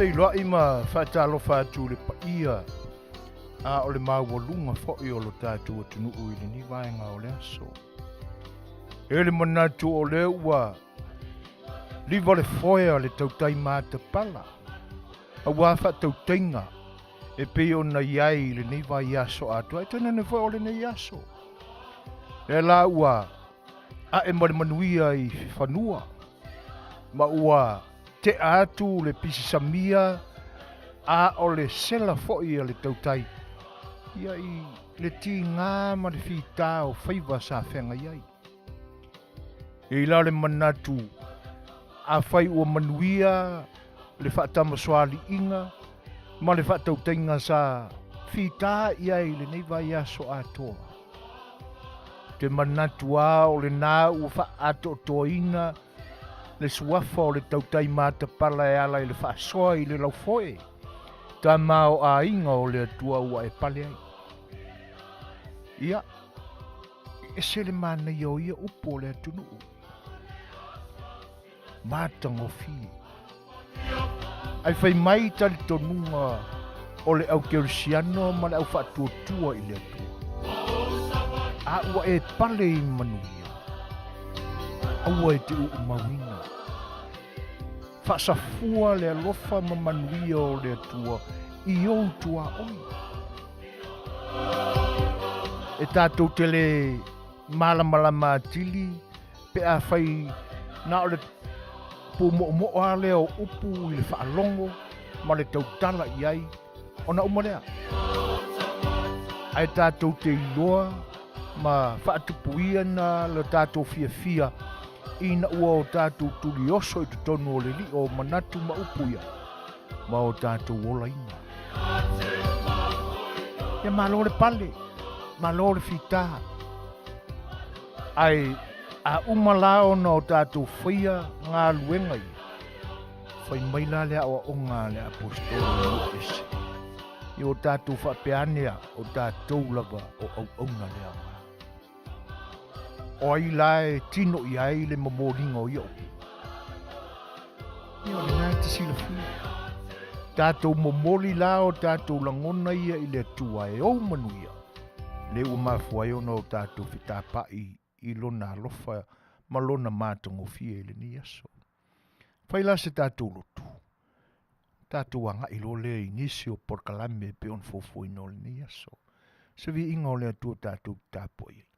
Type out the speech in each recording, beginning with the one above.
Faafeiloai ma faatalofa atu i le paia a o le maualuga foi o lo tatou atunuu i lenei vaega o le aso. E le manatu o lea ua liva le foe a le tautai matapala aua faatautaiga e pei ona i ai i lenei vaiaso atoa, e tainane foi o lenei aso. Lea la ua a'e ma le manuia i fanua ma ua te'a atu le pisisamia a o le sela foi a le tautai ia i le tigā ma le fitā o faiva sa feagai ai. E i la le manatu afai ua manuia le faatamasoaliiga ma le faatautaiga sa fitā i ai i lenei vaiaso atoa. Te manatu a o lena ua faaatoatoaina le suafa o le tautai matapala e ala i le faasoa i le laufoe, tama o aiga o le Atua ua e pale ai. Ia, e ese le manaia o ia upu o le atunuu. Matagofie. Ae fai mai talitonuga o le au kerisiano ma le au faatuatua i le Atua. A ua e pale i manuia, aua e te uumauina. Faasafua le alofa ma manuia o le Atua i ou tuaoi. E tatou te le malamalama atili pe afai na o le pumoomoo lava lea o upu i le faalogo ma le tautala i ai ona uma lea. Ae tatou te iloa ma faatupuina lo tatou fiafia ina ua o tatou tulioso i totonu o le lio o manatu ma upu ia ma o tatou olaina. Ia malo le pale, malo le fita. Ae a uma la ona o tatou faia galuega ia, fai mai la le aoaoga a le aposetolo i nuu ese. Ia o tatou faapea ane a, o tatou lava o auauna le aoga. O ai la e tino i ai le momoliga o ia upu? Ia o lena e te silafia. Tatou momoli la o tatou lagona ia i le Atua e ou manuia, le ua mafua ai ona o tatou fetapa'i i lona alofa ma lona matagofie i lenei aso. Fai la se tatou lotu, tatou agai loa lea i nisi o polokalame e pei ona fuafuaina o lenei aso. Se viiga o le Atua tatou te tapuai ai.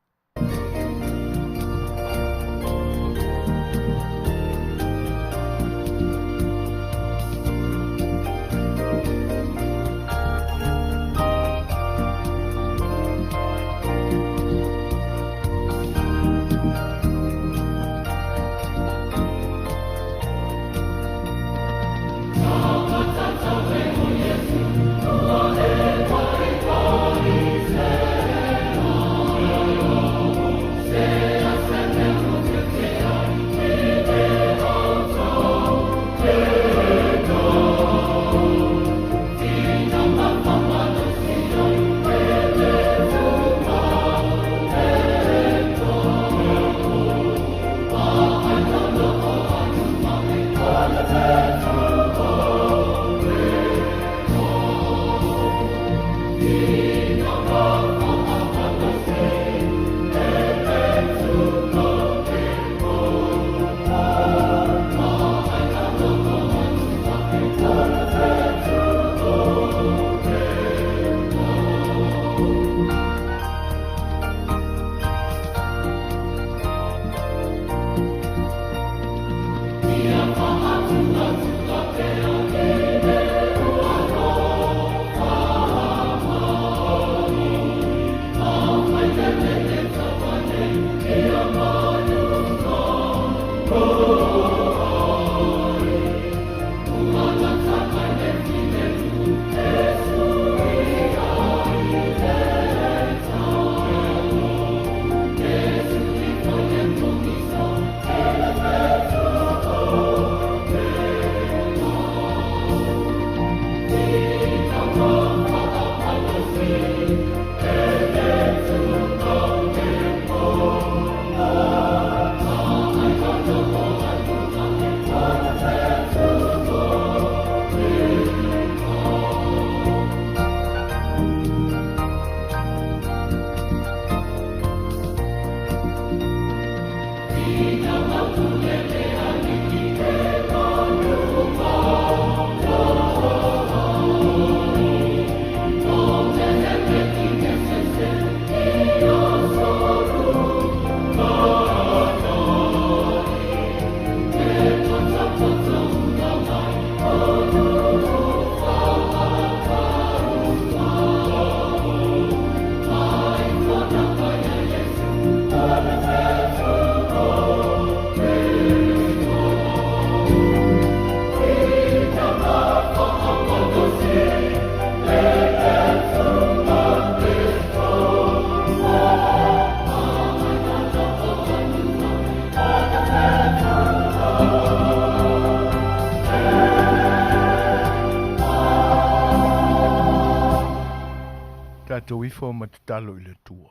ifo ma tatalo i le Atua.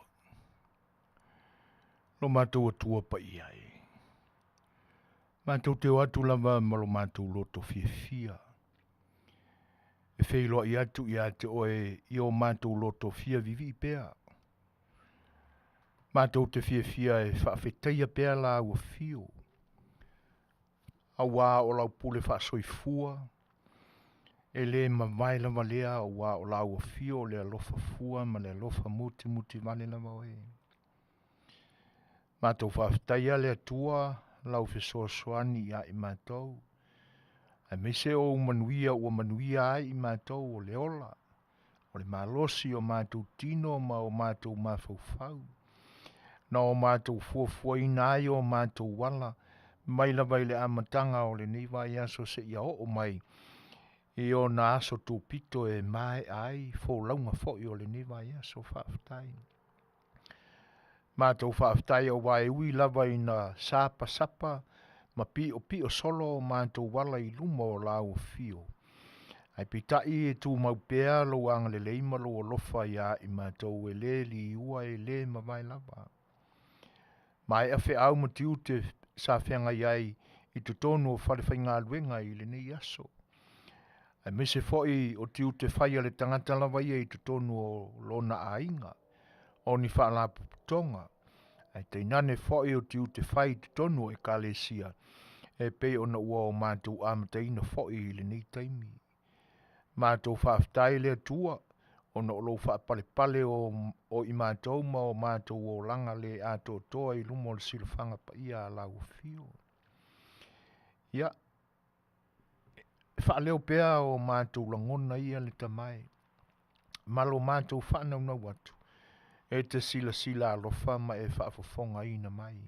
Lo matou Atua paia e. Matou te o atu lava ma lo matou loto fiafia. E feiloai atu ia te oe i o matou loto fia vivii pea. Matou te fiafia e faafetaia pea lau afio. Auā o lau pule faasoifua, e lē mavae lava lea auā o lau afio o le alofa fua ma le alofa mutimuti vale lava oe. Matou faafetaia le Atua lau fesoasoani ia i matou, aemaise o ou manuia ua manuia ai i matou o le ola, o le malosi o matou tino ma o matou mafaufau, na o matou fuafuaina ai o matou ala mai lava i le amataga o lenei vaiaso seia oo mai i ona aso tupito e maea ai folauga foi o lenei vaiaso. Faafetai. Matou faafetai auā e ui lava ina sapasapa ma piopio solo o matou ala i luma o lau afio, ae peitai e tumau pea lou agalelei ma lou alofa ia i matou e lē liua e lē mavae lava. Maea feau ma tiute sa feagai ai i totonu o falefaigaluega i lenei aso, aemaise foi o tiute fai a le tagata lava ia i totonu o lona aiga, o ni faalapotopotoga, ae tainane foi o tiute fai i totonu o ekalesia e pei ona ua o matou amataina foi i lenei taimi. Matou faafetai le Atua ona o lou faapalepale o i matou ma o matou olaga le atoatoa i luma o le silafaga paia a lau afio. Ia, e faaleo pea o matou lagona ia le Tama e, ma lo matou faanaunau atu, e te silasila alofa ma e faafofogaina mai.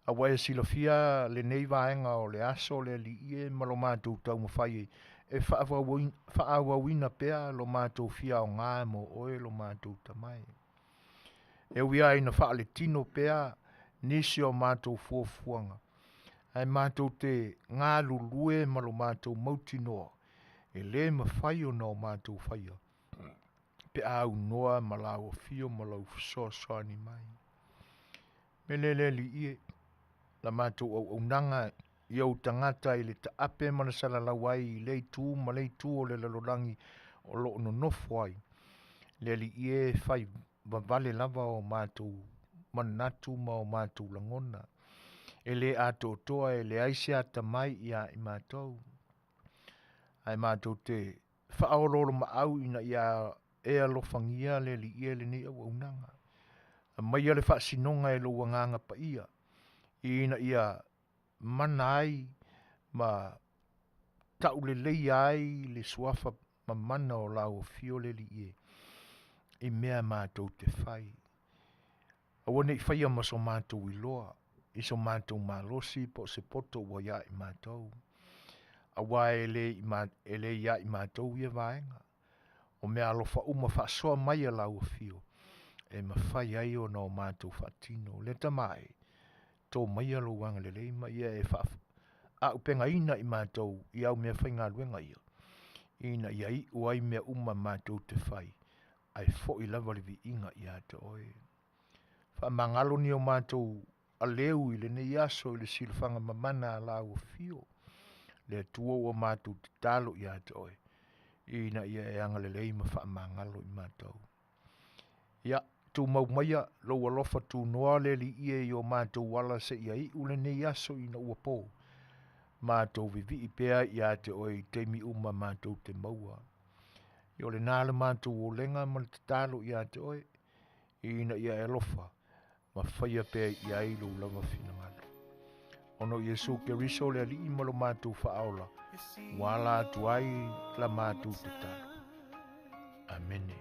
A ua e silafia lenei vaega o le aso le Alii e ma lo matou taumafai e faaauauina pea lo matou fia aoga mo oe lo matou Tama e. E ui lava ina faaletino pea nisi o matou fuafuaga, ae matou te galulue ma lo matou mautinoa e lē mafai ona o matou faia pe a aunoa ma lau afio ma lau fesoasoani mai. Mea lea le Alii e, la matou auaunaga i ou tagata i le taape ma le salalau ai i lea itu ma lea itu o le lalolagi o lo o nonofo ai, le Alii e, fai vavale lava o matou manatu ma o matou lagona. E lē atoatoa e leai se atamai ia i matou, ae matou te faaoloolomaau ina ia e alofagia le Alii e lenei auaunaga. Aumaia le faasinoga e lou Agaga Paia ina ia mana ai ma tauleleia ai le suafa mamana o lau afio le Alii e i mea matou te fai. Aua ne i faia ma so matou iloa i so matou malosi po o se poto ua ia i matou, auā e le ia i matou ia vaega. O mea alofa uma faasoa mai a lau afio e mafai ai ona o matou faatino. Le Tama e, to maia lou agalelei ma ia e faaaupegaina i matou i au mea faigaluega ia, ina ia iu ai mea uma matou te fai, ae foi lava le viiga ia te oe. Faamagalo ni o matou aleu i lenei aso i le silafaga mamana a lau afio, le Atua ua matou tatalo ia te oe, ina ia e agalelei ma faamagalo i matou. Ia, tumau maia lou alofa tunoa le Alii e i o matou ala seia iu lenei aso ina ua po, matou vivii pea ia te oe i taimi uma matou te maua. Ia o lena le matou olega ma le tatalo ia te oe, ina ia e alofa ma faia pea i ai lou lava finagalo. Ona o Iesu Keriso le Alii ma lo matou faaola, ua ala atu ai la matou tatalo. Amene.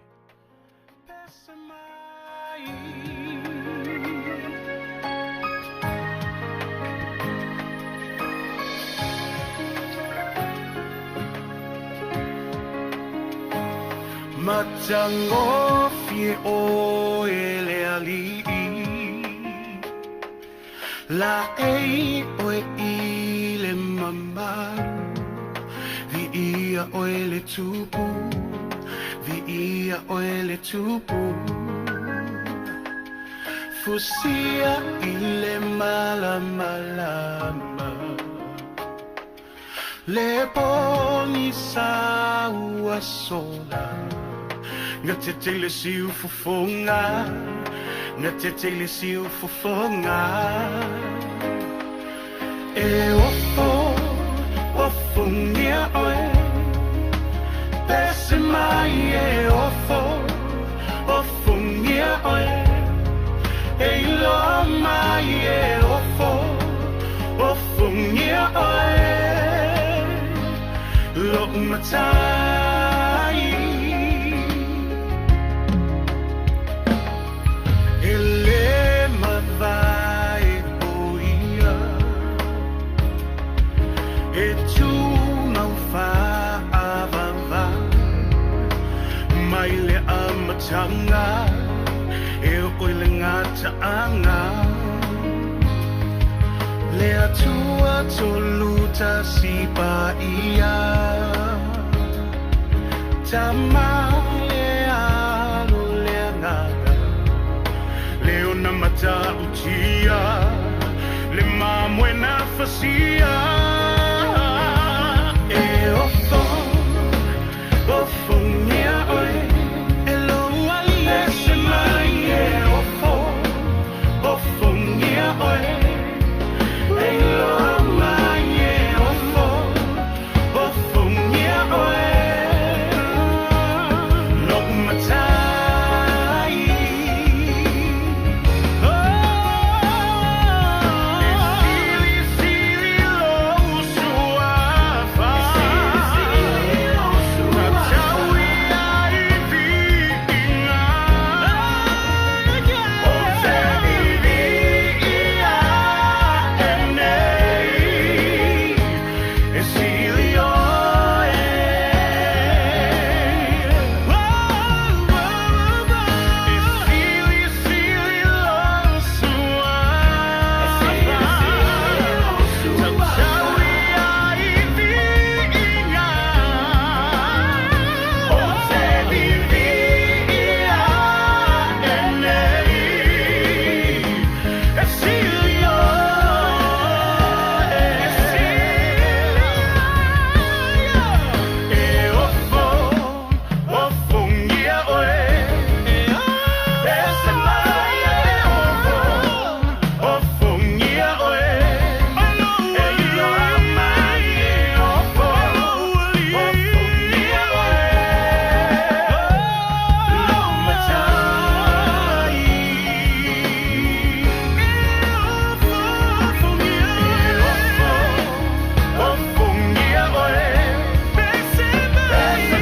Matagofie oe le Alii, Laei oe i le mamalu, Viia oe le Tupu, Viia. Ia oe le tupu Fusia i le malamalama Le pogisa ua sola Gatete i le siufofoga Gatete i le siufofoga E ofo, ofongia oe Pese mai e ofo, ofongia oe E iloa mai e ofo, ofongia oe Lo'u matai E le mavae o ia E tumau faavavau Mai le amataga E oo i le gataaga Le Atua Tolu Tasi Paia Tama le Alo le Agaga Le ona matautia Le mamoe na fasia E ofo, ofongia oe E lou alii Pese mai e ofo, ofongia oe E iloa mai e ofo, ofongia oe Lo'u matai E silisili lou suafa Tatau ia i viiga Ou te viviia ae nei E sili oe E silisili lou suafa Tatau ia i viiga Ou te viviia ae nei E sili oe E ofo, ofongia oe Pese mai e ofo, ofongia oe E iloa mai e ofo, ofongia oe Lou matai E ofo, ofongia oe Pese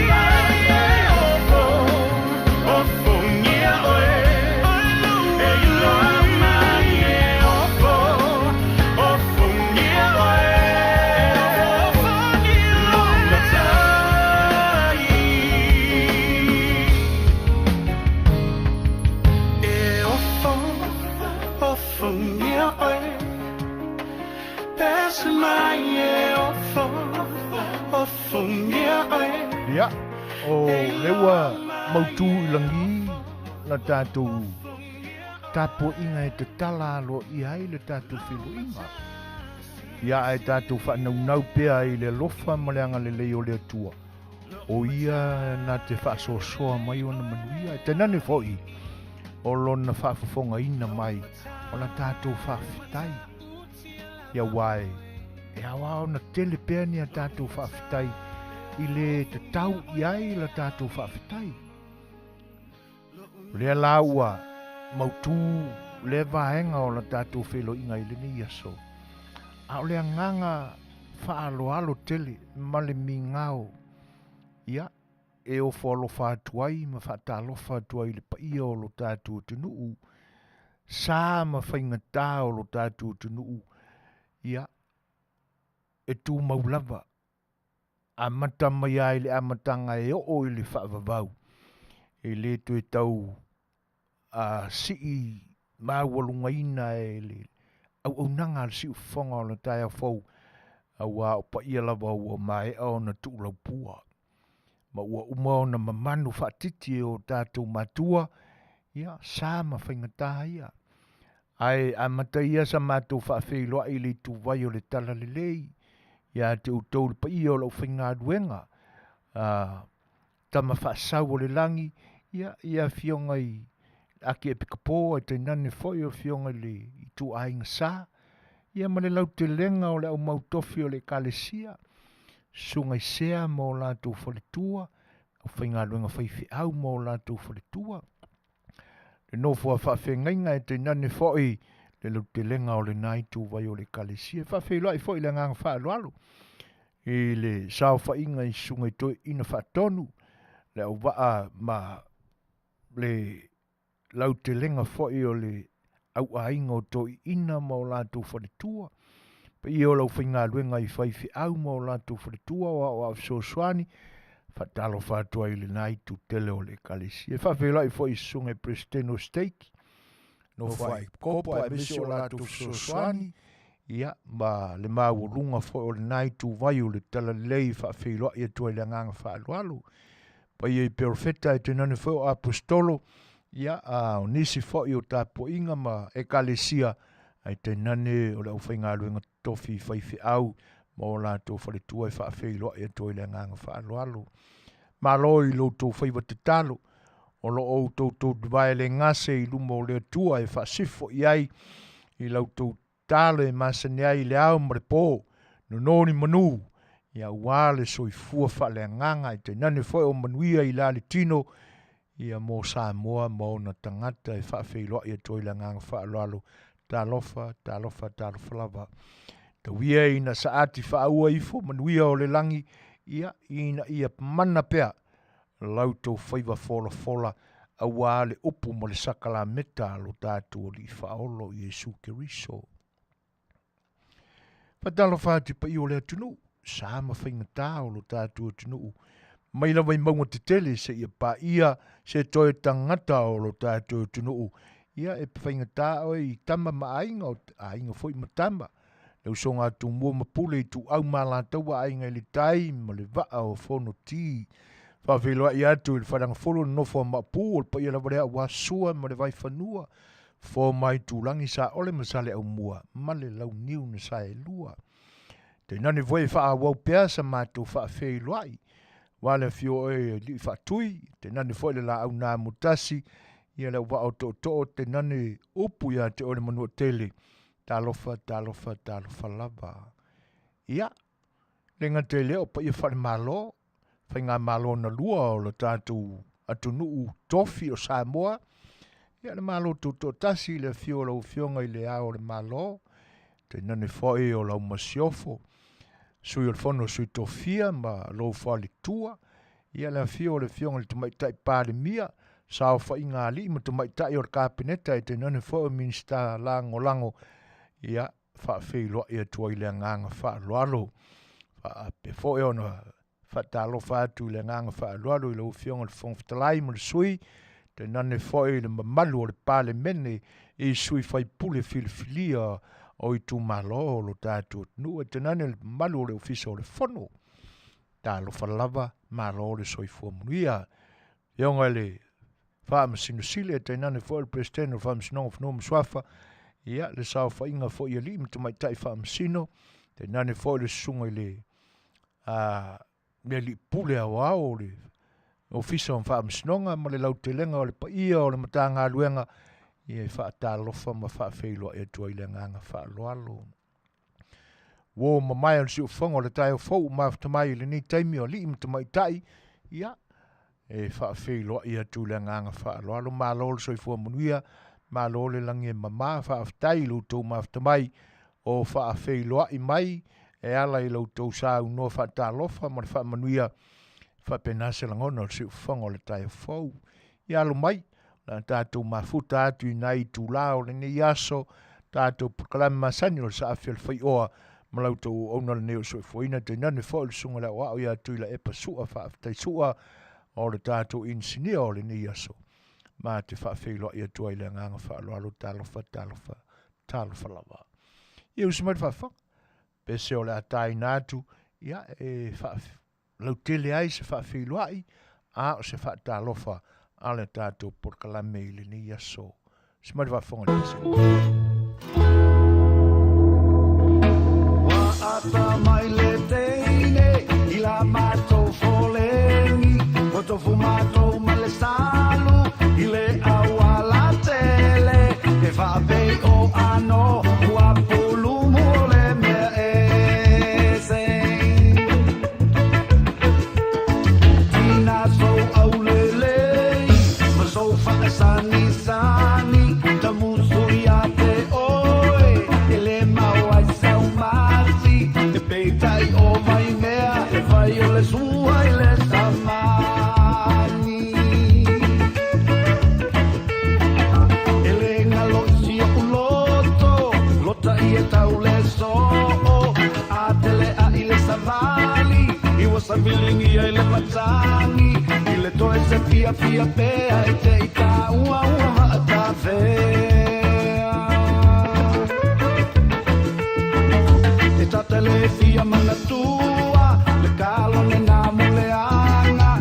mai e ofo, ofongia oe E iloa mai e ofo, ofongia oe Lou matai E ofo, ofongia oe Pese mai e ofo, ofongia oe Ia, o lea ua mautū i lagi la tatou tapuaiga e tatala aloaia ai le tatou feiloaiga. Ia, ae tatou faanaunau pea i le alofa ma le agalelei o le Atua, o ia na te faasoasoa mai ona manuia, e tainane foi o lona faafofogaina mai o la tatou faafetai. Ia aua e, e ao lava ona tele pea ni a tatou faafetai i le tatau i ai la tatou faafetai. O lea la ua mautū lea vaega o la tatou feiloaiga i lenei aso, a o le agaga faaaloalo tele ma le migao, ia, e ofo alofa atu ai ma faatalofa atu ai i le paia o lo tatou atunuu, sa ma faigata o lo tatou atunuu, ia, e tumau lava, amata mai lava i le amataga e oo i le faavavau, e le toe tau a sii maualugaina e le auaunaga a le siufofoga o le taeao fou, aua o paia lava ua maea ona tuulaupua. Ma ua uma ona mamanu faatiti e o tatou matua, ia, sa ma faigata ia. Ae amata ia sa matou faafeiloai i le ituvai o le Talalelei ia te outou le paia o le aufaigaluega, a Tama Faasau o le Lagi, ia, i afioga i Akiepikopo ae tainane foi o afioga i le ituaiga sa, ia ma le lautelega o le aumautofi o le Ekalesia, susuga i sea ma o latou faletua, aufaigaluega faifeau ma o latou faletua, le nofo a faafeagaiga e tainane foi le lautelega o lena ituvai o le Ekalesia. E faafeiloai foi i le agaga faaaloalo i le saofaiga i susuga i toeaiina faatonu, le auvaa ma le lautelega foi o le auaiga o toeaiina ma o latou faletua, paia o le aufaigaluega i faifeau ma o latou faletua, o aoao fesoasoani, faatalofa atu ai i lena itu tele o le Ekalesia. E faafeiloai foi i susuga i Peresetene o Stake, nofo ai Kopo aemaise o latou fesoasoani, ia, ma le maualuga foi o lena ituvai o le Talalelei e faafeiloai atu ai i le agaga faaaloalo. Paia i Perofeta e tainane foi o Aposetolo, ia, a o nisi foi o tapuaiga ma Ekalesia, ae tainane o le aufaigaluega totofi i faifeau ma o latou faletua e faafeiloai atu ai i le agaga faaaloalo. Malo i lo outou faiva tatalo, o lo o outou toutuvae le gase i luma o le Atua e faasifo i ai i la outou talo e masani ai i le ao ma le po, nono ni manu, ia aua le soifua faaleagaga e tainane foi o manuia i la le tino, ia mo Samoa ma ona tagata e faafeiloai atu ai le agaga faaaloalo. Talofa, talofa, talofa lava. Tau ia ina saati faaua ifo manuia o le lagi, ia ina ia mana pea lau tou faiva folafola aua le upu ma le sakalameta a lo tatou Alii Faaolo Iesu Keriso. Faatalofa atu i paia o le atunuu, sa ma faigata o lo tatou atunuu, mai lava i mauga tetele seia paia se toe tagata o lo tatou atunuu. Ia e faigata oe i tama ma aiga, o aiga foi ma tama, le usoga a Tumua ma Pule i Ituau ma Alataua, Aiga i le Tai ma le Vaa o Fonoti. Faafeiloai atu i le Faleagafulu, le nofo a Maopu, o le paia lava lea aua Sua ma le Vaifanua, Fofo ma Aitulagi, Saole ma Saleaaumua ma le Launiu na Saelua. Tainane foi e faaauau pea sa matou faafeiloai aua le afio o oe e Alii Faatui, tainane foi le laau na amotasi, ia le auvaa o tootoo, tainane upu ia te oe le Manuatele. Talofa, talofa, talofa lava. Ia, le gata i lea o paia faale-Malo, faigamalo na lua o le tatou atunuu tofi o Samoa, ia le Malo Tutoatasi i le afio o lau Afioga i le Ao o le Malo, tainane foi o lau Masiofo, Sui o le Fono a Sui Tofia ma lou faletua, ia le afio o le Afioga i le Tamaitai Palemia, saofaiga alii ma tamaitai o le Kapeneta e tainane foi o Minisita Lagolago, ia faafeiloai atu ai le agaga faaaloalo. Faapea foi ona faatalofa atu i le agaga faaaloalo i lau Afioga i le Fofoga Fetalai ma le sui, tainane foi le mamalu o le Palemene i sui faipule filifilia o itumalo o lo tatou atunuu, e tainane le mamalu o le Ofisa o le Fono. Talofa lava, malo le soifua manuia. Afioga i le Faamasino Sili, ae tainane foi le Peresetene o le Faamasinoga o Fanua ma Suafa, ia, le saofaiga foi i alii ma tamaitai faamasino, tainane foi le susuga i le le alii pule aoao o le Ofisa o Faamasinoga ma le lautelega o le paia o le Matagaluega, ia e faatalofa ma faafeiloai atu ai le agaga faaaloalo. Uo mamae o le siufofoga o le taeao fou ua mafuta mai i lenei taimi o alii ma tamaitai, ia, e faafeiloai atu i le agaga faaaloalo. Malo le soifua manuia, malo le lagi e mama, faafetai i lo outou mafuta mai o faafeiloai mai e ala i lo outou saunoa faatalofa ma le faamanuia. Faapena se lagona o le siufofoga o le taeao fou. Ia alo mai, o le a tatou mafuta atu i nai itula o lenei aso, tatou polokalame masani o le saafi o le faioa ma la outou auauna lenei o le soifuaina, tainane foi o le susuga i le aoao ia Tuilaepa Sua, faafetai Sua o le tatou inisinia o lenei aso. Ma te faafeiloai atu ai i le agaga faaaloalo, talofa, talofa, talofa lava. Ia usi mai le faafofoga, pese o le a taina atu, ia e faa lautele ai se faafeiloai a o se faatalofa a le tatou polokalame i lenei aso. Se mai le faafofoga le Pesega. Ua ata mai le teine i la matou foleni, ua tofu matou ma le salu i le auala tele, e faapei o ano ua pulumu o le mea ese. Tina sou aulelei ma sou faasagisagi, tamusu ia te oe, e le mau ai sau masi, e peitai o Vaimea, e fai o le sua i le samani. E le galo i si oʻu loto, lota i e tau le soo, a tele a i le savali, i ua saviligia i le matagi, i le toe se fiafia pea e te i ta ua ua vaatafea. E tatele fia manatua, le kalone na muleanga,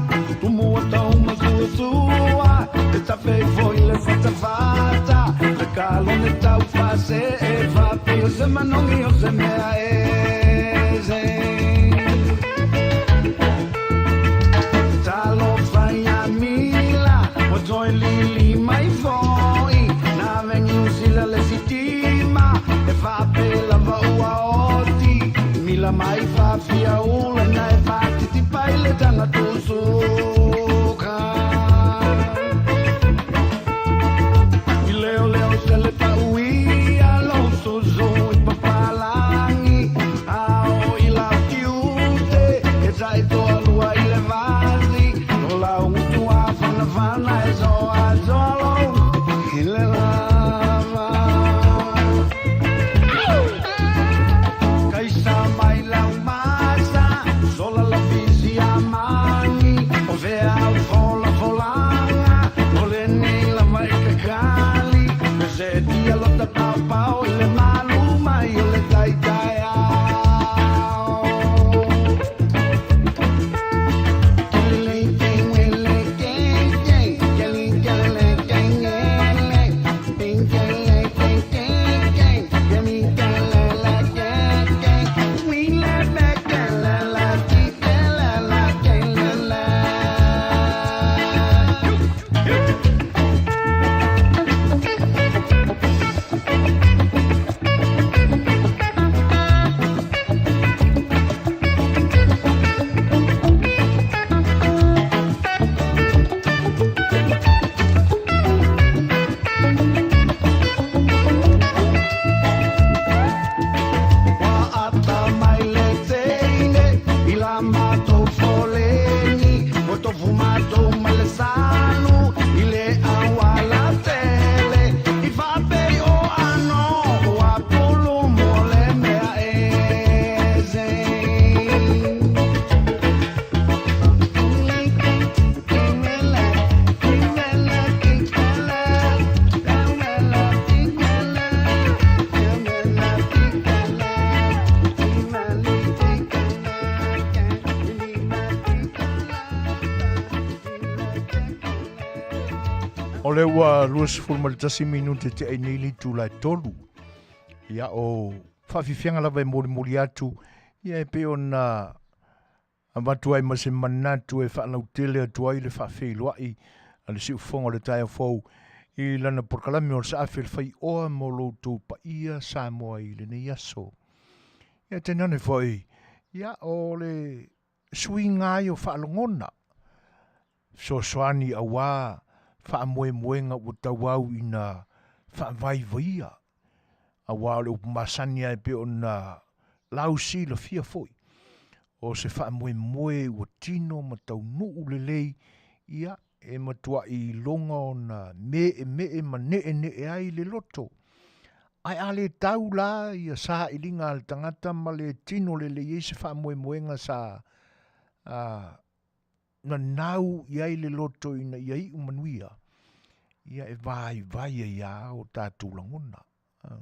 tumu tau masuasua, e tafei foi le fatafata, le kalone tau fase e faapei o se manogi o se mea ese. Talofa ia Mila, ua toe lili mai foi, na vengi usila le sitima, e faapei lava ua oti, mila mai faafia ula na e faatitipai le taga tusuka. I leo leo se le pauia lo susu i papalangi, ao i lau tiute, e tai toa lua i le vasi, o lau ngutua fanafana e soa soa lou i le lava. Kaisa mai lau masa, sola la fisi a mani, o vea au fola folanga, o le nei lava e kakali, e se tia lota pau pau i le malu mai o le taitai ao. Ua ata mai le teine i la matou foleni, ua tofu matou ma le salu i le auala tele, i faapei o ano ua pulumu o le mea ese. O le ua 21 minute te ai nei le itula e tolu. Ia o faafiafiaga lava e molimoli atu, ia e pei ona avatu ai ma se manatu e faalautele atu ai le faafeiloai a le siufofoga o le taeao fou i lana polokalame o le saafi o le faioa mo lo outou paia Samoa i lenei aso. Ia tainane foi, ia o le suiga ai o faalogona, fesoasoani auā faamoemoega ua tauau ina faavaivaia, auā o le upu masani lava e pei ona lausilafia foi, o se faamoemoe ua tino ma taunuu lelei, ia, e matuai iloga ona meemee ma neenee ai le loto. Ae a le tau la ia sailiga a le tagata ma le tino lelei ai se faamoemoega sa nanau i ai le loto ina ia iu manuia, ia e vaivai ai lava o tatou lagona. O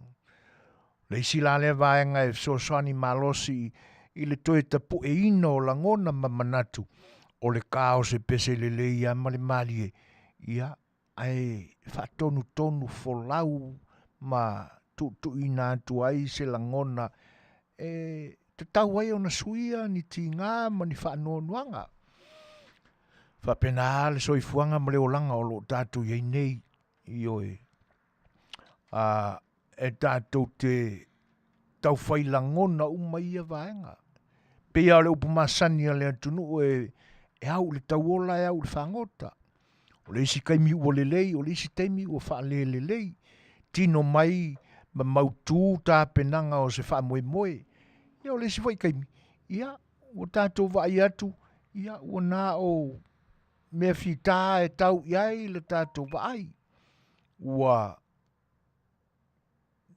le isi la lea vaega e fesoasoani malosi i le toe tapueina o lagona ma manatu o le ka o se pese lelei lava ma le malie, ia, ae faatonutonu folau ma tuutuuina atu ai se lagona e tatau ai ona suia ni tiga ma ni faanoanoaga. E faapena le soifuaga ma le olaga o lo o tatou i ai nei, ioe, e tatou te taufai lagona uma ia vaega. E pei lava o le upu masani a le atunuu e au i le tauola e au i le fagota. O le isi taimi ua lelei o le isi taimi ua faalelelei, tino mai ma mautu tapenaga o se faamoemoe. Ia o le isi foi taimi, ia ua tatou vaai atu, ia ua na o mea fita e tau i ai le tatou vaai, ua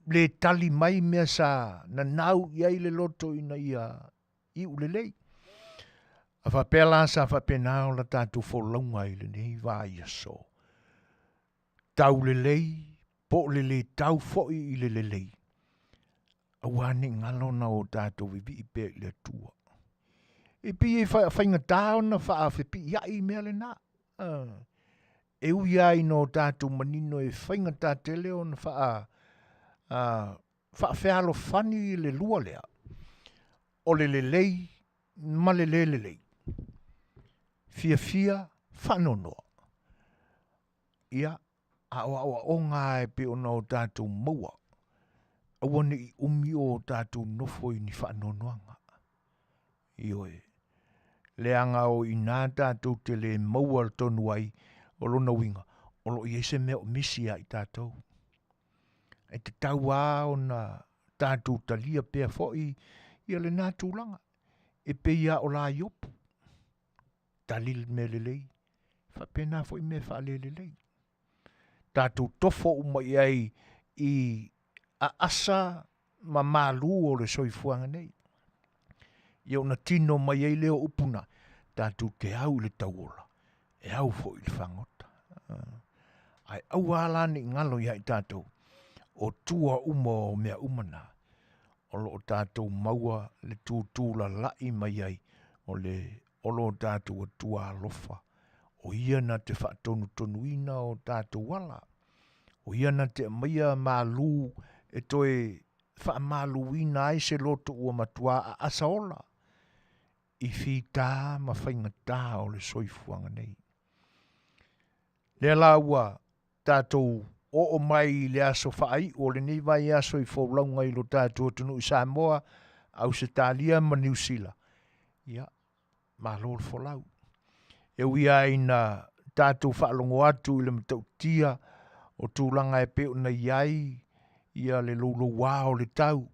le tali mai mea sa nanau i ai le loto ina ia iu lelei. A faapea la sa faapena ona tatou folauga i lenei vaiaso, taulelei po o le le tau foi i le lelei, aua ne i galo ona o tatou vivii pea i le Atua. E pei e faigata ona faafepiiai mea lena. E ui lava ina o tatou manino e faigata tele ona faa faafealofani le lua lea, o le lelei ma le le lelei, fiafia faanoanoa. Ia, a o aoaoga lava e pei ona o tatou maua, aua ne i umi o tatou nofo i ni faanoanoaga. Ioe, leaga o i ina tatou te le maua tonu ai, o lona uiga, o lo o i ai se mea o misi ia i tatou. E tatau lava ona tatou talia pea foi ia lena tulaga, e pei lava o la Iopu, tali le mea lelei, faapena foi mea faalelelei. Tatou tofo uma i ai i aasa ma malu o le soifuaga nei. Ia ona tino mai ai lea o upu na, tatou te au i le tauola, e au foi i le fagota. Ae aua la ne i galo ia i tatou, o tua uma o mea uma na, o lo o tatou maua le tutulala'i mai ai o le o lo tatou Atua alofa, o Ia na te faatonutonuina o tatou ala, o Ia na te aumaia malu e toe faamaluina ai se loto ua matua aasa ola i fita ma faigata o le soifuaga nei. Lea la ua tatou oo mai i le aso faaiu o lenei vaiaso i folauga i lo tatou atunuu i Samoa, Ausetalia ma Niu Sila, ia, malo le folau. E ui lava ina tatou faalogo atu i le matautia o tulaga e pei ona i ai ia le louloua o le tau,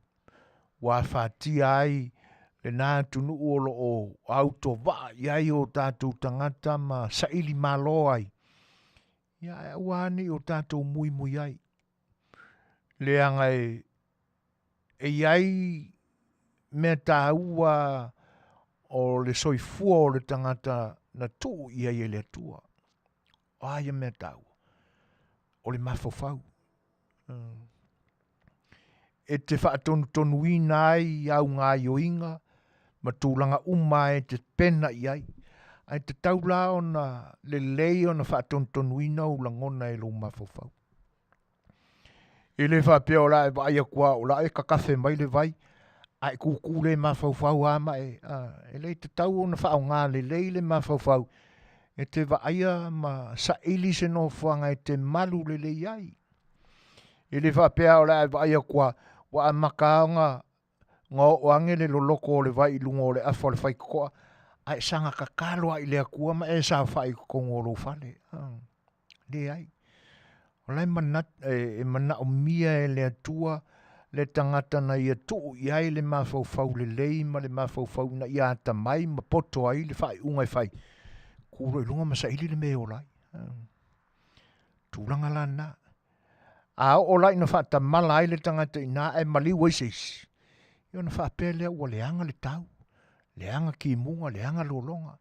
ua afatia ai lena atunuu o lo o autovaa i ai o tatou tagata ma saili malo ai, ia ae aua lava ne i o tatou muimui ai, leaga e e i ai mea taua o le soifua o le tagata na tuu i ai e le Atua. O a ia mea taua? O le mafaufau. E te faatonutonuina ai au gaioiga ma tulaga uma e te pena i ai, ae tatau la ona lelei ona faatonutonuina ou lagona e lou mafaufau. E le faapea o le a e vaai atu lava o la e tatafe mai le vai, ae tūtū le mafaufau lava ma e, a, e le tatau ona faaaoga lelei le mafaufau e te vaaia ma saili se nofoaga e te malu lelei ai. E le faapea o le a e vaai atu lava ua amata lava ona oo ane le loloto o le vai i luga o le afa o le faitotoa, ae saga tatalo lava i le Atua ma e saofai i totonu o lou fale. Leai. O la e manatu, e manaomia e le Atua le tagata na ia tuu i ai le mafaufau lelei ma le mafaufau ina ia atamai ma poto ai le faaiuga e fai, tu loa i luga ma saili le mea e ola ai. Tulaga la lena. A oo la ina faatamala ai le tagata i ina ae maliu ai se isi, ia ona faapea lea ua leaga le tau, leaga timuga, leaga lologa.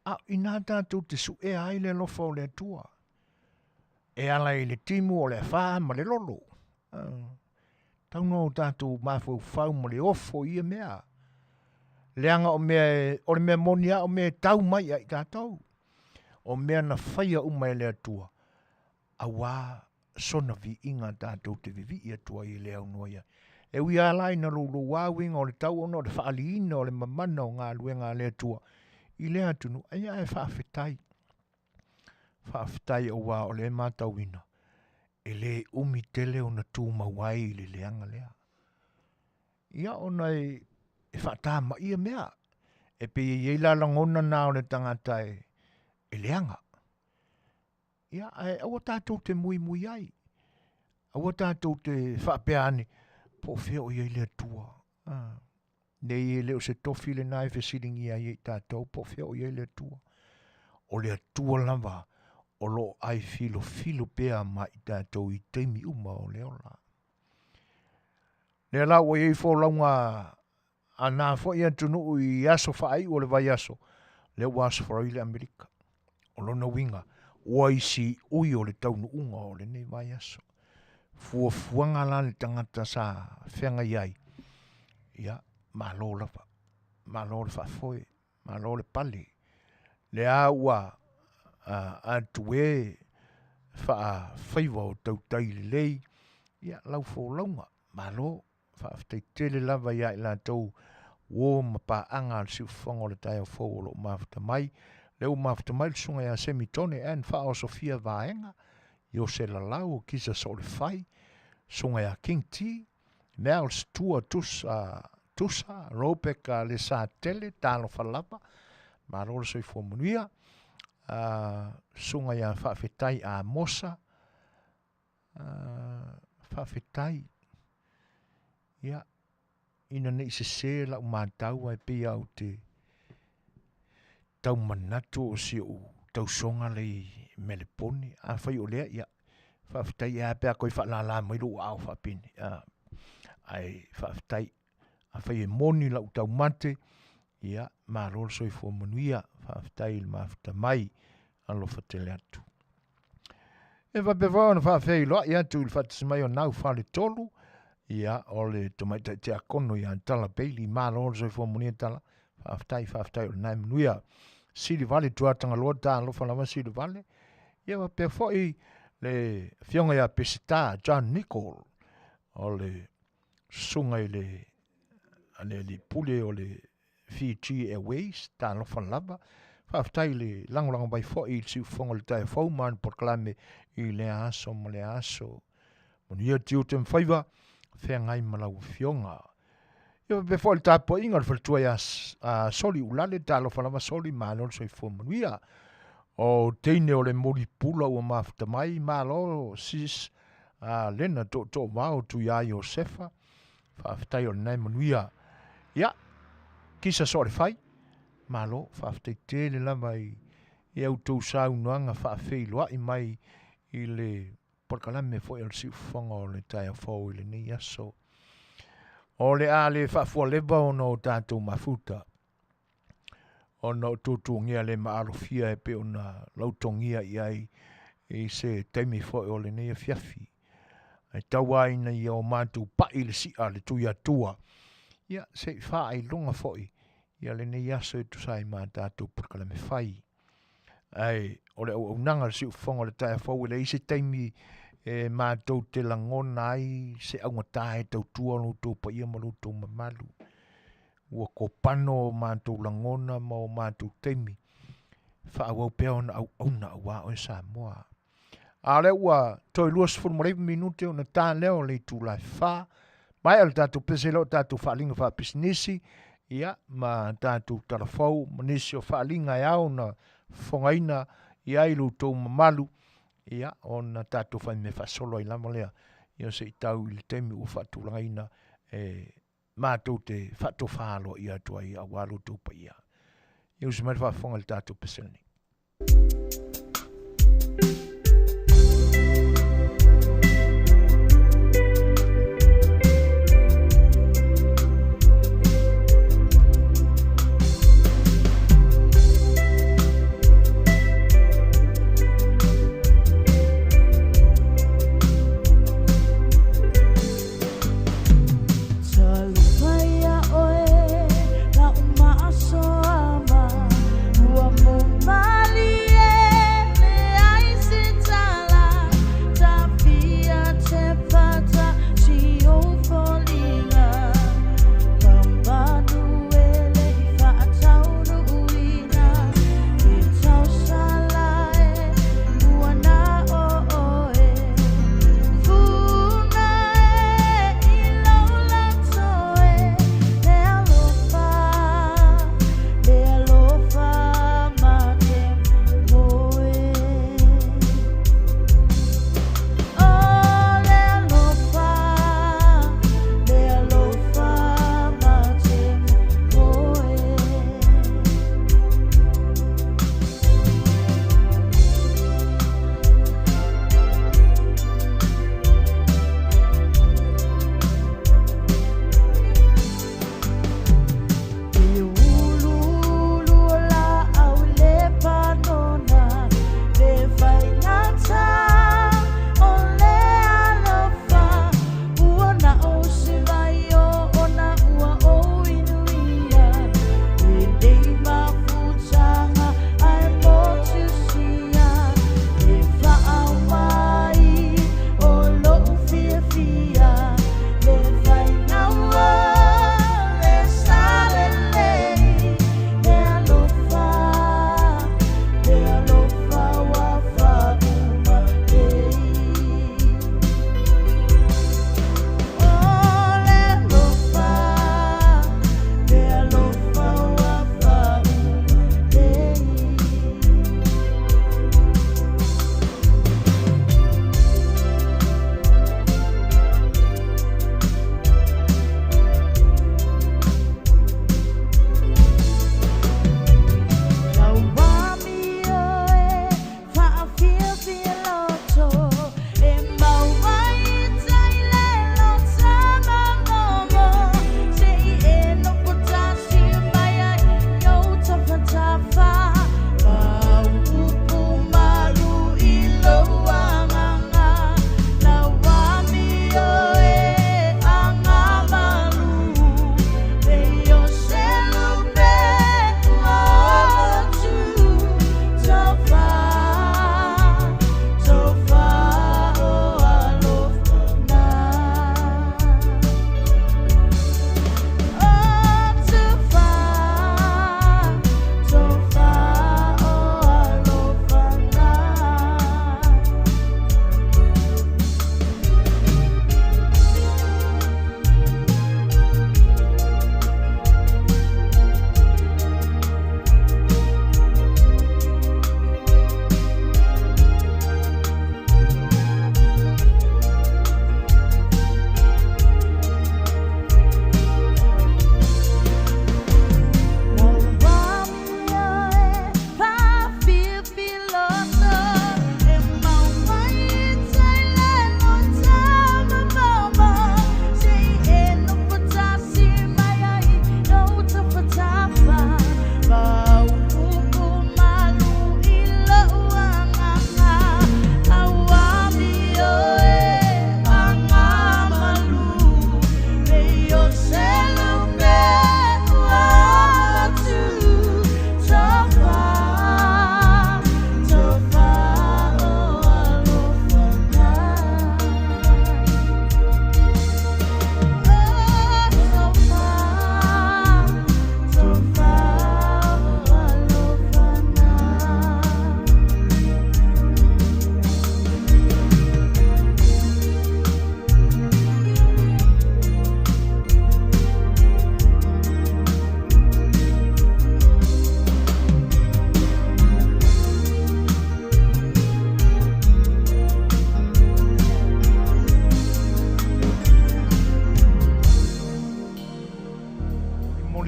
A o ina tatou te suea ai le alofa o le Atua e ala i le timu o le afa ma le lolo. Tau no tatou mafaufau ma le ofo i ia mea. Leaga o mea e, o le mea moni lava o mea e tau mai ia i tatou. O mea na faia uma e le Atua, auā sona viiga tatou te vivii atu ai e le aunoa i ai. E ui lava la ina louloua uiga o le tau ona o le faaliina o le mamana o galuega a le Atua i lea atunuu, ia ae faafetai. Faafetai auā o lea e matauina e le umi tele ona tumau ai i le leaga lea. Ia ona e, e faatamaia mea, e pei e i ai la lagona na o le tagata e, e leaga. Ia, ae aua tatou te muimui ai. Aua tatou te faapea ane, po o fea o i ai le Atua. Ah. Nei e le o se tofi lena e fesiligia ai e i tatou po o fea o i ai le Atua. O le Atua lava o lo o ai filofilo pea ma i tatou i taimi uma o le ola. Lea la ua i ai folauga a na foi atunuu i aso faaiu o le vaiaso, lea ua aso Faraile le Amerika. O lona uiga, ua i siui o le taunuuga o lenei vaiaso. Fuafuaga la le tagata sa feagai ai, ia, malo lava, malo le faafoe, malo le pale. Lea ua atu e faafaiva o tautai lelei, ia, lau folauga, malo. Faafetai tele lava ia i latou uo ma paaga a le siufofoga o le taeao fou o lo o mafuta mai. Lea ua mafuta mai le susuga ia Semi Tone Ann Faaosofia Vaega, Iose Lalau o Kisa Soolefai, susuga ia King T, Nels Tua Tusa, Tusa, Rebecca Lesatele, talofa lava, malo le soifua manuia, susuga ia Faafetai Amosa, Faafetai. Ia, ina ne i sese lau matau ae pei lava ou te tau manatu o si ou tausoga lea i Melepone. Afai o lea, ia, faafetai e a pe a toe faalala mai lou aao faapene. Ae faafetai, afai e moni lau taumate, ia, malo le soifua manuia, faafetai i le mafuta mai, alofa tele atu. E faapea foi ona faafeiloai atu i le faatasi mai o Nau Faletolu, ia, o le tamaitai tiakono ia Tala Bailey, malo le soifua manuia Tala, faafetai, faafetai o lena e manuia. Silivale Tuatagaloa, talofa lava Silivale. Ia faapea foi le afioga ia Peseta John Nicol, o le susuga i le le alii pule o le Fiji Airways, talofa lava. Faafetai i le lagolago mai foi i le siufofoga o le taeao fou ma ana polokalame i lea aso ma lea aso. Manuia tiute ma faiva, feagai ma lau afioga. Ia faapea foi le tapuaiga a le faletua ia Soli Ulale, talofa lava Soli, malo le soifua manuia. O teine o le Molipula ua mafuta mai, malo sis a Lena Tootoo Vao Tuia Iosefa, Faafetai o lena e manuia. Ia, kisa so le fai. Malo, faafetai tele lava i i a outou saunoaga faafeiloai mai i le polokalame foi o le siufofoga o le taeao fou i lenei aso. O le a le faafualeva ona o tatou mafuta, ona o tuatuagia le maalofia e pei ona lautogia i ai i se taimi foi o lenei afiafi. Ae tau lava ina ia o matou pai le si'a le Tuiatua, ia se i faailoga foi ia lenei aso e tusa ai ma tatou polokalame fai. Ae o le auaunaga a le siufofoga o le taeao fou e leai se taimi e matou te lagona ai se augata e tautua lo outou paia ma lo outou mamalu. Ua kopano o matou lagona ma o matou taimi faaauau pea ona auauna aua oe Samoa. A o lea ua toe 29 minute ona ta lea o le itula e 4. Maea le tatou pese lea o tatou faaaliga faapisinisi, ia, ma tatou talafou ma nisi o faaaliga e ao ona fofogaina i ai lo outou mamalu, ia, ona tatou faimea faasolo ai lava lea, ia se i tau i le taimi ua faatulagaina e matou te faatofa aloaia atu ai aua lo outou paia. Ia usi mai le faafofoga i le tatou pese lenei.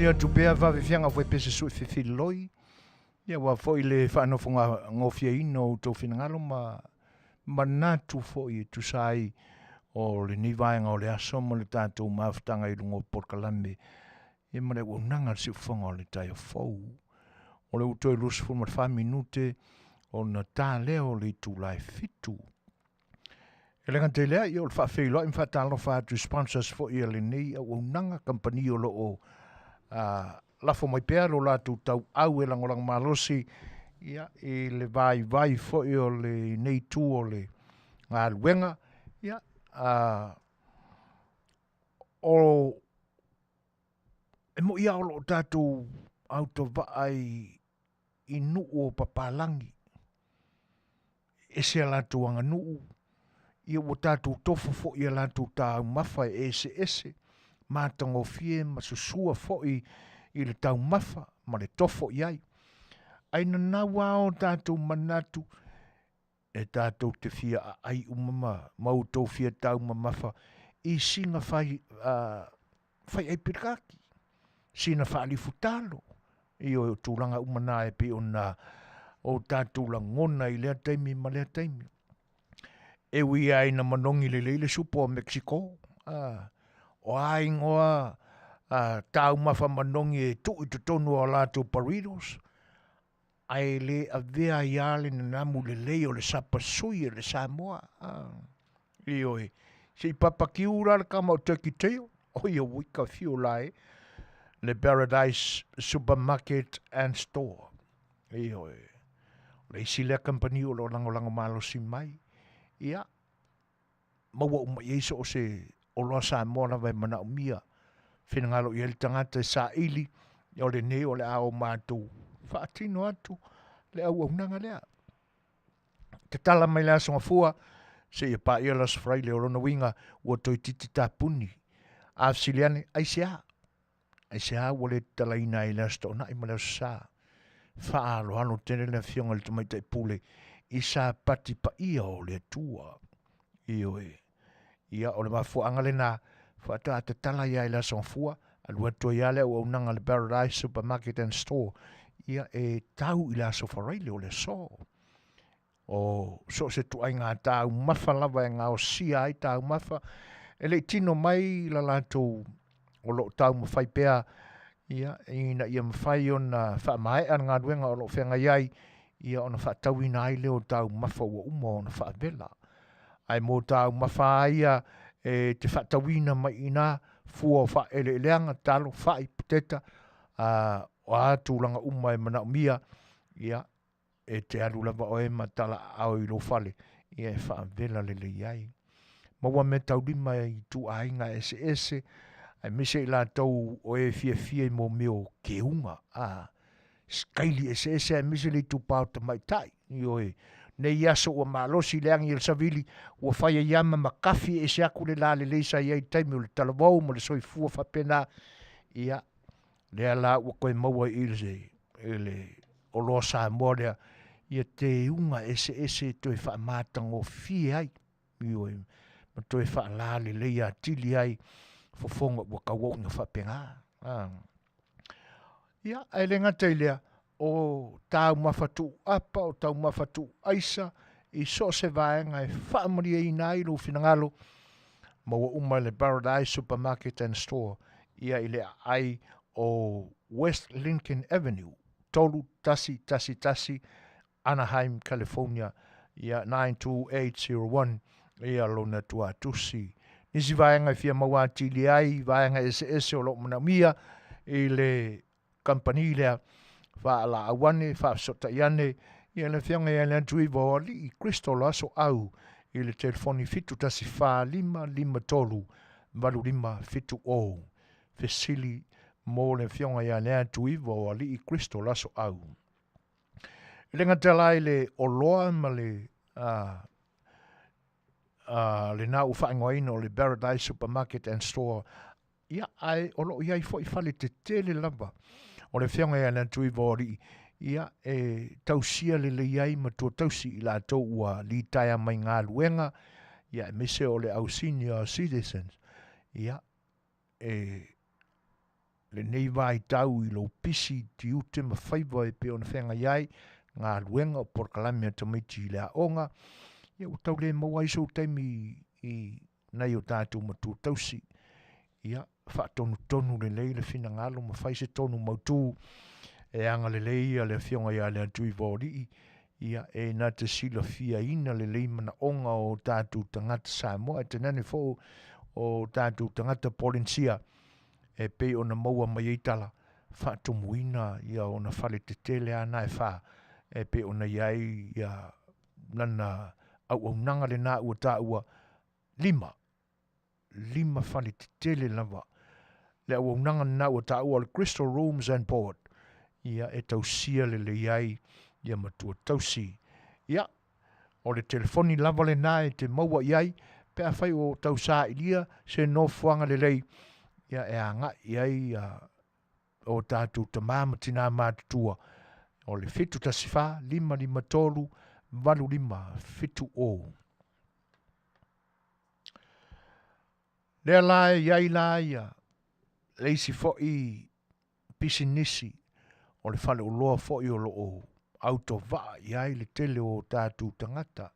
Momoli atu pea faafefiaga foi pese sui fefiloi, ia aua foi le faanofogagofieina o outou finagalo ma manatu foi e tusa ai o lenei vaega o le aso ma le tatou mafutaga i luga o polokalame ia ma le auaunaga a le siufofoga o le taeao fou. O le ua toe 24 minute ona ta lea o le itula e 7. E le gata i lea, ia o le faafeiloai ma faatalofa atu i sponsors foi a lenei auaunaga, kamupani o lo o lafo mai pea lo latou tauau e lagolago malosi ia, i le vaivai foi o lenei itu o le galuega. Ia, o, e moi lava o lo o tatou autavaa i nuu o papalagi, e ese a latou aganuu, ia ua tatou tofo foi i a latou taumafa e eseese, matagofie ma susua foi i le taumafa ma le tofo i ai. Ae nanau lava o tatou manatu e tatou te fia aai uma ma, ma outou fia taumamafa i sina fai, faiai pilikaki, sina faalifutalo, ioe, o tulaga uma na e pei ona o tatou lagona i lea taimi ma lea taimi. E ui lava ina manogi lelei le supo a Mexico, a, o a igoa a, taumafa manogi e tuu i totonu o latou burritos, ae le avea ai lava le nanamu lelei o le sapasui e le Samoa. A, ioe, se i papakiu la le kama o Turkey Tail, oi auoi ka fio la e, le Paradise Supermarket and Store. Ioe, o le isi lea kamupani o lo o lagolago malosi mai, ia, maua uma i ai so o se oloa Samoa lava e manaomia. Finagalo i ai le tagata e saili, o lenei o le a o matou faatino atu le auaunaga lea. Tatala mai le Aso Gafua seia paia le Aso Faraile, o lona uiga ua toeitiiti tapuni. A fesili ane, aisea? Aisea ua le tatalaina ai le Aso Toonai ma le Aso Sa? Faaaloalo tele le Afioga i le Tamaitai Pule i sapati paia o le Atua. Ioe. Ia, o le mafuaaga lena, faatoa tatala ai lava i le Aso Gafua, alu atu ai lava le auaunaga a le Paradise Supermarket and Store, ia, e tau i le Aso Faraile o le aso. O so o se tuaiga taumafa lava e gaosia ai taumafa, e le i tino mai la latou o lo o taumafai pea ia, ina ia mafai ona faamaea le galuega o lo o feagai ai, ia ona faatauina ai lea o taumafa ua uma ona faavela. Ae mo taumafa lava ia e te faatauina mai i ina, fua o faaeleeleaga, talo, fai, peteta, a, o a tulaga uma e manaomia, ia, e te alu lava oe ma talaaao i lou fale, ia e faavela lelei ai. Maua meataulima i ituaiga eseese, aemaise i latou o e fiafia i mea o keuga, a, sikaili eseese aemaise le itupa o tamaitai. Ioe, nei aso ua malosi le agi o le savili, ua fai ai ama ma kafi e ese aku le lalelei sa i ai i le taimi o le talavou ma le soifua faapena. Ia, lea la ua toe maua i le, i le oloa Samoa lea, ia teuga eseese e toe faamatagofie ai, ioe, ma toe faalalelei atili ai fofoga ua tauau ina faapena. A. Ia, ae le gata i lea, o taumafa tuuapa, o taumafa tuuaisa, i so o se vaega e faamalieina ai lou finagalo, maua uma i le Paradise Supermarket and Store, ia i le aai o West Lincoln Avenue, 3111 Anaheim, California, ia 92801, ia lona tuatusi. Nisi vaega e fia maua atili ai, vaega eseese o lo o manaomia i le kamupani lea, faalaau ane, faafesootai ane, ia le Afioga ia Leatuiva o Alii Crystal Asoau i le telefoni 714 553 8570. Fesili mo le Afioga ia Leatuiva o Alii Crystal Asoau. E le gata la i le oloa ma le lena ua faaigoaina o le Paradise Supermarket and Store, ia, ae o lo o i ai foi fale tetele lava o le Afioga ia Leatuiva o Alii, ia, e tausia lelei ai ma tuatausi i latou ua litaea mai galuega, ia, aemaise o le au senior citizens, ia, e lenei vaitau i lou pisi i tiute ma faiva e pei ona feagai ai galuega o polokalame a tamaiti i le aoga, ia ua tau le maua ai sou taimi i nai o tatou matua tausi. Ia, faatonutonu lelei le finagalo ma fai se tonu mautu e agalelei ia le Afioga ia Leatuivaoalii, ia e na te silafiaina lelei manaoga o tatou tagata Samoa, ae tainane foi o tatou tagata Polenisia e pei ona maua mai ai tala, faatumuina ia ona fale tetele a na e fa e pei ona i ai ia lana auaunaga lena ua taua 5 fale tetele lava. Le auaunaga lena ua taua o le Crystal Rooms and Board, ia e tausia lelei ai ia matua tausi. Ia, o le telefoni lava lena e te maua i ai pe afai o tau sailia se nofoaga lelei ia e agai i ai ia o tatou tama ma tina matutua o le 714 553 8570. Lea la e i ai la ia le isi foi pisinisi o le faleoloa foi o lo o autovaa i ai le tele o tatou tagata,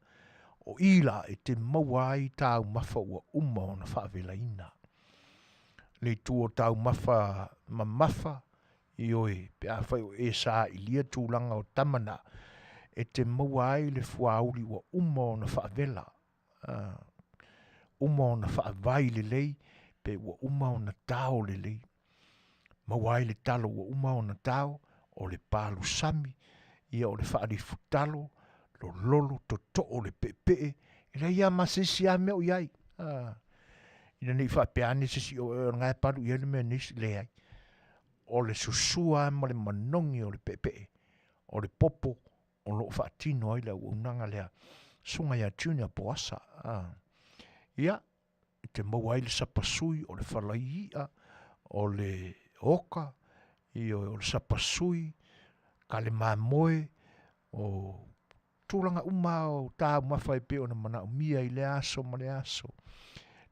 o i la e te maua ai taumafa ua uma ona faavelaina. Le itu o taumafa mamafa, ioe, pe afai o e sailia tulaga o tama na, e te maua ai le fuauli ua uma ona faavela, uma ona faavai lelei, pe ua uma ona tao lelei. Maua ai le talo ua uma ona tao, o le palusami, ia o le faalifutalo, lololo, totoo le peepee, e leai lava ma se isi lava mea o i ai. Ina ne i faapea ane se isi, o lena e palu i ai le mea nei, leai. O le susua lava ma le manogi o le peepee, o le popo, o lo o faatino ai le auaunaga lea, susuga ia Junior Poasa. Ia, e te maua ai le sapasui, o le falai i'a, o le oka, ioe, o le sapasui, kale mamoe, o tulaga uma o taumafa e pei ona manaomia i lea aso ma lea aso.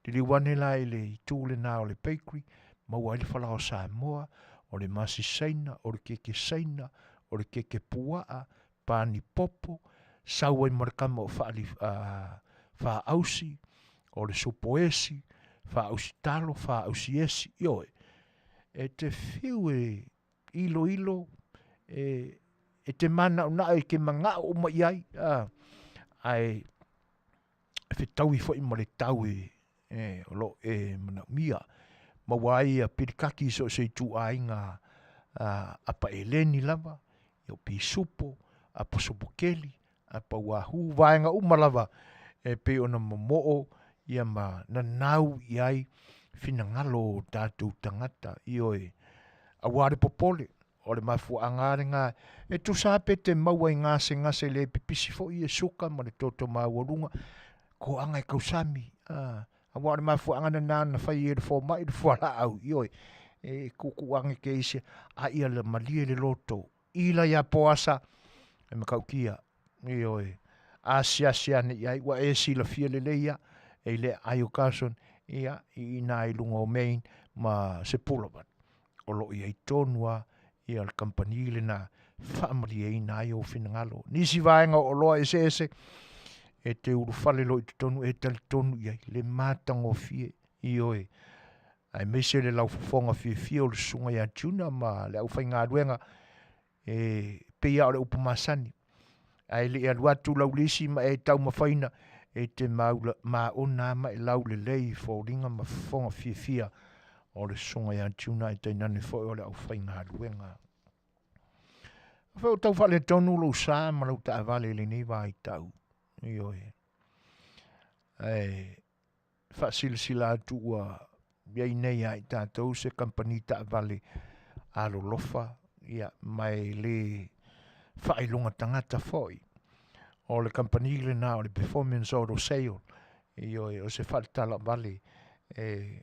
Liliu ane la i le itu lena o le bakery, maua ai le falaoa Samoa, o le masi Saina, o le keke Saina, o le keke puaa, pani popo, sau ai ma le kama o faausi, o le supo esi, faausi talo, faausi esi, ioe. E te fiu e iloilo, e te manaonao e te manao uma i ai, ae fetaui foi ma le tau e o lo o e manaomia. Maua ai ia pilikaki i so o se ituaiga apa eleni lava, o pisupo, apa sopokeli, apa uahu, vaega uma lava e pei ona momoo ia ma nanau i ai finagalo o tatou tagata, ioe, aua le popole, o le mafuaaga lava lena e tusa lava pe te maua i gasegase le pipisi foi e suka ma le toto maualuga, toaga e tausami, aua o le mafuaaga lena na fai ai e le fomai le fualaau, ioe, e tuutuu ane te isi, a ia malie le loto, i la ia Poasa e matautia, ioe, asiasi ane i ai, ua e silafia lelei ia, e i le aai o Carson, ia, i ina i luga o Main ma Sepulveda, o lo o i ai tonu lava ia le kamupani lena e faamalieina ai ou finagalo. Nisi vaega o oloa eseese e te ulufale loa i totonu e talitonu i ai le matagofie, ioe, aemaise le laufofoga fiafia o le susuga ia Juna ma le aufaigaluega e pei lava o le upu masani, ae le i alu atu lau lisi ma e taumafaina, e te maona lava ma e laulelei i foliga ma fofoga fiafia o le susuga ia Juna ae tainane foi o le aufaigaluega. Afai o tau faaletonu lou sa ma lau taavale i lenei vaitau, ioe, ae faasilasila atu ua i ai nei ia i tatou se kamupani taavale alolofa, ia, ma e le faailoga tagata foi. O le kamupani lena o le Performance Auto Sale, ioe, o se faletalavale e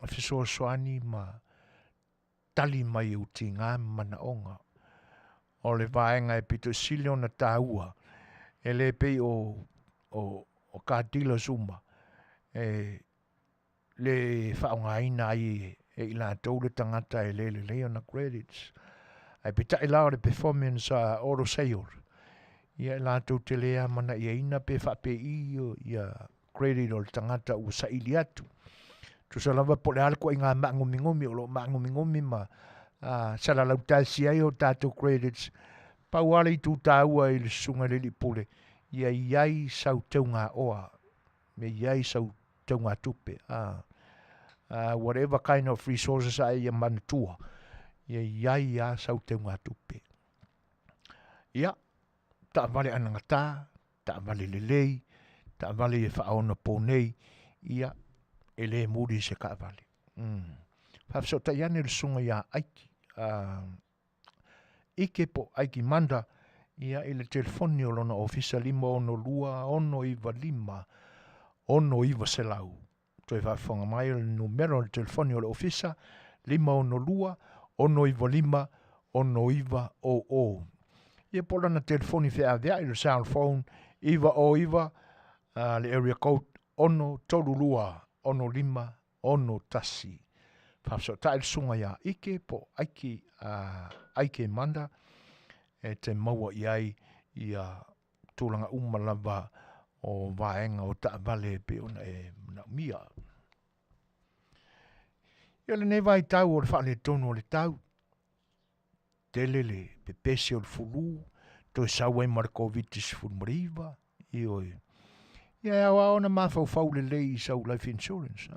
fesoasoani ma tali mai i ou tiga ma manaoga. O le vaega e pito sili ona taua, e le pei o car dealers uma e le faaaogaina ai e i latou le tagata e le lelei ona credits. Ae peitai la o le performance a auto sale, ia e latou te le amanaiaina pe faapei ia credit o le tagata ua saili atu. Tusa lava po o le a le ituaiga maagomigomi o lo o maagomigomi ma salalau tasi ai o tatou credits, pau lava le itu taua i le susuga i le alii pule, ia i ai sau teugaoa, ia i ai sau teugatupe, whatever kind of resources ae ia manatua, ia i ai lava sau teugatupe. Ia, taavale anagata, taavale lelei, taavale e faaonaponei, ia, e le muli se taavale. Faafesootai ane le susuga ia Aiki, Ike po o Aiki Manda, ia i le telefoni o lona ofisa 562 695 6900. Toe faafofoga mai o le numera o le telefoni o le ofisa 562 695 6900. Ia po o lana telefoni feaveai le cell phone 909 le area code 632 65 61. Faafesootai le susuga ia Ike po o Aiki, Aike Manda e te maua i ai ia tulaga uma lava o vaega o taavale e pei ona e manaomia. Ia lenei vaitau o le faaletonu o le tau, tele le pepesi o le fulu, toe sau ai ma le Koviti-19, ioe. Ia e ao lava ona mafaufau lelei i sau life insurance.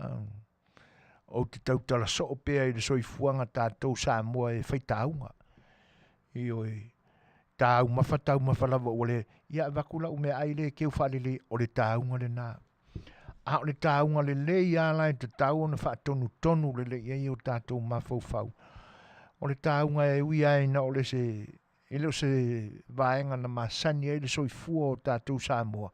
Ou te tautala soo pea i le soifuaga tatou Samoa e faitauga. Ioe, taumafa taumafa lava ua le, ia avatu lau meaai lea e teu faalelei, o le tauga lena. A o le tauga lelei lava la e tatau ona faatonutonu lelei i ai o tatou mafaufau. O le tauga e ui lava ina o le se, e le o se vaega na masani ai le soifua o tatou Samoa,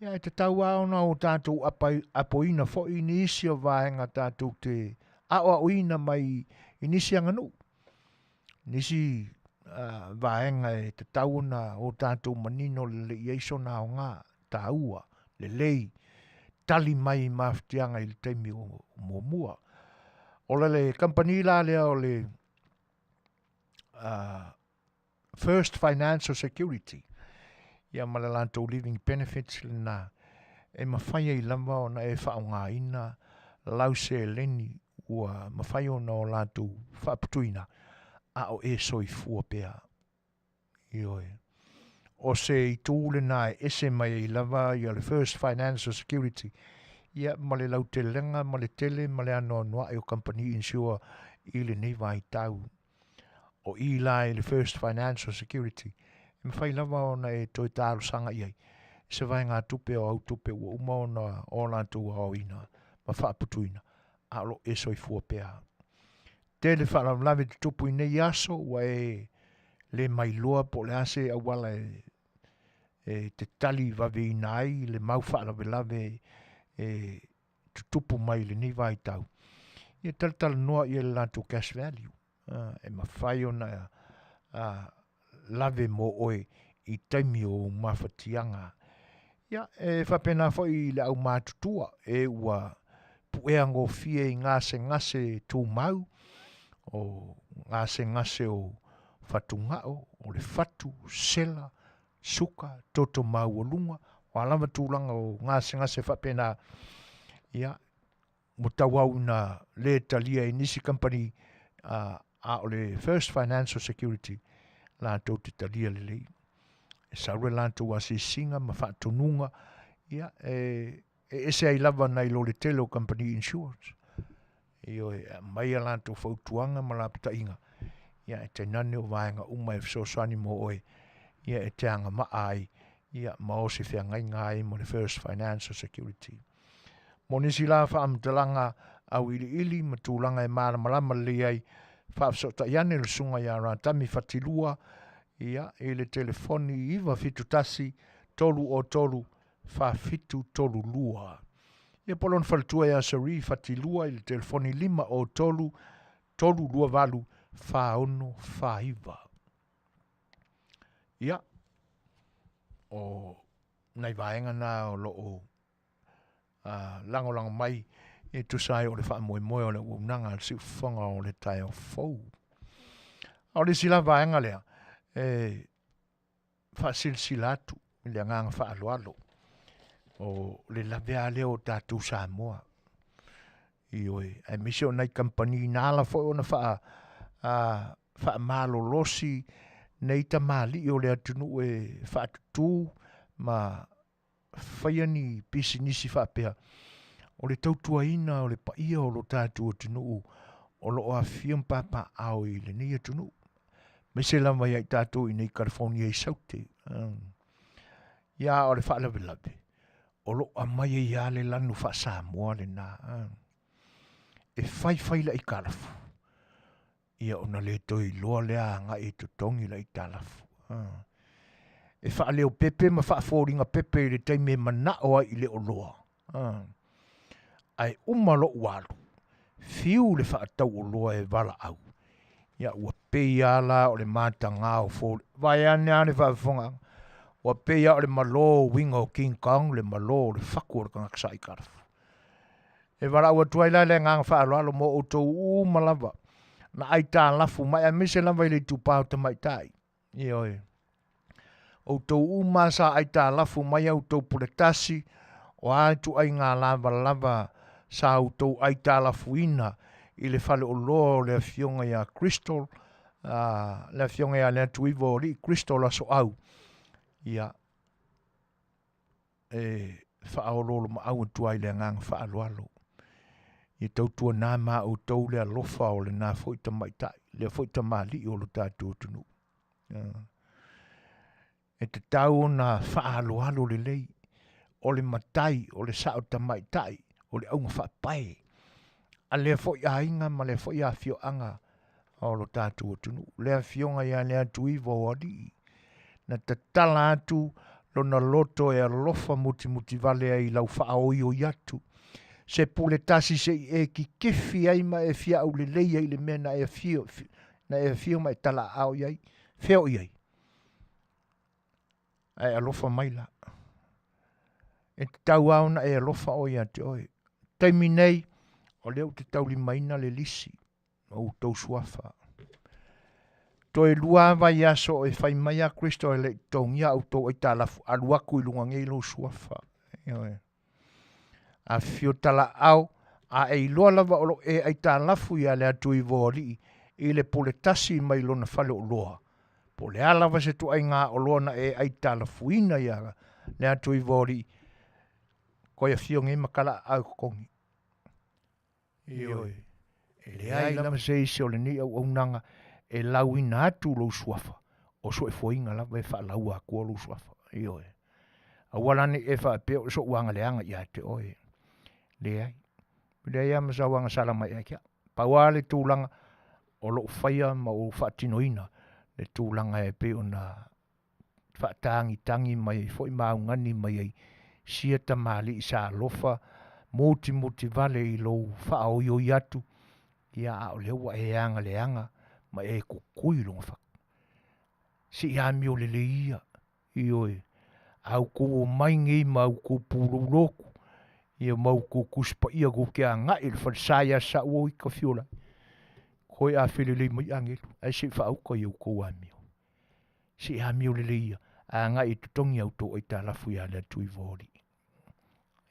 ia e tatau lava ona o tatou apoina foi nisi o vaega tatou te aoaoina mai i nisi aganuu, nisi vaega e tatau ona o tatou manino lelei i ai sona aoga taua, lelei, tali mai i mafatiaga i le taimi o muamua. O le kamupani la lea o le First Financial Security, ia ma le latou living benefits lena, e mafai ai lava ona e faaaogaina lau seleni ua mafai ona o latou faaputuina a o e soifua pea. Ioe. O se itu lena e ese mai ai lava ia le First Financial Security ia ma le lautelega ma le tele ma le anoanoai o kamupani insure i lenei vaitau. O i la i le First Financial Security, e mafai lava ona e toe talosaga i ai i se vaegatupe o au tupe ua uma ona o latou aoaoina ma faaputuina, a o lo o e soifua pea. Tele faalavelave tutupu i nei aso ua e le mailoa po o le a se auala e te tali vaveina ai le mau faalavelave e tutupu mai i lenei vaitau. Ia talatalanoa i ai le latou cash value e mafai ona lave mo oe i taimi o ou mafatiaga. Ia, e faapena foi i le aumatutua e ua puea gofie i gasegase tumau, o gasegase o fatugao, o le fatu, sela, suka, toto maualuga, o a lava tulaga o gasegase faapena, ia, ua tauau ina le talia e nisi kamupani, a o le First Financial Security latou te talia lelei. E sau le latou asiasiga ma faatonuga, ia, e ese ai lava nai lo le tele o kamupani insurance. Ioe, e aumai a latou fautuaga ma lapataiga, ia, e tainane o vaega uma e fesoasoani mo oe, ia, e te agavaa ai, ia, ma o se feagaiga ai mo le First Financial Security. Mo nisi la faamatalaga auiliili ma tulaga e malamalama lelei ai, faafesootai ane le susuga ia Ratami Fatilua, ia, i le telefoni 971 303 4732. Ia po o lona faletua ia Sheree Fatilua i le telefoni 503 328 4649. Ia, o nai vaega na o lo o lagolago mai E tusa ai o le faamoemoe o le auaunaga a le siufofoga o le taeao fou. A o le isi la vaega lea, e faasilasila atu i le agaga faaaloalo, o le lavea lea o tatou Samoa, ioe, aemaise o nai kamupani na ala foi ona faa, a, faamalolosi nei tamalii o le atunuu e faatutu ma faia ni pisinisi faapea, o le tautuaina o le paia o lo tatou atunuu o lo o afifio ma papaaao i lenei atunuu, aemaise lava ia i tatou i inei i California i Saute. Ia a o le faalavelave, o lo o aumai ai lava le lanu faa-Samoa lena. E fai fai le aitalafu, ia ona le toe iloa lea agai e totogi le aitalafu. E faaleopepe ma faafoliga pepe i le taimi e manao ai i le oloa, ae uma lou alu, fiu le faatauoloa e valaau, ia ua pei lava la o le mataga o foliga, vaeane lava le faafofogaaga, ua pei lava o le malo o uiga o King Kong le malo o le fatu o le tagata sa aitalafu. E valaau atu ai la le agaga faaaloalo mo outou uma lava na aitalafu mai, aemaise lava i le itupa o tamaitai. Ioe. Outou uma sa aitalafu mai a outou puletasi, o a ituaiga lavalava sa outou aitalafuina i le faleoloa o le afioga ia Crystal, le afioga ia Leatuiva o Alii Crystal Asoau, ia, e faaoloolomaau atu ai i le agaga faaaloalo. Ia tautuana ma outou le alofa o lena foi tamaitai, lea foi tamalii o lo tatou atunuu. E tatau ona faaaloalo lelei, o le matai, o le sao tamaitai, o le auga faapae a lea foi aiga ma lea foi afioaga o lo tatou atunuu. Le afioga ia Leatuiva o Alii, na tatala atu lona loto e alofa mutimutivale ai i lau faaoioi atu, se pule tasi se i e kikefi ai ma e fia aulelei ai i le mea na e afio, na e afio ma e talaaao i ai, fea o i ai? Ae alofa mai la. E tatau lava ona e alofa oe ia te oe. Taimi nei, o lea ou te taulimaina le lisi o outou suafa. Toe lua vaiaso e fai mai a Kristo e le i totogia outou aitalafu, alu atu i luga nei lou suafa. Ioe. Afifio talaau, a e iloa lava o lo e aitalafu ia le Atuivoalii i le pule tasi mai lona faleoloa, po o le a lava se tuaiga oloa na e aitalafuina ia le Atuivoalii, koe afio nei ma talaaao e totogi. Ioe, e leai lava se isi o lenei auaunaga e lauina atu lou suafa, o soefoiga lava e faalaua atua lou suafa. Ioe, aua la ne i e faapea o sou agaleaga ia te oe. Leai, leai lava ma sau agasala mai ia te au. Pau lava le tulaga o lou faia ma ou faatinoina le tulaga e pei ona faatagitagi mai ai foi ma augani mai ai sia tamalii sa alofa mutimutivale i lou faaoioi atu, ia a o lea ua e agaleaga ma e kukui i lona fatu. Se i amio lelei ia, ioe, a outou omai nei ma outou pulou lotu, ia ma outou tusi paia tou te agai i le falesa ia Saua ita fio lai, toe afelelei mai agelu, ae se i faauta i outou amio. Se i amio lelei ia, agai e totogi a outou aitalafu ia le Atuivoalii.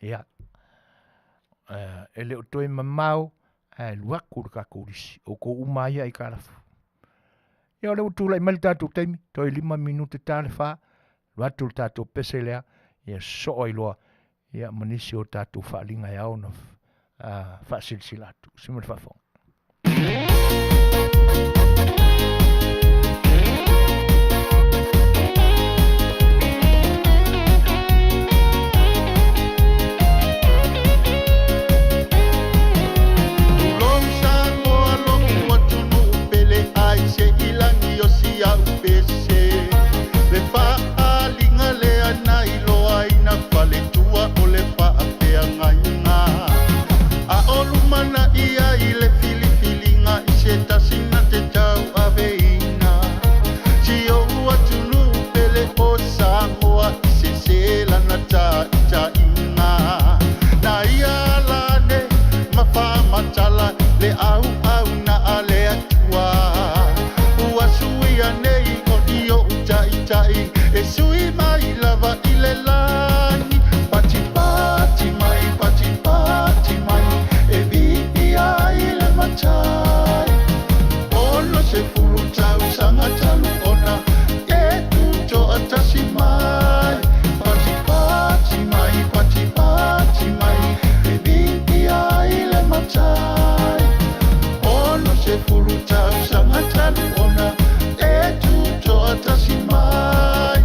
Ia, e le o toe mamao, ae alu atu le tatou lisi, outou uma lava ia aitalafu. Ia o lea ua tulai mai le tatou taimi, toe 5 minute ta le fa, alu atu le tatou pese lea, ia sosoo ai loa, ia ma nisi o tatou faaaliga e ao ona faasilasila atu. Sima le faafofoga. Tulou Samoa lo'u atunuu pele ai se i lagi o si a'u pese le faaaliga lea na iloaina faletua o le faafeagaiga a o lumanai ai le le auauna a le Atua. Ua suia nei o i oʻu taʻitaʻi e sui mai lava i le lagi. Patipati mai, patipati mai, e viia ai le Matai. 60 tausaga talu ona e tutoʻatasi mai. Patipati mai, patipati mai, e viia ai le Matai. 60 tausaga talu ona e tutoʻatasi mai.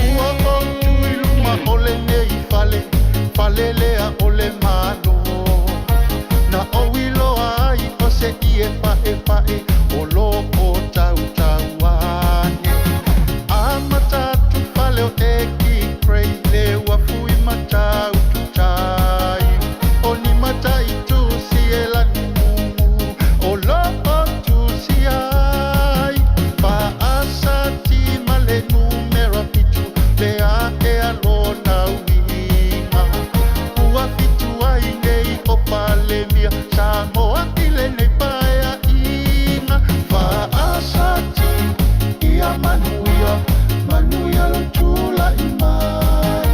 Ua ou tu i luma o lenei fale, fale lea o le Malo. Na ou iloa ai o se ie paepae o loo tautauane. Amata atu fale o Eki Gray le uafu i Matautu tai. O ni mataitusi e lanumumu o loo tusi ai. Faasati ma le numera 7 le ae a lona uiga. Ua fitu ai nei o Palemia Samoa i lenei paeaiga. Faasati ia manuia, manuia lo tulaʻi mai.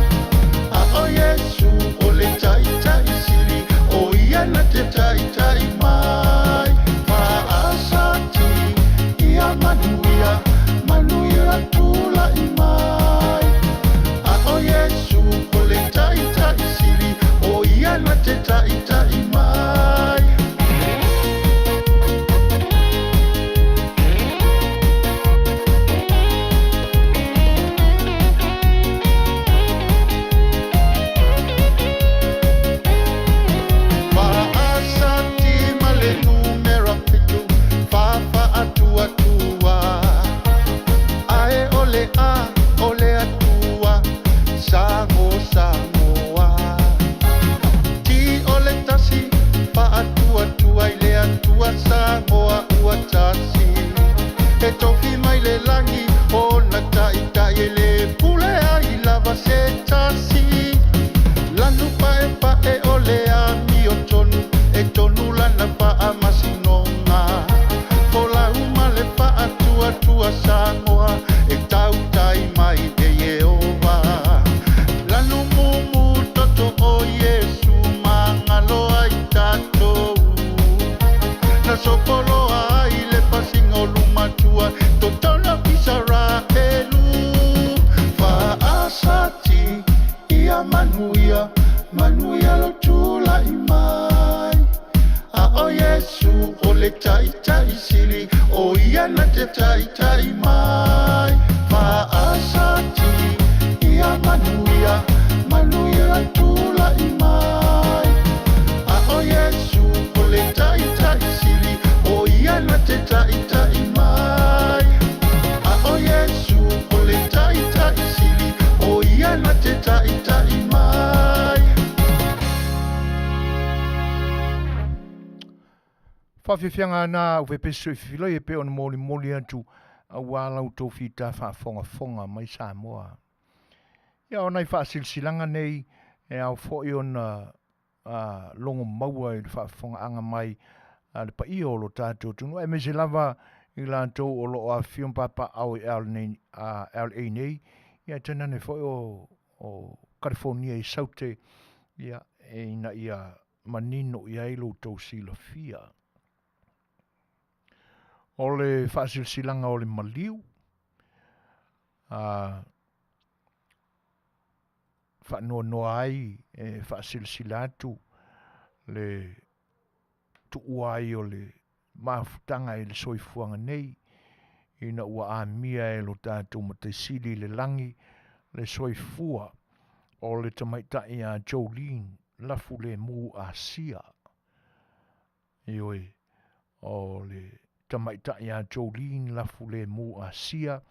A o Iesu o le taʻitaʻi sili, o ia na te taʻitaʻi mai. Faasati ia manuia, manuia lo tulaʻi mai. A o Iesu o le taʻitaʻi sili, o ia na te taʻitaʻi mai. Faasati ma le numera 7, fa-fa-atua-tua. Ae o le a, o le Atua, Sago Samoa. Ti o le tasi, fa-atua-tua i le Atua Samoa ua tasi. E tofi mai le lagi, o na taʻitaʻi e le pule ai lava se tasi. Lanu paepae o le amio tonu, e tonu lana faamasinoga. Folau ma le faatuatua Samoa, e tautai mai e Ieova. Lanu mumu toto o Iesu magalo ai tatou. Na sopoloa ai le pasiga o lumatua, totona Isaraelu. Faasati ia manuia, manuia lo tulaʻi mai. A o Iesu o le taʻitaʻi sili, o ia na te taʻitaʻi mai. Faasati ia manuia, manuia lo tulaʻi mai. A o Iesu o le taʻitaʻi sili, o ia na te taʻitaʻi mai. A o Iesu o le taʻitaʻi sili, o ia na te taʻitaʻi mai. Faafiafiaga na u fepeso i fifiloi e pe ona molimoli atu auā la outou fita faafogafoga mai Samoa. Ia ona i faasilasilaga nei e ao foʻi ona logo maua i le faafofogaaga mai a le paia o lo tatou atunuu aemaise lava i latou o loo afifio ma papaao i LA nei, ia tainane foi o California i Saute, ia e ina ia manino i ai lo outou silafia. O le faasilasilaga o le maliu faanoanoa ai e faasilasila atu le tuua ai o le mafutaga i le soifuaga nei, ina ua amia e lo tatou Mataisili i le lagi le soifua o le tamaitaʻi a Jolene Lafulemu Asia. Ioe, o le tamaitaʻi a Jolene Lafulemu Asia,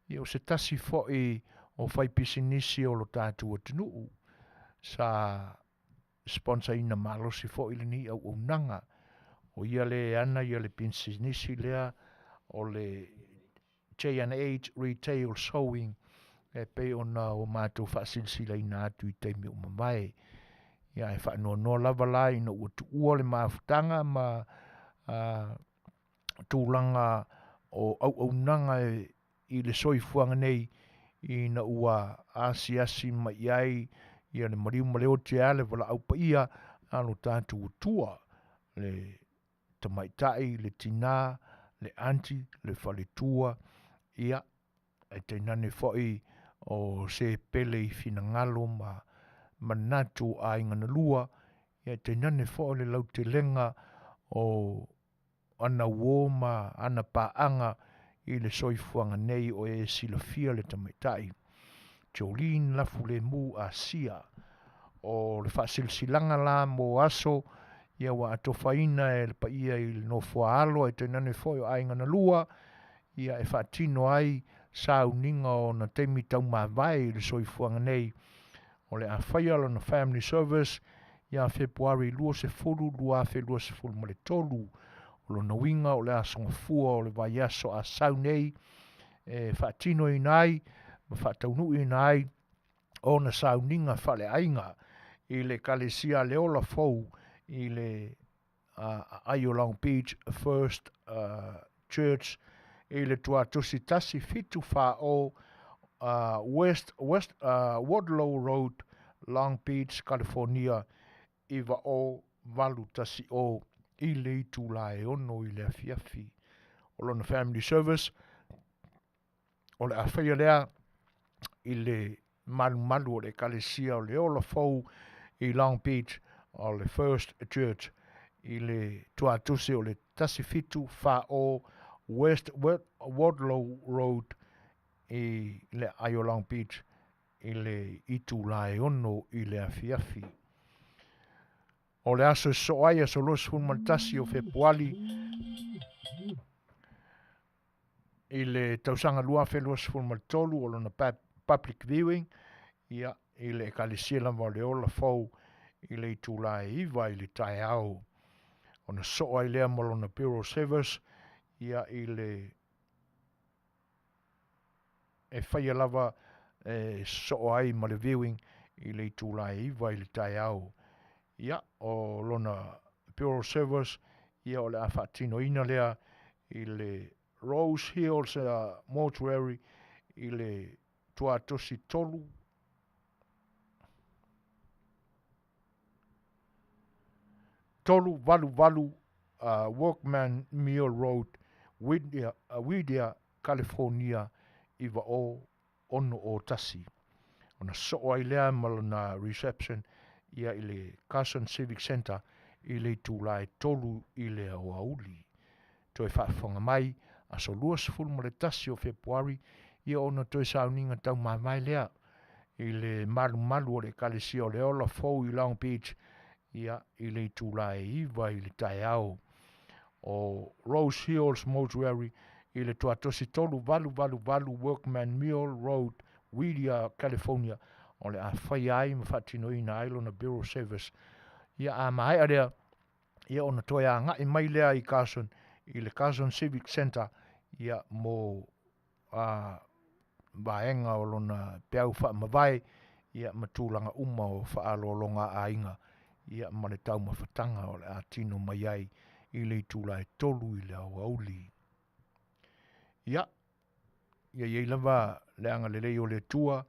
ia o se tasi foʻi o faipisinisi o lo tatou atunuu sa sponsor ina malosi foʻi lenei auaunaga O ia lea e ana le pisinisi lea o le J&H Retail Sewing e pei ona ua matou faasilasilaina atu i taimi ua mavae. Ia ae faanoanoa lava la ina ua tuua le mafutaga ma tulaga o auaunaga i le soifuaga nei ina ua asiasi mai i ai le maliu ma le oti e a le valaau paia a lo tatou Atua, le tamaitai, le tina, le aunty, le faletua, ia, ae tainane foi o se pele i finagalo ma manatu o aiga na lua, ae tainane foi le lautelega o ana uo ma ana paaga i le soifuaga nei o e silafia le tamaitai Joline Lafulemu Asia. O le faasilasilaga la mo aso ua atofaina e le paia i le nofo a alo ae tainane foi o aiga na lua e faatino ai sauniga o ona taimi taumavae i le soifuaga nei. O le a faia lona family service ia Fepuari 20, 2023. O lona uiga o le Aso Gafua o le vaiaso a sau nei e faatinoina ai ma faataunuuina ai ona sauniga faaleaiga i le Ekalesia Le Ola Fou i le aai o Long Beach First Church i le tuatosi 1740 West Wadlow Road, Long Beach, California 90810 i le itula e 6 i le afiafi. O lona family service o le a faia lea i le malumalu o le Ekalesia o le Ola Fou i Long Beach o le First Church i le tuatusi o le 1740 West Wadlow Road i le aai o Long Beach i le itula e 6 i le afiafi. O le aso e sosoo ai, aso 21 o Fepuali i le tausaga 2023 o lona public viewing ia, i le Ekalesia lava o le Ola Fou i le itula e 9 i le taeao. Ona sosoo ai lea ma lona burial service ia, i le e faia lava e sosoo ai ma le viewing i le itula e 9 i le taeao. Ia, o lona burial service ia o le a faatinoina lea i le Rose Hills Mortuary i le tuatosi 3 388 Workman Mill Road, Whittier, California 90601. Ona sosoo ai lea ma lona reception ia i le Carson Civic Center i le itula e 3 i le aoauli. Toe faafofoga mai, aso 21 o Fepuari, ia ona toe sauniga taumavae lea i le malumalu o le Ekalesia o le Ola Fou i Long Beach ia, i le itula e 9 i le taeao. O Rose Hills Mortuary i le tuatosi 3888 Workman Mill Road, Whittier, California, o le a faia ai ma faatinoina ai lona burial service. Ia a maea lea, ia ona toe agai mai lea i Carson, i le Carson Civic Center, ia mo vaega o lona peau faamavae, ia ma tulaga uma o faaaloaloga a aiga, ia ma le taumafataga o le a tino mai ai i le itula e 3 i le aoauli. Ia, ia i ai lava le agalelei o le Atua,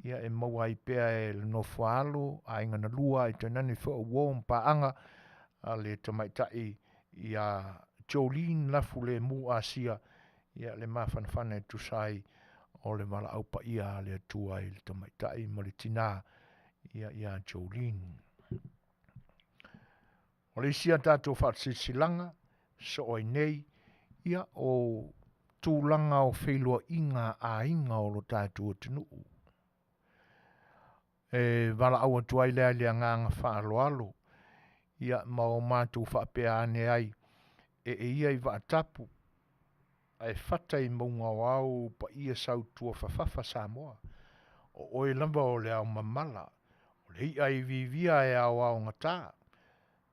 ia e maua ai pea e le nofo a alo, aiga na lua, ae tainane foi o uo ma paaga a le tamaitai ia Joline Lafulemu Asia, ia le mafanafana e tusa ai o le valaau paia a le Atua i le tamaitai ma le tina ia ia Joline. O le isi a tatou faasilasilaga sosoo ai nei, ia o tulaga o feiloaiga a aiga o lo tatou atunuu. E valaau atu ai lea i le agaga faaaloalo, ia ma o matou faapea ane ai, e e ia i vaatapu, ae fata i mauga o ao paia sautuafafafa Samoa. O oe lava o le ao mamala, o le i'a i viivia e aoaogata.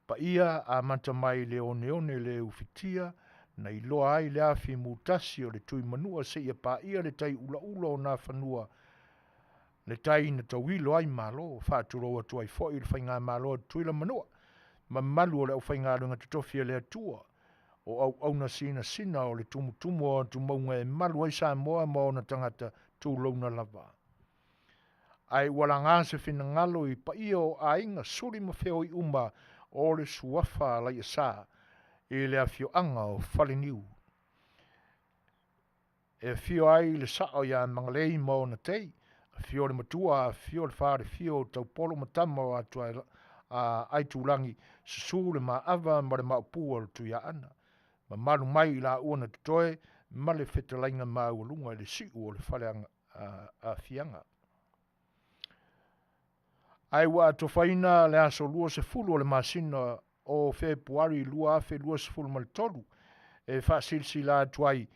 Paia amata mai le oneone le ufitia, na iloa ai le afi mutasi o le Tuimanua seia paia le tai ulaula o Nafanua, le tai na tauilo ai Malo. Faatulou atu ai foi le faigamalo a Tutuila Manua, mamalu o le aufaigaluega totofi a le Atua, o auauna sinasina o le tumutumu o atumauga e malu ai Samoa ma ona tagata tulouna lava. Ae ua laga se finagalo i paia o aiga suli ma feoi uma o le suafa Alaiasa i le afioaga o Faleniu. E afio ai le sao ia Magalei ma ona tei, afio le matua, afio le falefia o Taupolo ma tama o Atua a Aitulagi, susu le Maava ma le Maopu o le Tuiaana, mamalu mai i laua na totoe ma le fetalaiga maualuga i le siu o le fale afiaga. Ae ua atofaina le aso 20 o le masina o Fepuari 2023 e faasilasila atu ai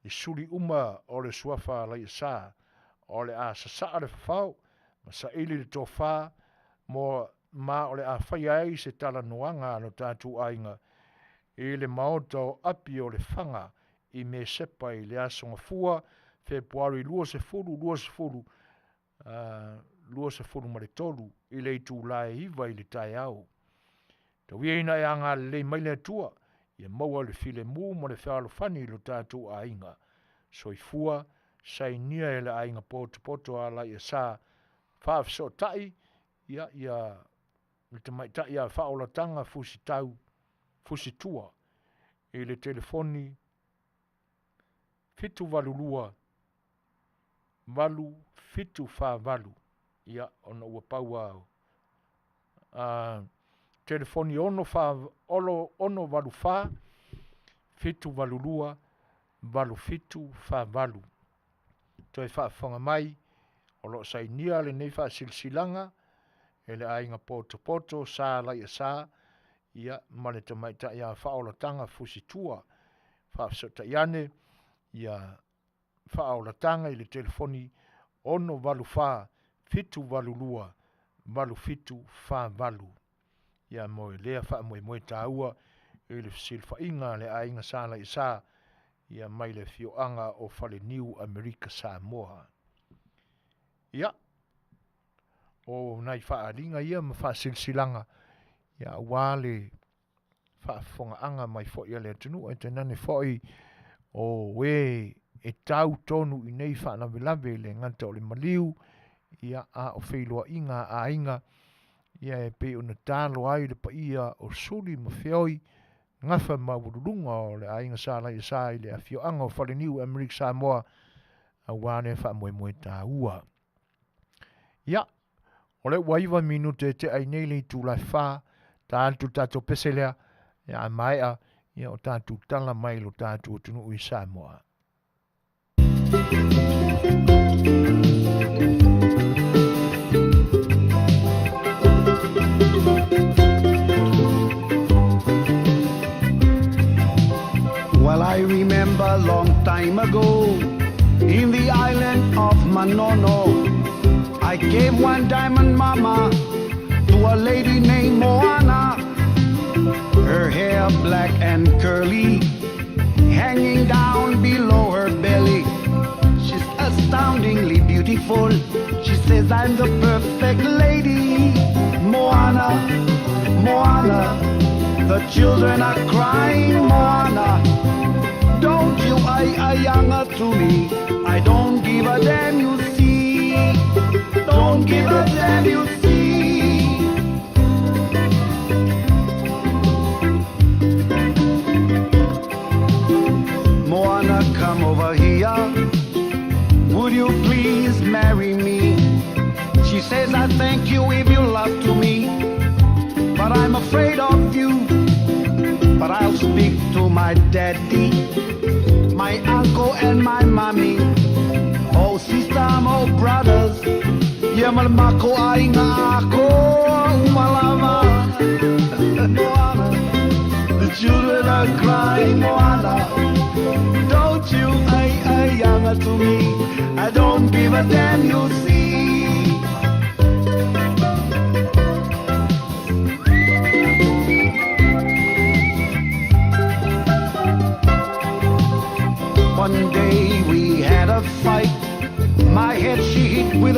i suli uma o le suafa Alaiasa o le a sasaa le fafao ma saili le tofa mo ma o le a faia ai se talanoaga a lo tatou aiga i le maota o Api o Lefaga i Mesepa i le aso Gafua, Fepuari 20 20 23 i le itula e 9 i le taeao. Tau ia ina e agalelei mai le Atua ia maua le filemu ma le fealofani i lo tatou aiga. Soifua sainia e le aiga potopoto Alaiasa faafesootai ia ia le tamaitai ia Faaolataga Fusitau Fusitua i le telefoni 782 8748. Ia, ona ua pau lava o telefoni 6 6 84 782 8748. Toe faafofoga mai, o lo o sainia lenei faasilasilaga e le aiga potopoto Sa Alaiasa ia ma le tamaitai ia Faaolataga Fusitua. Faafesootai ane ia Faaolataga i le telefoni 684 782 8748. Ia mo lea faamoemoe taua i le fesilafaiga a le aiga Sa Alaiasa ia mai le afioaga o Faleniu, Amerika Samoa. Ia, o nai faaaliga ia ma faasilasilaga ia aua le faafofogaaga mai foi a le atunuu, ae tainane foi o e e tau tonu i nei faalavelave e le gata o le maliu, ia a o feiloaiga a aiga, ia e pei ona talo ai le paia o Suli ma Feoi, gafa maualuluga o le aiga Sa Alaiasa i le afioaga o Faleniu, Amerika Samoa, aua lea faamoemoe taua. Ia, o lea ua 9 minute e tea ai nei le itula e 4, ta atu le tatou pese lea, ia a maea, ia o tatou tala mai lo tatou atunuu i Samoa. Well, I remember long time ago in the island of Manono, I gave one diamond mama to a lady named Moana. Her hair black and curly, hanging down below her belly. She's astoundingly beautiful. She says I'm the perfect lady. Moana, Moana, the children are crying, Moana. Don't you I ayanga to me. I don't give a damn, you see. Don't give a damn, you see. Moana, come over here. Would you please marry me? She says, I thank you if you love to me, but I'm afraid of you. But I'll speak to my daddy, my uncle and my mommy. Oh sister, oh brothers, Yamalmako ay nga ako, umalama. Moana, the children are crying, Moana. Don't you ay ay yanga to me? I don't give a damn, you see.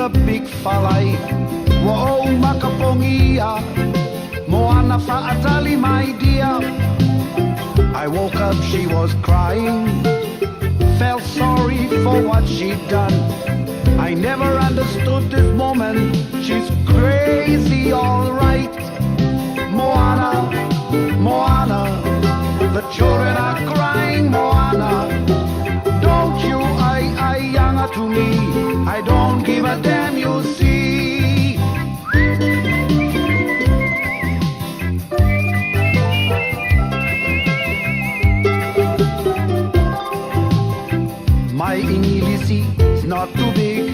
the big falai Ua ou makapogia Moana fa'atali my dear I woke up she was crying Felt sorry for what she'd done I never understood this woman She's crazy all right Moana, Moana The children are crying Moana Don't you ai ai anga to me I don't give a damn you see My English is not too big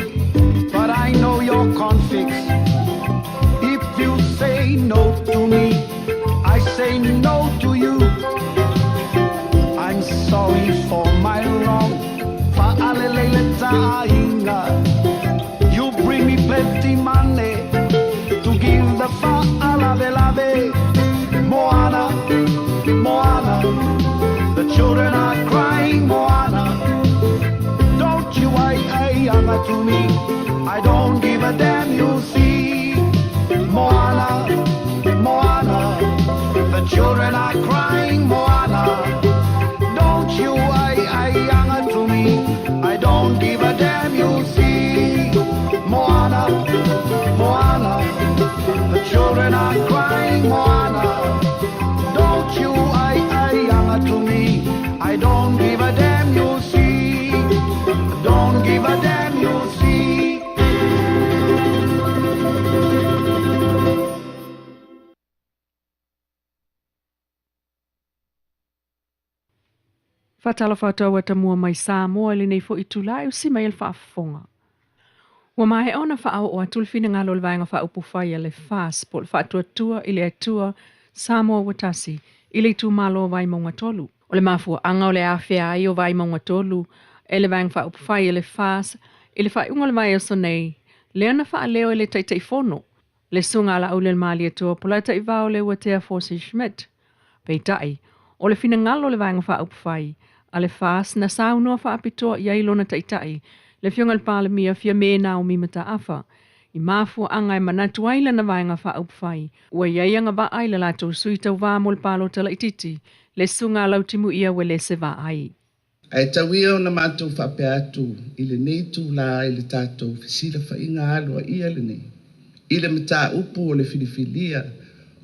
But I know your configs If you say no to me I say no to you I'm sorry for my wrong Fa'alelele ta'aiga You bring me plenty money To give the fa'alavelave Moana, Moana The children are crying Moana Don't you ai ai anga to me I don't give a damn you see Moana, Moana The children are crying Moana Don't you ai ai anga to me I don't give a damn you see Moana, Moana The children are crying Moana Don't you ai ai anga to me I don't give a damn you see Don't give a damn you see Faatalofa atu au atamua mai Samoa i lenei foi itula e usi mai ai le faafofoga. Ua maea ona faaoo atu le finagalo o le Vaega Faaupufai a le FAS po o le Faatuatua i le Atua Samoa Ua Tasi i le itumalo o Vaimauga 3. O le mafuaaga o le afea ai o Vaimauga 3 e le Vaega Faaupufai a le FAS i le faaiuga o le vaiaso nei, lea na faaleo e le Taitaifono, le Susuga a Laaulialemalietoa Polataivao Leuatea Forsie Schmidt. Peitai, o le finagalo o le Vaega Faaupufai a le FAS na saunoa faapitoa i ai lona Taitai, le Afioga i le Palemia Fiame Naomi Mataafa, i mafuaaga e manatu ai lana Vaega Faaupufai ua i ai agavaa i le latou sui tauva mo le palota laitiiti, le Susuga a Lautimuia Uelese Vaai. Ae tau ia ona matou faapea atu i lenei itulā i le tatou fesilafaiga aloaia lenei i le mataupu o le filifilia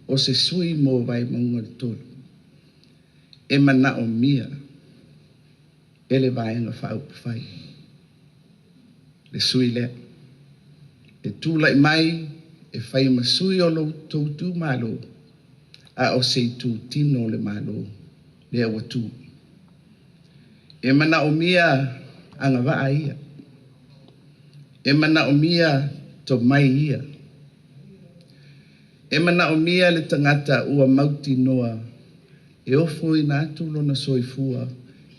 o se sui mo Vaimauga le Tolu e manaomia e le Vaega Faaupufai le sui lea e tulai mai e fai ma sui o lo outou itumalo a o se itutino o le Malo lea ua tu. E manaomia agavaa ia. E manaomia tomai ia. E manaomia le tagata ua mautinoa e ofoina atu lona soifua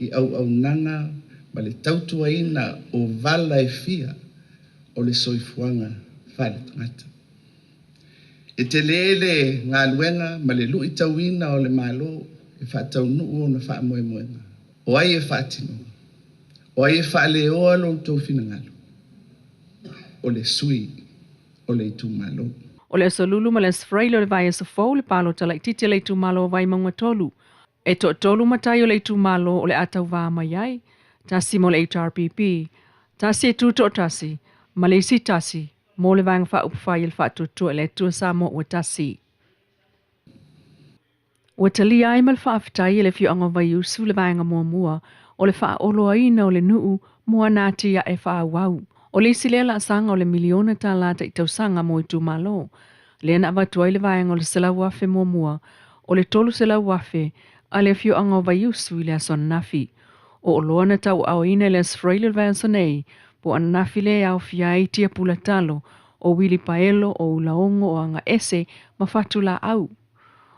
i auaunaga ma le tautuaina o vala e fia o le soifuaga faaletagata. E tele le galuega ma le luitauina o le Malo e faataunuu ona faamoemoega. O ai e faatinoa? O ai e faaleoa lo outou finagalo? O le sui o le itumalo. O le Aso Lulu ma le Aso Faraile o le vaiaso fou le palota laitiiti a le itumalo o Vaimauga 3. E toatolu matai o le itumalo o le a tauva mai ai, tasi mo le HRPP, tasi e tutoatasi, ma le isi tasi mo le Vaega Faaupufai a le Faatuatua i le Atua Samoa Ua Tasi. Ua talia ai ma le faafetai e le afioaga o Vaiusu le vaega muamua o le faaoloaina o le nuu mo ana atiae faaauau. O le isi lea laasaga o le miliona tālā taitausaga mo itumalo, lea na avatu ai le vaega o le 100,000 muamua o le 300,000 a le afioaga o Vaiusu i le aso ananafi. O oloa na tauaaoina i le Aso Faraile o le vaiaso nei, po o ananafi lea e aofia ai tiapula talo, o uilipaelo, o ulaogo, o agaese ma fatulaau.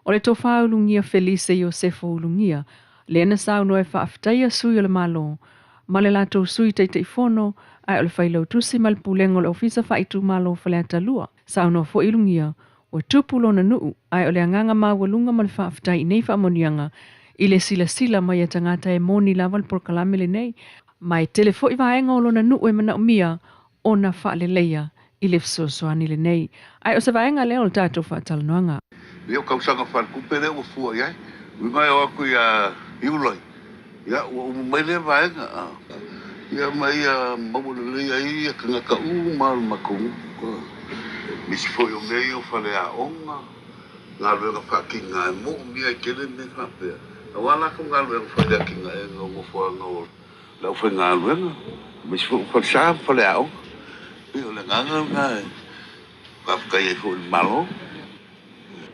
O le Tofa Ulugia Felise Iosefo Ulugia, lea na saunoa e faafetaia sui o le Malo ma le latou Sui Taitaifono ae o le Failautusi ma le Pulega o le Ofisa Faaitumalo o Faleata 2. Saunoa foi Ulugia, ua tupu lona nuu ae o le agaga maualuga ma le faafetai i nei faamanuiaga i le silasila mai a tagata e moni lava le polokalame lenei ma e tele foi vaega o lona nuu e manaomia ona faaleleia i le fesoasoani lenei. Ae o se vaega lea o le tatou faatalanoaga. Ia o tausaga faaletupe lea ua fua i ai, uiga e o atu ia Iulai, ia ua uma mai lea vaega. Ia ma ia maua lelei ai ia tagata uma o le matou nuu. Nisi foi o mea ia o faleaoga, galuega faatinae moomia e tele mea faapea. Aua latou galuega fai i le atinaega o nofoaga o le aufaigaluega, aemaise foi o falesa ma faleaoga. Pei o le agaga lena e faafetai ai foi i le Malo.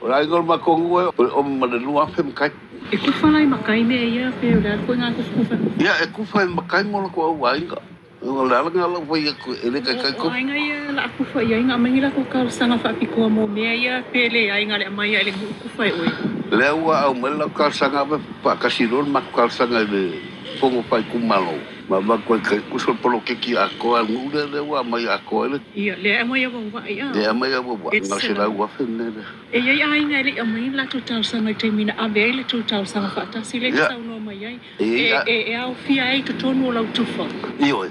O le aiga o le matou nuu o le ome ma le 2000 matai. E tufa la i matai mea ia pe o le a le ituaiga tufutufa? Ia, e tufa i matai mo latou au aiga. O le ala lena o lau fai atu e le taitai O aiga ia la a tufa i ai na aumai ni latou talosaga faapitoa mo mea ia pe leai na le aumai a e le nuu tufa e oe? Lea ua aumai le latou talosaga ave faatasi loa le matou talosaga i le fono faaitumalo ma avatu ai tai tusa o le poloketi atoa a le nuu lea lea ua aumai atoa ai le Ia, lea e aumai auauai a. Lea e aumai auauai, na o se 100,000 le mea lea. E i ai aiga e le i aumaia ni latou talosaga i le taimi na ave ai le tou talosaga faatasi lea e te saunoa mai ai, e aofia ai i totonu o lau tufa. Ioe.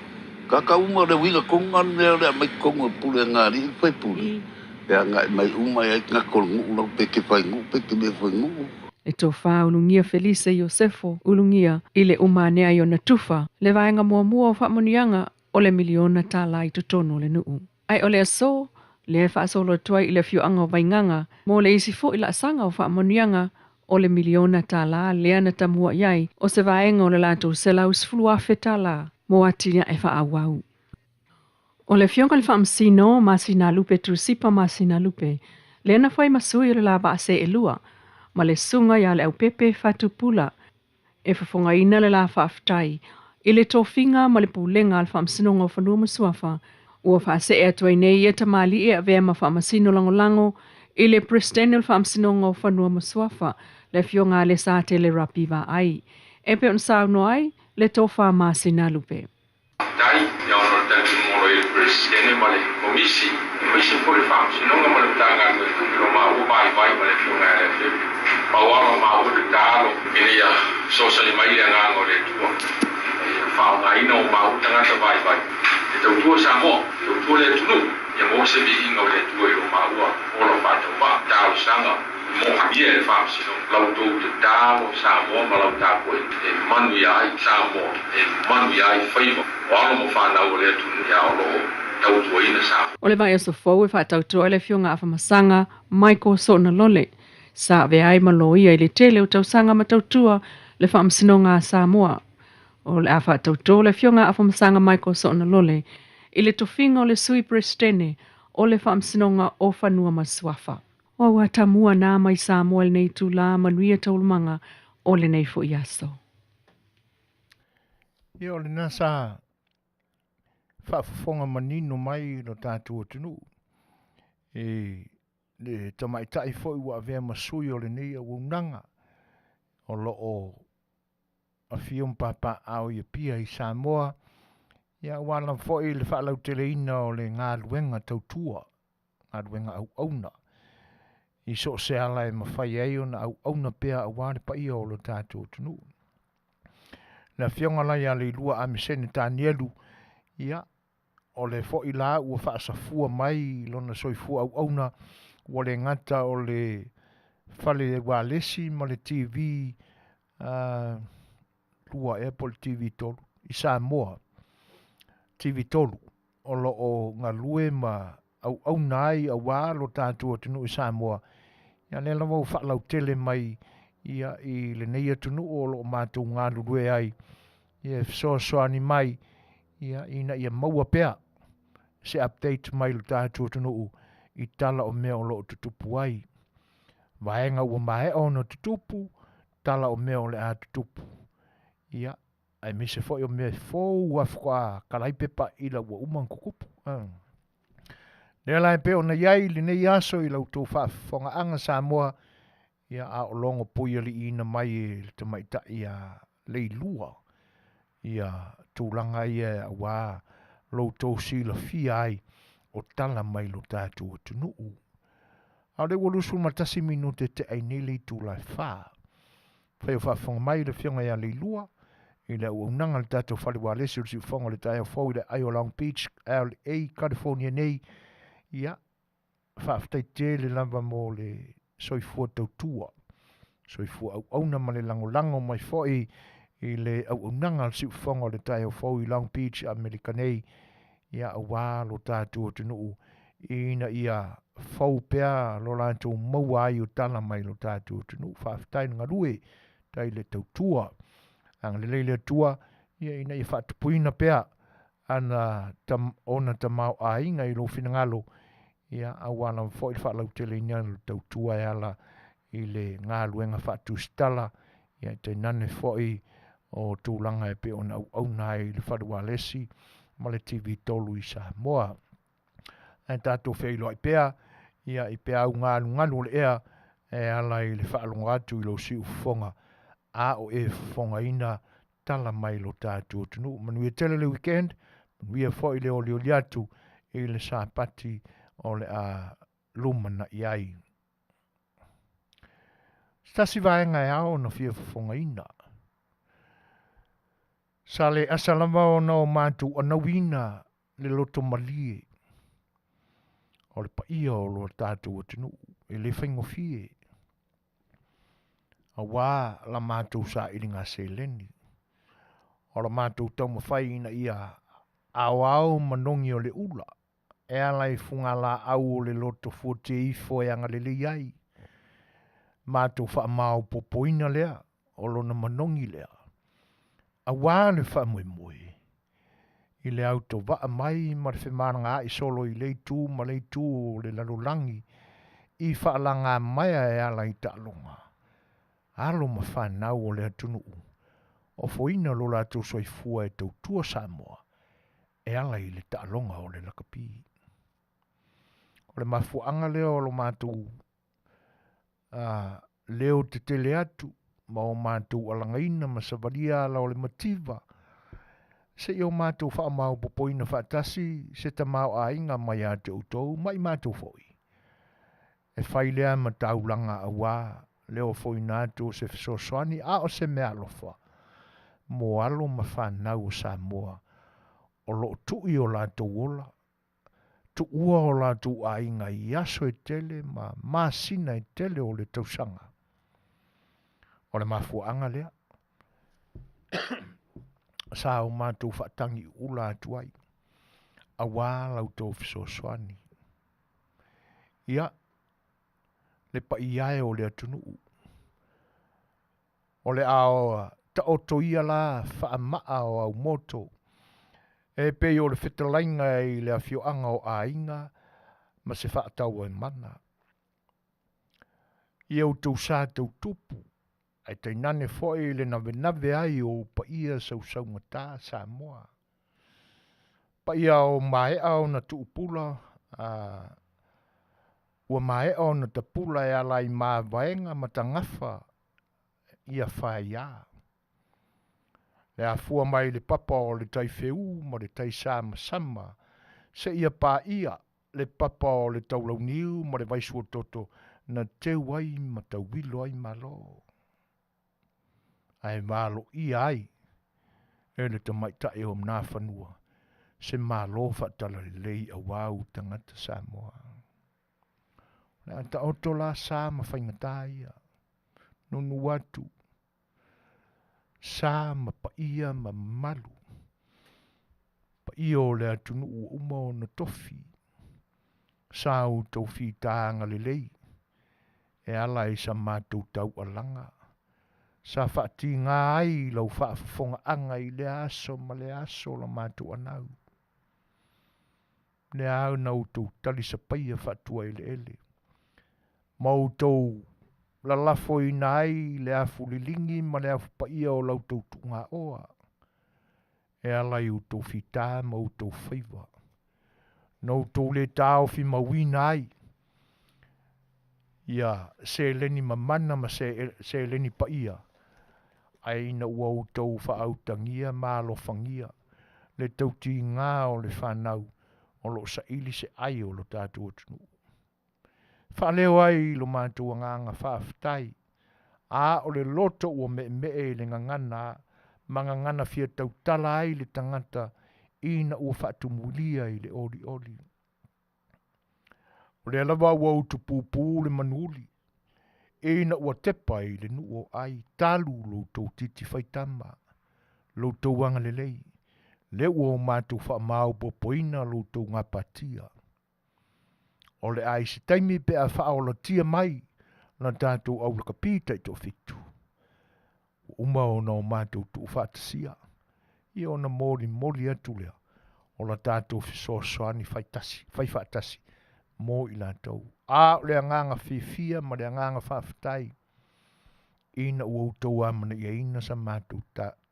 Kaka uma o le uiga tonu lava le mea o le aumai totonu o le pulega a alii ma faipule, e agai mai uma ai tagata o le nuu lau pe te fai nuu pe te le fai nuu. Le tofa Ulugia Felise Iosefo Ulugia i le uma ane ai ona tufa le vaega muamua o faamanuiaga o le miliona tala i totonu o le nuu. Ae o le aso lea e faasolo atu ai i le afioaga o Vaigaga mo le isi foi laasaga o faamanuiaga o le miliona tala lea na tamua i ai o se vaega o le latou $110,000 mo atinae faaauau. O le Afioga i le Faamasino Masinalupe Tusipa Masinalupe lea na fai ma sui o le la vaa seelua ma le Susuga ia Leaupepe Fatupula E fofogaina le la faafetai i le tofiga ma le pulega a le Faamasinoga o Fanua ma Suafa ua faasee atu ai nei ia tamalii e avea ma Faamasino Lagolago i le Peresetene o le Faamasinoga o Fanua ma Suafa, le Afioga a Lesatele Rapi Vaai, e pei ona saunoa ai le Tofa Masinalupe. Faafetai ia ona o le talitonuga o lo o i ai le Peresetene ma le Komisi, aemaise foi le Faamasinoga ma le Matagaluega i lo maua vaivai ma le Afioga ia Leafepe. Pau lava o maua tatalo ina ia fesoasoani mai le Agaga o le Atua ina ia faaaogaina o maua tagata vaivai e tautua Samoa, tautua le atunuu, ia maua se viiga o le Atua i lo maua ola faatauvaa, talosaga. Moomia e le Faamasinoga la outou tatalo Samoa ma lau tapuaiga e manuia ai Samoa, e manuia ai faiva o alo ma fanau o le atunuu ia o lo o tautuaina Samoa. O le vaiaso fou e faatautoa ai le Afioga Afamasaga Michael Soonalole, sa avea ai ma loia i le tele o tausaga ma tautua le Faamasinoga a Samoa. O le a faatauto le Afioga Afamasaga Michael Soonalole i le tofiga o le Sui Peresetene o le Faamasinoga o Fanua ma Suafa. O au atamua nā mai Samoa i lenei itulā manuia taualumaga o lenei foi aso. Ia o lena sa faafofoga manino mai lo tatou atunuu i le tamaitai foi ua avea ma sui o lenei auaunaga o lo o afio ma papaaao i Apia i Samoa, ia aua lava foi le faalauteleina o le galuega tautua galuega auauna i so o se ala e mafai ai ona auauna pea aua le paia o lo tatou atunuu. Le afioga la ia Leilua Amesene Tanielu, ia, o le foi la ua faasafua mai lona soifua auauna, ua le gata o le fale ualesi ma le TV 2 ea po o le TV 3 i Samoa, TV 3 o lo o galue ma auauna ai aua lo tatou atunuu i Samoa, ia lea lava ua faalautele mai ia i lenei atunuu o lo o matou galulue ai, ia e fesoasoani mai ia ina ia maua pea se update mai lo tatou atunuu i tala o mea o lo o tutupu ai. Vaega ua maea ona tutupu, tala o mea o le a tutupu. Ia, aemaise foi o mea fou a faatoa kalai pepa ila ua uma ona tutupu. Lea la e pei ona i ai lenei aso i la outou faafofogaaga Samoa, ia a o logo puialiiina mai e le tamaitai a Leilua ia tulaga ia aua lo outou silafia ai o tala mai lo tatou atunuu. A o lea ua 21 minute te ai nei le itula e 4. Fai o faafofoga mai le Afioga ia Leilua i le auaunaga a le tatou fale ualesi o le siufofoga o le taeao fou i le aai o Long Beach, LA, California nei. Ia, faafetai tele lava mo le soifua tautua, soifua auauna ma le lagolago mai foi i le auaunaga a le Siufofoga o le Taeao Fou i Long Beach, Amerika nei, ia aua lo tatou atunuu ina ia fou pea lo latou maua ai o tala mai lo tatou atunuu. Faafetai le galue, tai le tautua. Agalelei le Atua ia ina ia faatupuina pea ana tam, ona tamaoaiga i lou finagalo, ia aua lava foi le faalauteleina o le tautua e ala i le galuega faatusitala, ia tainane foi o tulaga e pei ona auauna ai i le Fale Ualesi ma le TV3 i Samoa. Ae tatou feiloai pea ia i peau galugalu o le ea e ala i le faalogo atu i lou siufofoga a o e fofogaina tala mai lo tatou atunuu. Manuia tele le weekend, manuia foi le olioli atu i le Sapati o le a lumanai ai. Se tasi vaega e ao ona fia fofogaina. Sa le asa lava ona o matou anauina le loto malie o le paia o lo tatou atunuu e le faigofie aua la matou sailiga seleni o la matou taumafai ina ia aoao manogi o le ula e ala i fugalaau o le loto fuatia ifo e agalelei ai matou faamaopopoina lea o lona manogi lea aua le faamoemoe i le autovaa mai ma le femalagaai solo i lea itu ma lea itu o le lalolagi i faalagamaea e ala i taaloga alo ma fanau o le atunuu ofoina lo latou soifua e tautua Samoa e ala i le taaloga o le lakapi. O le mafuaaga lea o lo matou leo tetele atu ma o matou alagaina ma savalia ala o le mativa se i o matou faamaopopoina faatasi se tamaoaiga mai ia te outou ma i matou foi. E fai lea ma taulaga aua le ofoina atu o se fesoasoani a o se meaalofa mo alo ma fanau o Samoa o lo o tui o latou ola, tuua o latou aiga i aso e tele ma masina e tele o le tausaga. O le mafuaaga lea sa o matou faatagi ula atu ai aua la outou fesoasoani. Ia, le paia e o le atunuu, o le a taoto ia la faamaa o aumoto e pei o le fetalaiga i le afioaga o aiga ma se faatauaimana. Ia outou sa tautupu, ae tainane foi le navenave ai o ou paia sausaugata Samoa. Paia o maea ona tuupula, a, ua maea ona tapula e ala i mavaega ma tagafa ia faia. Le afua mai le papa o le tai feū ma le tai samasama, seia paia le papa o le taulauniu ma le vaisuatoto na teu ai ma tauilo ai Malo. Ae valoia ai e le tamaitai o Nafanua se Malo faatalalelei aua u tagata Samoa. O le a taoto la sa ma faigata ia, nunu atu, sa ma paia ma mamalu, paia o le atunuu ua uma ona tofi, sa outou fita agalelei, e ala i sa matou taualaga, sa faatiga ai lau faafofogaaga i lea aso ma lea aso o la matou anau. Lea na outou talisapaia faatuaeleele, ma outou lalafoina ai le afu liligi ma le afu paia o la outou tuugaoa, e ala i outou fita ma outou faiva, na outou le taofimauina ai ia seleni mamana ma seleni paia, ae ina ua outou faaautagia ma alofagia le tautiga o le fanau o lo o saili se ai o lo tatou atunuu. Faaleo ai i lo matou agaga faafetai, a o le loto ua meemee i le gagana ma gagana fia tautala ai le tagata ina ua faatumulia i le olioli. O lea lava ua utupūpū le manuuli, ina ua tepa i le nuu o Ai, talu lo outou titi faitama, lo outou agalelei, lea ua o matou faamaopoopoina lo outou gapatia. O le a i se taimi pe a faaolatia mai la tatou aulakapi taitoafitu, ua uma ona o matou tuufaatasia, ia ona molimoli atu lea o la tatou fesoasoani faitasi, faifaatasi mo i latou. A o le agaga fiafia ma le agaga faafetai ina ua outou amanaiaina sa matou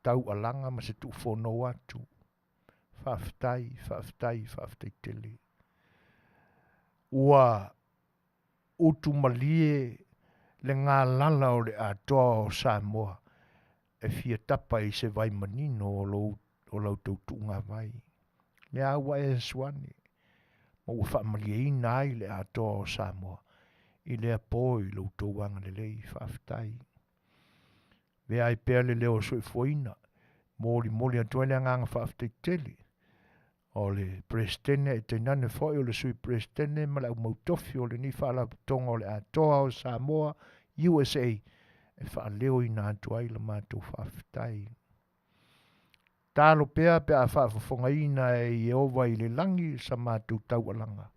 taualaga ma se tuufonou atu. Faafetai, faafetai, faafetai tele. Ua utumalie le galala o le atoa o Samoa e fia tapa i se vai manino o lou o la outou tuugavai. Lea ua e asu ane, ma ua faamalieina ai le atoa o Samoa i lea po i lo outou agalelei. Faafetai. Avea ai pea le leo soifuaina, molimoli atu ai le agaga faafetai tele o le Peresetene ae tainane foi o le Sui Peresetene ma le au mautofi o lenei Faalapotopotoga o le Atoa o Samoa, USA, e faaleoina atu ai la matou faafetai. Talo pea pe a faafofogaina e Ieova i le lagi sa matou taualaga,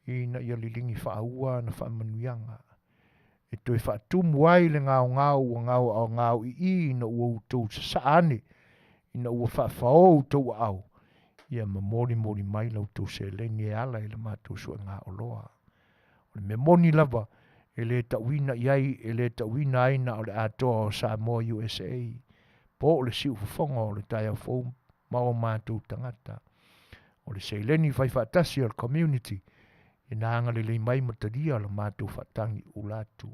ina ia liligi faaua ana faamanuiaga, e toe faatumu ai le gaogao ua gaogaoi'i ina ua outou sasaa ane, ina ua faafaō outou aao, ia ma molimoli mai la outou seleni e ala i la matou suegaoloa. O le mea moni lava, e le tauina i ai, e le tauina ai na o le atoa o Samoa USA, po o le siufofoga o le taeao fou ma o matou tagata. O le seleni fai faatasi a le community, ina agalelei mai ma talia la matou faatagi ula atu.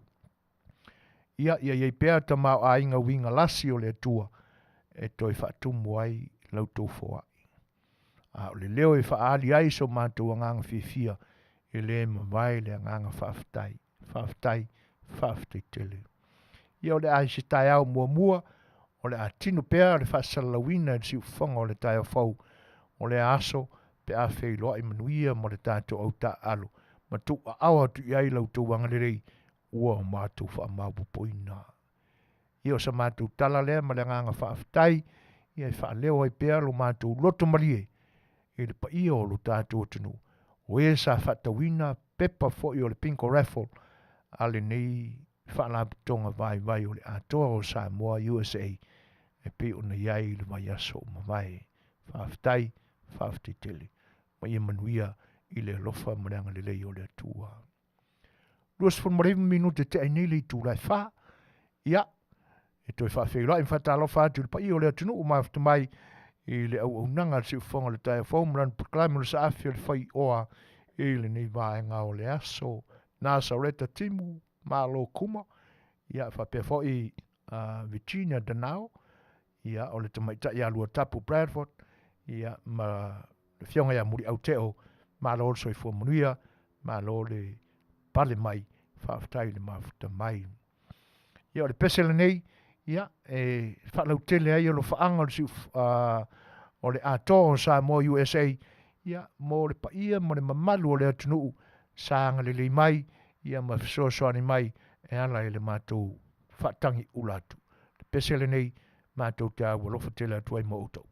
Ia, ia i ai pea tamaoaiga uiga lasi o le Atua e toe faatumu ai la outou foai. A o le leo e faaali ai so matou agaga fiafia, e le mavae le agaga faafetai. Faafetai, faafetai tele. Ia o le a i se taeao muamua, o le a tino pea le faasalalauina i le siufofoga o le taeao fou o lea aso pe a feiloai manuia ma le tatou au taaalo ma tuuaao atu i ai la outou agalelei ua matou faamaopoopoina. Ia o sa matou tala lea ma le agaga faafetai, ia e faaleo ai pea lo matou loto malie i le paia o lo tatou atunuu, o e sa faatauina pepa foi o le Bingo Raffle a lenei Faalapotopotoga Vaivai o le Atoa o Samoa, USA, e pei ona i ai i le vaiaso ua mavae. Faafetai, faafetai tele. Ma ia manuia i le alofa ma le agalelei o le Atua. 29 minute tea ai nei le itula e 4. Ia, e toe faafeiloai ma faatalofa atu i le paia o le atunuu mafuta mai i le auaunaga a le siufofoga o le taeao fou ma lana polokalame o le saafi o le faioa i lenei vaega o le aso. Nasareta Timu, Malo Kuma, ia faapea foi Virginia Danao, ia o le tamaitai ia Luatapu Bradford, ia ma le afioga ia Muliau Teo, malo le soifua manuia, malo le pale mai, faafetai le mafuta mai. Ia o le pese lenei, ia e faalautele ai alofaaga o le siu, o le atoa o Samoa USA, ia mo le paia ma le mamalu o le atunuu sa agalelei mai, ia ma fesoasoani mai e ala i le matou faatagi ula atu. Le pese lenei, matou te aualofa tele atu ai ma outou.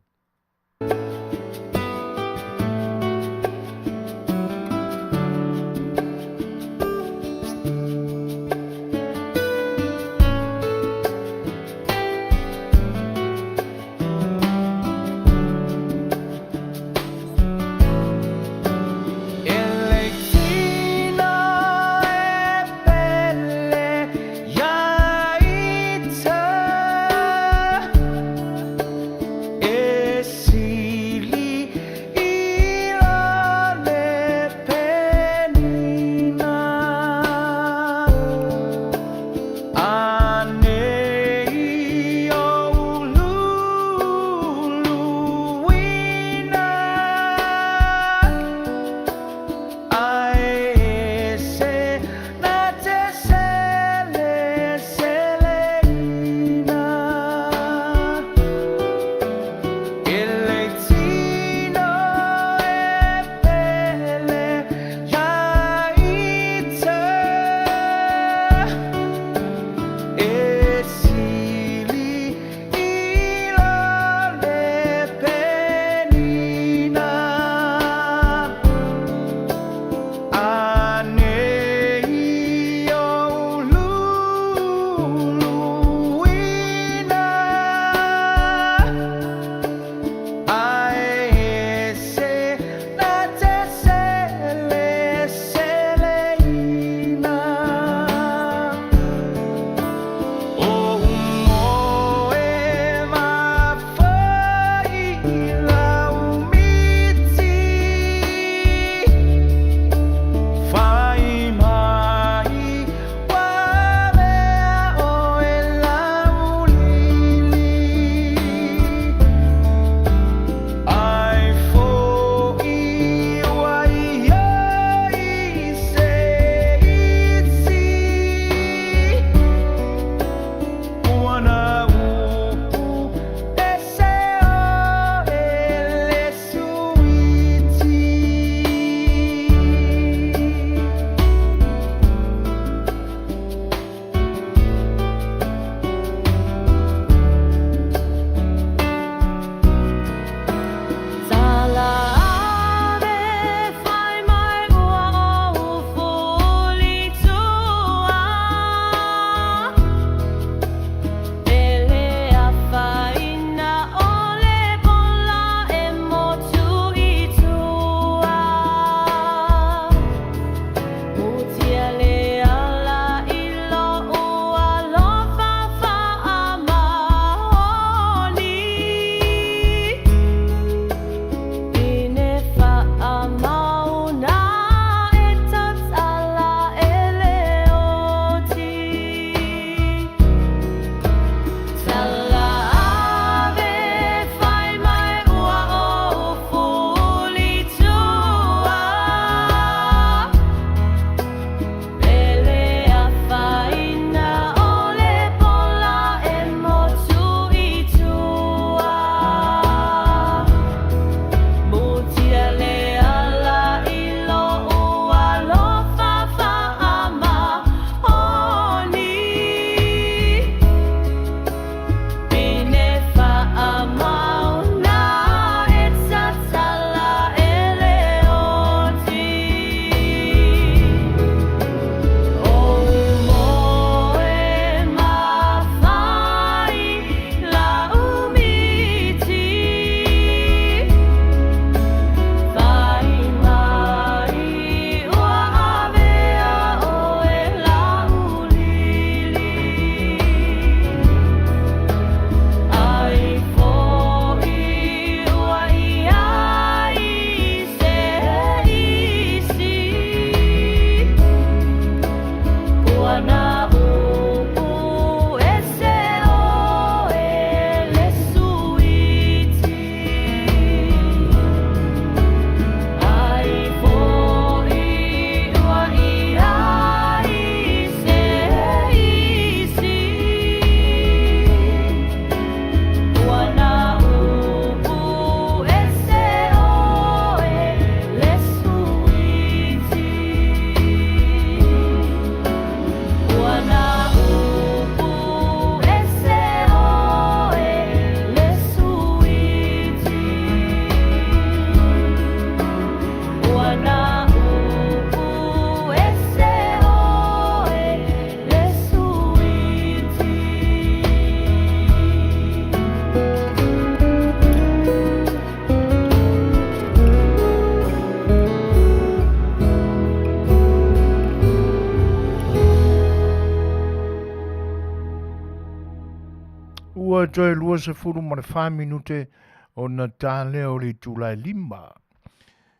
Ua toe 24 minute ona ta lea o le itula e 5.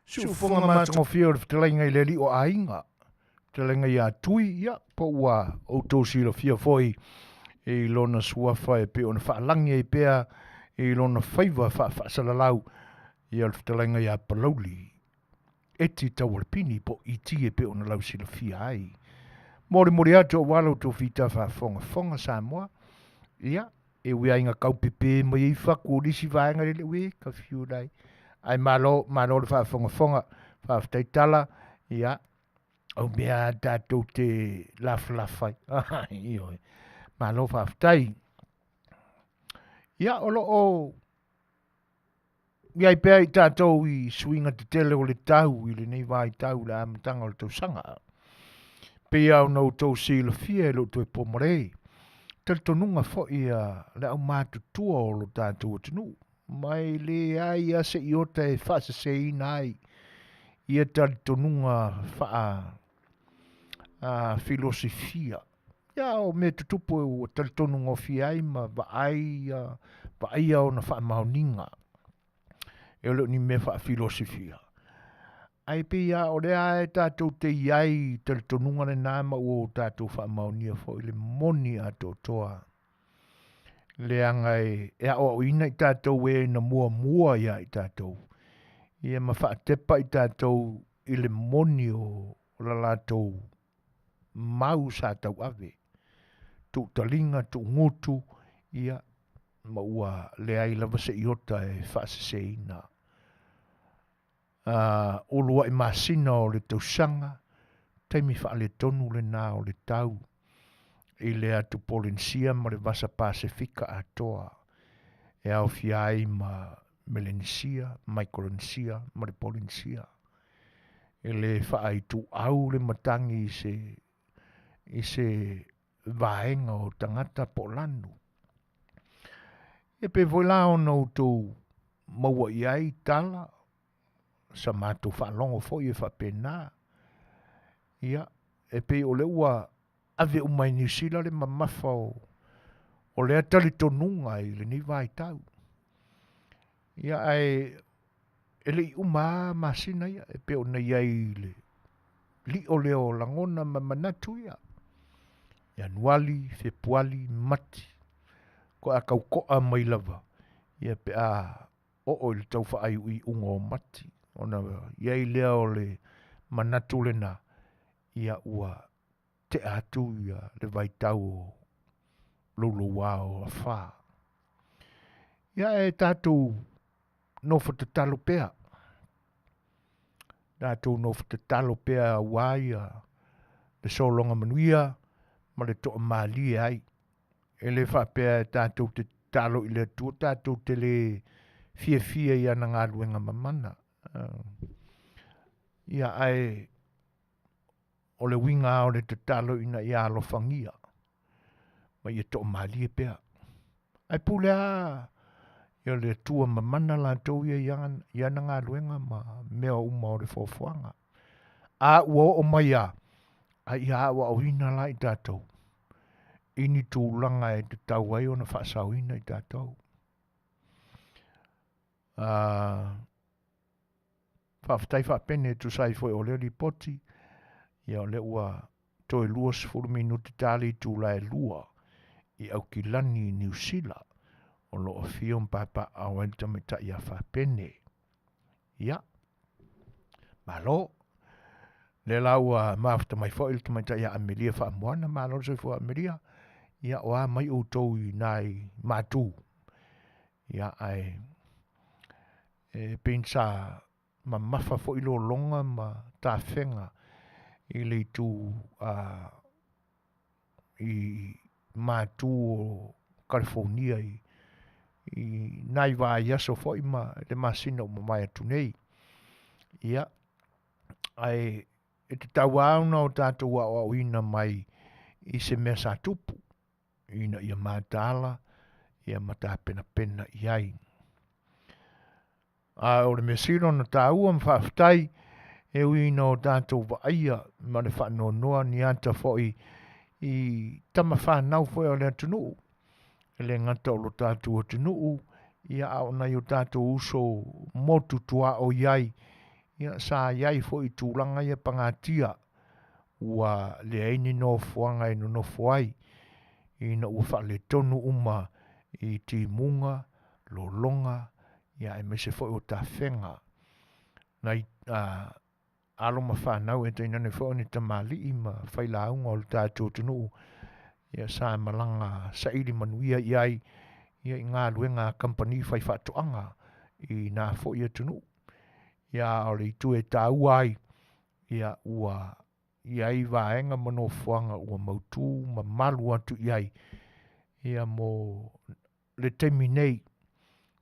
Siufofoga matagofie o le fetalaiga i le alii o aiga, fetalaiga ia Tui, ia, po ua outou silafia foi i lona suafa e pei ona faalagi ai pea i lona faiva faafaasalalau, ia o le fetalaiga ia Palauli. Eti Taualepini po o ET e pei ona lausilafia ai. Molimoli atu aua lo outou fita faafogafoga Samoa. Ia, e ui lava ina tau pepe mai ai fatu o nisi vaega lele, ue, ka fiu lai. Ae malo, malo le faafogafoga, faafetai tala, ia, o mea lava tatou te lafalafa ai. Ioe. Malo faafetai. Ia, o lo o I ai pea i tatou i suiga tetele o le tau i lenei vaitau i le amataga o le tausaga. Pei lava ona outou silafia e le o toe po male, talitonuga foi a le aumatutua o lo tatou atunuu, ma e leai lava se iota e faaseseina ai ia talitonuga faa filosofia. Ia, o mea tutupu ua talitonu gofie ai ma vaai vaaia ona faamaoniga. E le o ni mea faafilosofia. Ae pei lava o lea e tatou te i ai i talitonuga lena ma ua o tatou faamaonia foi le moni atoatoa. Leaga e aoaoina i tatou e na muamua ia i tatou, ia ma faatepa i tatou i le moni o la latou mau sa tauave, tuutaliga, tuugutu, ia, ma ua leai lava se iota e faaseseina. Uluai masina o le tausaga, taimi faaletonu lena o le tau i le atu Polenisia ma le Vasa Pasefika atoa, e aofia ai ma Melenisia, Maikolonesia ma le Polenisia. E le faaituau le matagi i se, i se vaega o tagata po o lanu. E pei foi la ona outou maua i ai tala, sa matou faalogo foi e faapena. Ia, e pei o lea ua ave uma e Niu Sila le mamafa o, o lea talitonuga i lenei vaitau. Ia, ae e le i uma lava masina ia, e pei ona i ai i le lio lea o lagona ma manatu ia. Ianuali, Fepuali, Mati, ko a tau toa mai lava, ia pe a oo i le tau faaiuiuga o Mati, ona i ai lea o le manatu lena, ia ua tea atu ia le vaitau o louloua o afa. Ia e tatou nofo tatalo pea, tatou nofo tatalo pea aua ia le sologa manuia ma le toamalie ai. E le faapea e tatou te tatalo i le Atua tatou te le fiafia i ana galuega mamana. Ia ae o le uiga lava o le tatalo ina ia alofagia ma ia toamalie pea. Ae pule lava ia le Atua mamana latou ia i ana galuega ma mea uma o le foafoaga. A ua oo mai lava, a ia aoaoina la i tatou i ni tulaga e tatau ai ona faasaoina i tatou. Faafetai faapene e tusa ai foi o lea lipoti, ia o lea ua toe 20 minute ta le itula e 2 i Aukilani i Niu Sila, o lo o afio ma papaaao ai le tamaitai ia Faapene. Ia, malo. Lea la ua mafuta mai foi le tamaitai ia Amelia Faamoana, malo le soifua Amelia. Ia, o a mai outou i nai matu. Ia, ae e pei sa mamafa foi lologa ma tafega i le itu i matu o Kalifonia i nai vaiaso foi ma le masina ua mavae atu nei. Ia, ae e tatau lava ona o tatou aoaoina mai i se mea sa tupu ina ia mataala ia ma tapenapena i ai. A o le mea sili ona taua ma faafetai, e ui ina o tatou vaaia ma le faanoanoa ni ata foi i tama fanau foi o le atunuu. E le gata o lo tatou atunuu, ia a o nai o tatou uso motu tuaoi ai, ia sa i ai foi i tulaga ia pagatia, ua leai ni nofoaga e nonofo ai, ina ua faaletonu uma i timuga, lologa, ia aemaise foi o tafega. Nai a, alo ma fanau e tainane foi o ni tamalii ma failauga o le tatou atunuu, ia sa malaga saili manuia i ai ia i galuega a kamupani faifaatoaga i na foi atunuu. Ia a o le itu e taua ai, ia ua i ai vaega ma nofoaga ua mautu ma malu atu i ai ia mo le taimi nei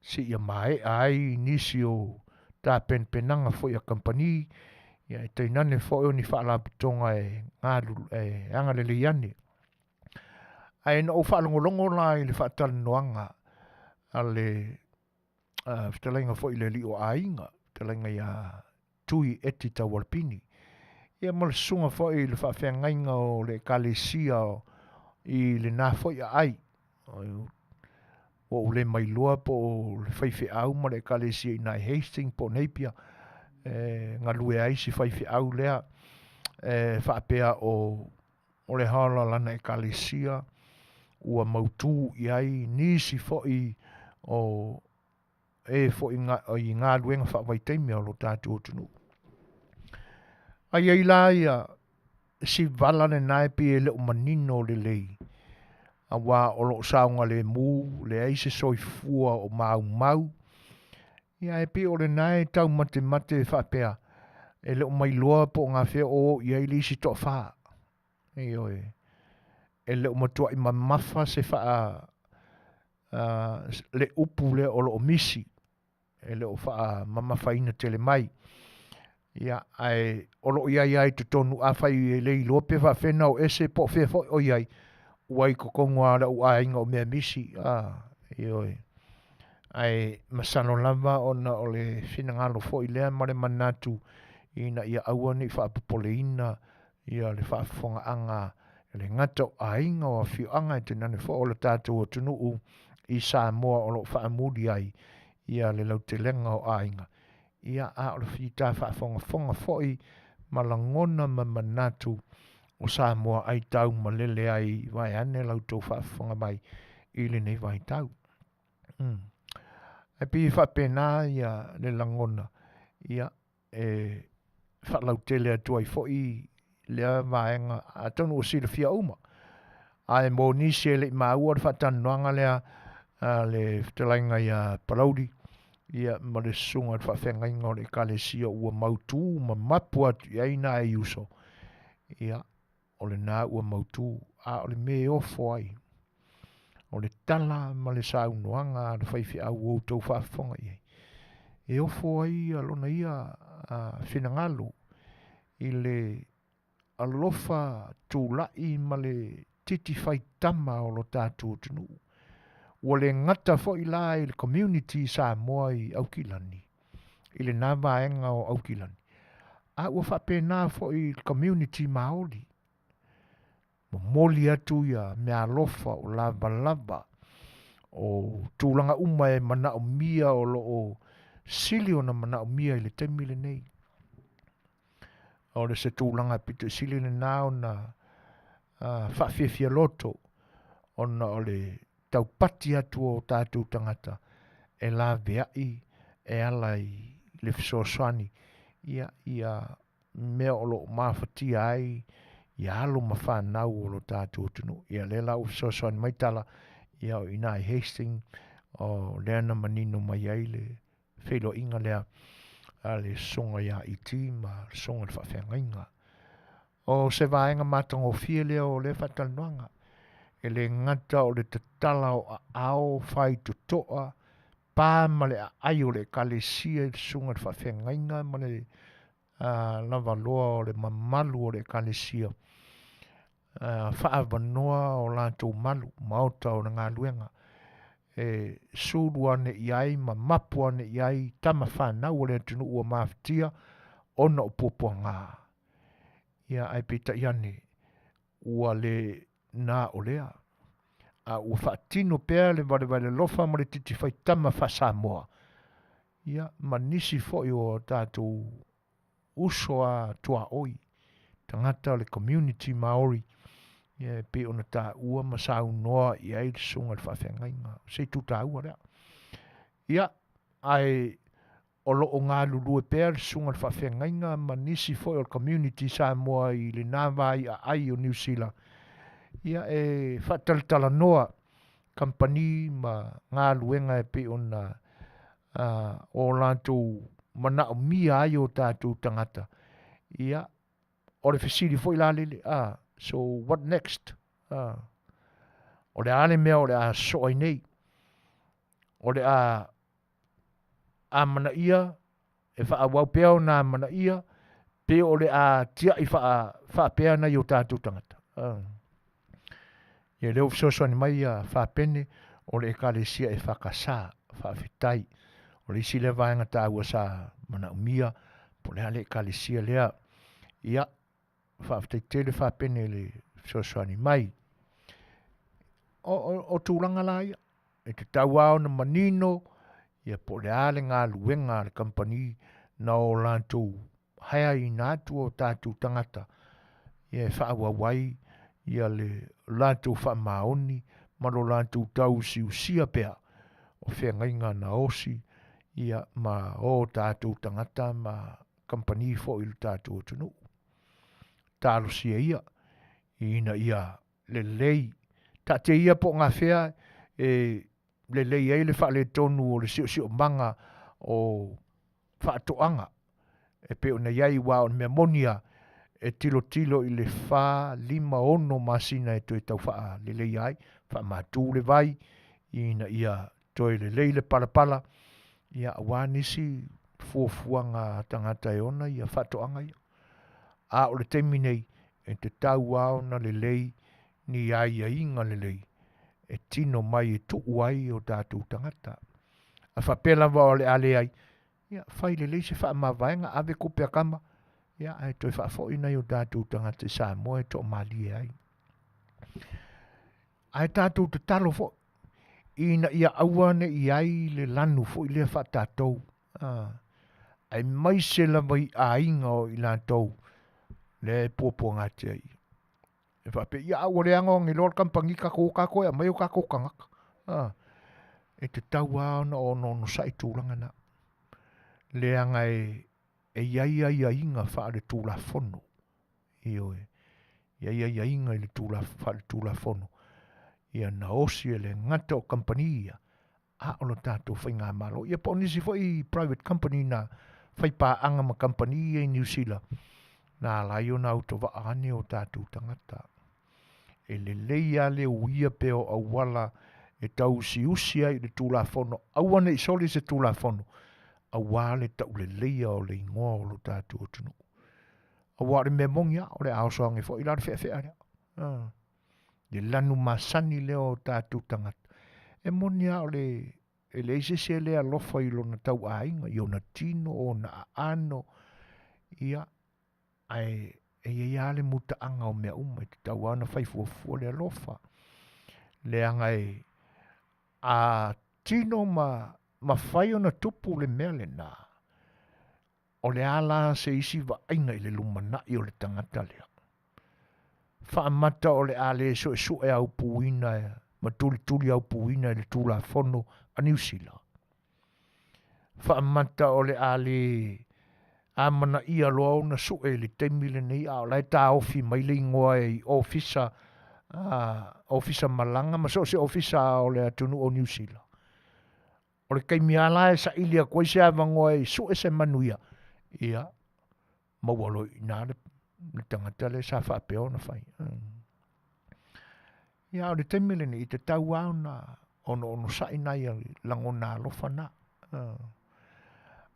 seia maea ai nisi o tapenapenaga foi a kamupani, ia e tainane foi o ni faalapotopotoga e galu e agalelei ane. Ae na ou faalogologo la i le faatalanoaga a le fetalaiga foi i le alii o aiga, fetalaiga ia Tui Eti Taualapini, ia ma le susuga foi i le faafeagaiga o le Ekalesia i lena foi aai. Ua ou le mailoa po o le faifeau ma le Ekalesia i ina i Hastings po o Napier e galue ai si faifeau lea e faapea o o le hala lana Ekalesia ua mautu i ai nisi foi o e foi i galuega faavaitaimi a lo tatou atunuu. A i ai la ia si vala lena e pei e le o manino lelei, aua o lo o saogalemu, leai se soifua o maumau, ia e pei o lena e taumatemate faapea, e le o mailoa po o gafea o o i ai le isi toafa. Ioe. E le o matuai mamafa se faa le upu lea o lo o misi, e le o faamamafaina tele mai. Ia, ae o lo o i ai lava i totonu, afai e le iloa pe faafefea ona o ese po o fea foi o i ai, ua i totonu lava o lau aiga o mea misi, a, ioe. Ae masalo lava ona o le finagalo foi lea ma le manatu ina ia aua ne i faapopoleina ia le faafofogaaga e le gata o aiga, o afioaga, e tainane foi o le tatou atunuu i Samoa o lo o faamuli ai ia le lautelega o aiga. Ia, a o le fita faafogafoga foi ma lagona ma manatu o Samoa ai tau malele ai vaeane la outou faafofoga mai i lenei vaitau. Ae pei e faapena ia le lagona, ia, e faalautele atu ai foi lea vaega, atonu ua silafia uma. Ae mo nisi e le i maua le faatalanoaga lea a le fetalaiga ia Palauli, ia ma le susuga i le faafeagaiga o le Ekalesia ua mautu ma mapu atu i ai nai uso, ia, o lena ua mautu, a o le mea e ofo ai, o le tala ma le saunoaga a le faifeau ua outou faafofoga i ai, e ofo ai ia lona ia finagalo i le alofa tulai ma le titi faitama o lo tatou atunuu. Ua le gata foi la i le community Samoa i Aukilani, i lena vaega o Aukilani, a ua faapena foi i le community Maoli. Momoli atu ia meaalofa o lavalava, o tulaga uma e manaomia o lo o sili ona manaomia i le taimi lenei. O le se tulaga pito i sili lena ona faafiafia loto ona o le taupati atu o tatou tagata e laveai e ala i le fesoasoani ia ia mea o lo o mafatia ai ia alo ma fanau o lo tatou atunuu. Ia lea la ua fesoasoani mai tala ia o i ina i Hastings o lea na manino mai ai le feiloaiga lea a le Susuga ia IT ma le Susuga i le Faafeagaiga. O se vaega matagofie lea o lea faatalanoaga, e le gata o le tatala o aao faitotoa, pa ma le aai o le Ekalesia i le Susuga i le Faafeagaiga ma le lavaloa o le mamalu o le Ekalesia, faaavanoa o latou malu, maota o le galuega, e sulu ane i ai ma mapu ane i ai tama fanau o le atunuu ua mafatia ona o puapuaga. Ia, ae peitai ane, ua le na o lea. A ua faatino pea le valevale alofa ma le titi faitama faa-Samoa, ia, ma nisi foi o tatou uso a tuaoi, tagata o le community Maori, ia e pei ona taua ma saunoa i ai le susuga i le faafeagaiga. O se itu taua lea. Ia, ae o lo o galulue pea le susuga i le faafeagaiga ma nisi foi o le community Samoa i lena va i'a ai o Niu Sila, ia e faatalatalanoa kamupani ma galuega e pei ona o latou manaomia ai o tatou tagata. Ia, o le fesili foi la lele, a, so what next? A, o le a le mea o le a sosoo ai nei? O le a amanaia e faaauau pea ona amanaia pe o le a tiai faa, faapea nai o tatou tagata. Ia lea ua fesoasoani mai a Fapene o le ekalesia EFKS, faafetai. O le isi lea vaega taua sa manaomia po o le a le ekalesia lea. Ia, faafetai tele Fapene i le fesoasoani mai. O, o, o tulaga la ia, e tatau lava ona manino ia po o le a le galuega a le kamupani na o latou haeaina atu o tatou tagata ia e faaauau ai ia le latou faamaoni ma lo latou tausiusia pea o feagaiga na osi ia ma o tatou tagata ma kamupani foi i le tatou atunuu. Talosia ia ina ia lelei. Taatia ia po o gafea e lelei ai le faaletonu o le siosiomaga o faatoaga e pei ona i ai, aua o le mea moni lava, e tilotilo i le 4, 5, 6 masina e toe tau faaleleia ai, faamatu le vai ina ia toe lelei le palapala, ia aua nisi fuafuaga a tagata e ona ia faatoaga ia. A o le taimi nei, e tatau lava ona lelei ni aiaiga lelei e tino mai e tuu ai o tatou tagata. A faapea lava o le a leai, ia fai lelei se faamavaega, ave tupe a tama, ia ae toe faafoi nai o tatou tagata i Samoa e toamalie ai. Ae tatou tatalo foi ina ia aua ne i ai le lanu foi lea faatatou, aemaise lava i aiga o i latou lea e puapuagatia i. E faapea, ia a ua leaga ane loa le kamupani tatou o tatou e aumai o tatou tagata. E tatau lava ona onoonosai tulaga na. Leaga e, e i ai aiaiga faaletulafono. Ioe. E i ai aiaiga i le tula, faaletulafono. Ia na osi e le gata o kamupani ia, a o lo tatou faigamalo. Ia po o nisi foi private company na fai paaga ma kamupani ia i Niu Sila, na ala ai ona autovaa ane o tatou tagata. E lelei lava le uia pea o auala e tauusiusi ai i le Tulafono, aua ne i soli se Tulafono, aua le tauleleia o le igoa o lo tatou atunuu. Aua o le mea moni lava, o le a oso ane foi la le feafea lea. Le lanu masani lea o tatou tagata. E moni lava o le e leai se isi e le alofa i lona tauaiga, i ona tino, ona aano, ia, ae e i ai lava le mutaaga o mea uma, e tatau lava ona fai fuafua le alofa. Leaga e a tino ma mafai ona tupu le mea lena, O le a la se isi vaaiga i le lumanai o le tagata lea? Faamata o le a le suesue aupuina ma tulituli aupuina i le Tulafono a Niu Sila? Faamata o le a le amanaia loa ona sue i le taimi lenei a o la e taofi mai le igoa i ofisa, ofisa malaga ma so o se ofisa o le atunuu o Niu Sila? O le taimi lava la e saili atu ai se avanoa e sue se manuia, ia, maua loa i ina le, le tagata lea sa faapea ona fai. Ia, o le taimi lenei, e tatau lava ona onoonosai nai lagona alofa na.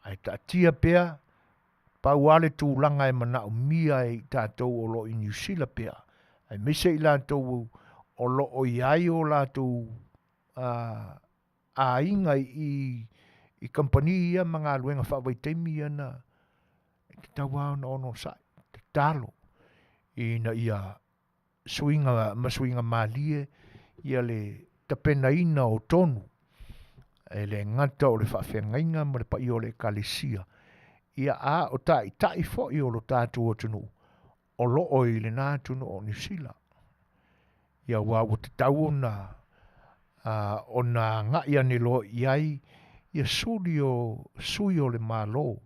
Ae taatia pea, pau lava le tulaga e manaomia e i tatou o lo o i Niu Sila pea, aemaise i latou o lo o i ai o latou aiga i i kamupani ia ma galuega faavaitaimi ia na e tatau lava ona onosai, tatalo ina ia suiga ma suiga malie. ia le tapenaina o tonu e le gata o le faafeagaiga ma le paia o le Ekalesia, ia a o taitai foi o lo tatou atunuu o lo o i lena atunuu o Niu Sila. Ia aua ua tatau ona ona agai ane loa i ai ia suli o sui o le Malo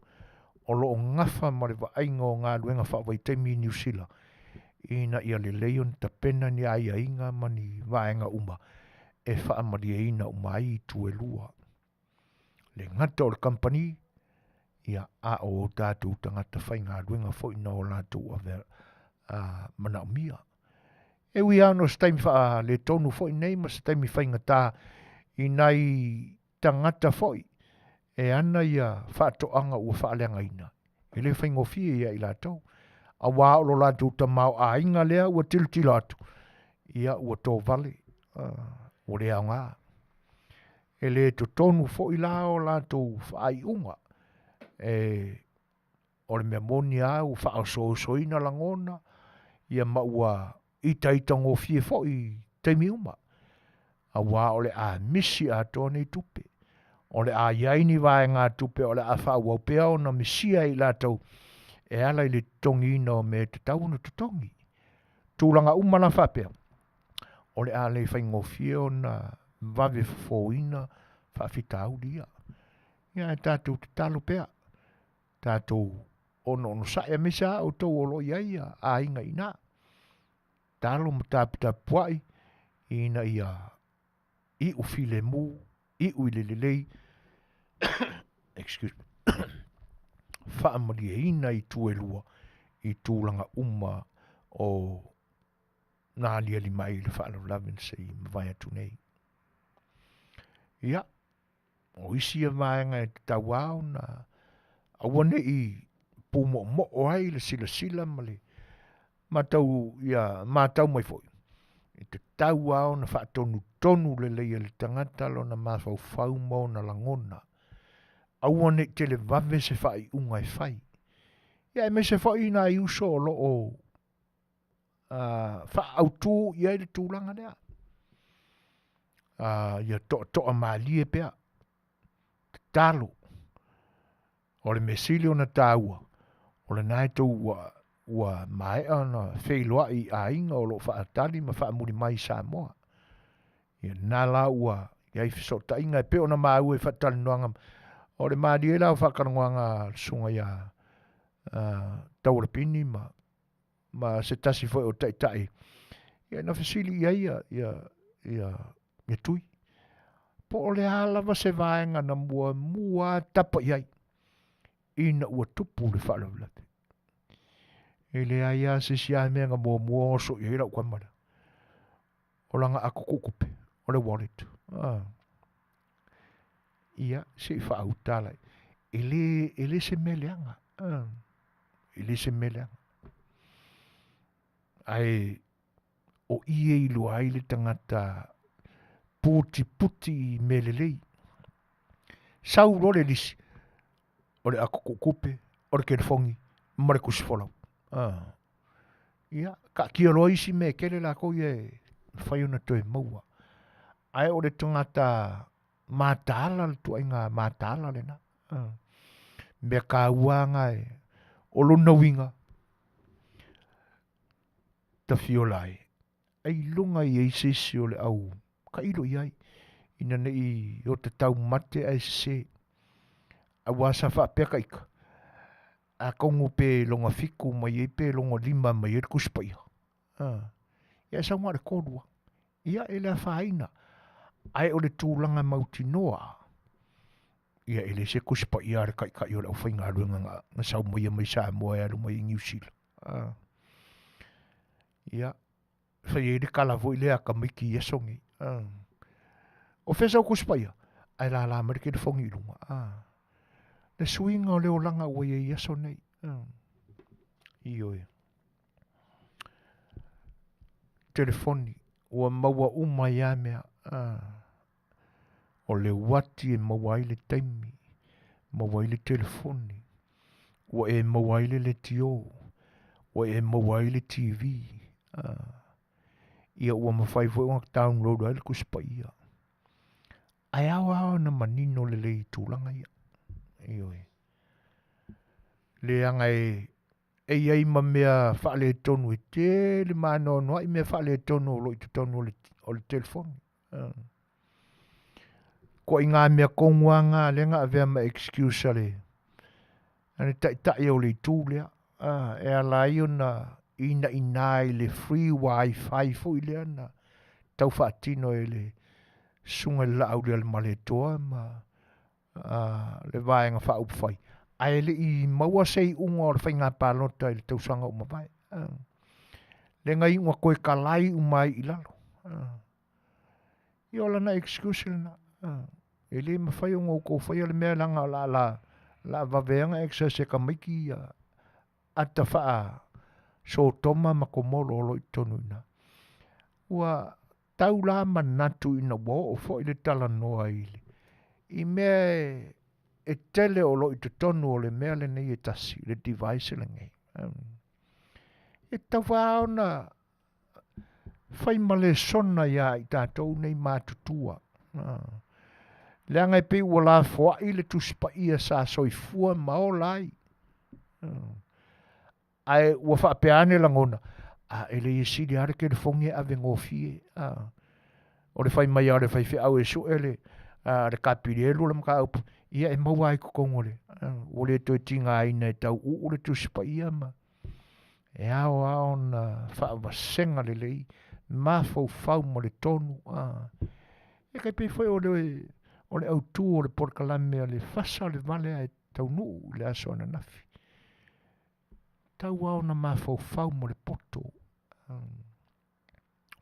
o lo o gafa ma le vaaiga o galuega faavaitaimi i Niu Sila ina ia lelei ona tapena ni aiaiga ma ni vaega uma e faamalieina uma ai itu e lua. Le gata o le kamupani, ia, a o o tatou tagata faigaluega foi na o latou ave a manaomia. E ui lava ona o se taimi faaletonu foi nei ma se taimi faigata i nai tagata foi e ana ia faatoaga ua faaleagaina, e le faigofie ia i latou, auā o lo latou tamaoaiga lea ua tilotilo atu, ia ua tovale, ua le aoga. E le totonu foi la o latou faaiuga, e o le mea moni lava ua faaosoosoina lagona, ia ma ua itaitagofie foi i taimi uma, auā o le a misi atoa nei tupe. O le a i ai ni vaegatupe o le a faaauau pea ona misia e i latou e ala i le totogiina o mea e tatau ona totogi. Tulaga uma la faapea, o le a le faigofie ona vave fofoina faafitauli ia. Ia ae tatou tatalo pea, tatou onoonosa'i aemaise lava outou o lo o i ai aiga i ina. Tatalo ma taputapua'i ina ia iu filemu, iu i le lelei, excuse me, faamalieina itu e lua i tulaga uma o na aliali mai i le faalavelave na se i mavae atu nei. Ia, o isi ia vaega e tatau lava ona aua ne i pumoomoo ai le silasila ma le matau ia matau mai foi, e tatau lava ona faatonutonu lelei e le tagata lona mafaufau ma ona lagona. Aua ne i televave se faaiuga e fai. Ia aemaise foi nai uso o lo o faaautu i ai le tulaga lea. Ia toatoa malie pea, tatalo. O le mea sili ona taua, o lena e tou ua, ua maea ona feiloai i aiga o lo o faatali ma faamuli mai i Samoa. Ia lena la ua i ai fesootaiga e pei ona maua i faatalanoaga o le malie la o faatalanoaga a le susuga ia Taualapini ma ma se tasi foi o taitai, ia na fesili i ai ia, ia, ia, ia Tui, po o le a lava se vaega na muamua tapa i ai ina ua tupu le faalavelave. E leai lava se isi lava mea na muamua oso i ai lau tama lea. O lana ato tuutupe, o le wallet. Ah. Ia, se i faauta lai. E le, e le se mea leaga. Ah. E le se mea leaga. Ae o i e iloa ai le tagata putiputi i mea lelei. Sau loa le lisi, o le ato tuutupe, o le telefoni, ma le tusi folau. Ah. Ia, taatia loa isi mea e tele latou ia e mafai ona toe maua. Ae o le tagata mataala le tuaiga mataala lena. Ah. Mea taua na e o lona uiga tafiola ai ailoga i ai se isi o le au tailo i ai ina ne i o te taumate ae sese. Auā sa faapea ka ika, atonu pe lona fitu mai ai pe lona lima mai ai le Tusi Paia. A, ia e sau na o le tolu lava. Ia e le afaina, ae o le tulaga mautinoa, ia e le se Tusi Paia a le Taitai o le aufaigaluega na, na sau mai mai Samoa e alu mai i Niu Sila. A, ia, fai ai le tala foi lea a tamaiti i aso nei. A, o fea sau Tusi Paia? Ae lala mai le telefoni i luga. A, le suiga o le olaga ua i ai i aso nei. A, ioe. Telefoni, ua maua uma ai lava mea. A, o le uati e maua ai le taimi, maua ai le telefoni, ua e maua ai le leitio, ua e maua ai le TV. A. Ia ua mafai foi ona download ai le Tusi Paia. Ae ao lava ona manino lelei i tulaga ia. Ioe. Leaga e e i ai ma mea faaletonu e tele ma anoanoai mea faaletonu o lo o i totonu o le, o le telefoni. Koa i mea tonu lava na lea na avea ma excuse a le, a le taitai o le itu lea. E ala ai ona inaina i le free wifi foi lea na tau faatino e le susuga i le Laaulialemalietoa ma le Vaega Faaupufai, ae le i maua se iuga o le faiga palota i le tausaga ua mavae. Lea na iu ina toe talai uma ai i lalo. Ia o lana excuse lena. E le mafai ona outou faia le mea leaga o le a la, o le a vave ona access e tamaiti ia ata faa Sotoma ma Komoro o lo o i totonu i ina. Ua tau la manatu ina ua oo foi le talanoa i le, i mea e, e tele o lo o i totonu o le mea lenei e tasi, le device lenei. E tatau lava ona fai ma lesona iā i tatou nei matutua. Leaga e pei ua lafoai le Tusi Paia sa soifua ma ola ai. Ae ua faapea ane lagona, a e leai e sili lava le telefoni e ave gofie. O le fai mai lava o le faifeau e sue le, le kapilielu o le mataupu, ia e maua lava i totonu o le, ua le toe tigaina e tau uu le Tusi Paia ma e ao lava ona faavasega lelei, mafaufau ma le tonu. E tai pei foi o le, o le autu o le polokalame a le fasa o le vale ae taunuu i le aso ananafi. Tau lava ona mafaufau ma le poto,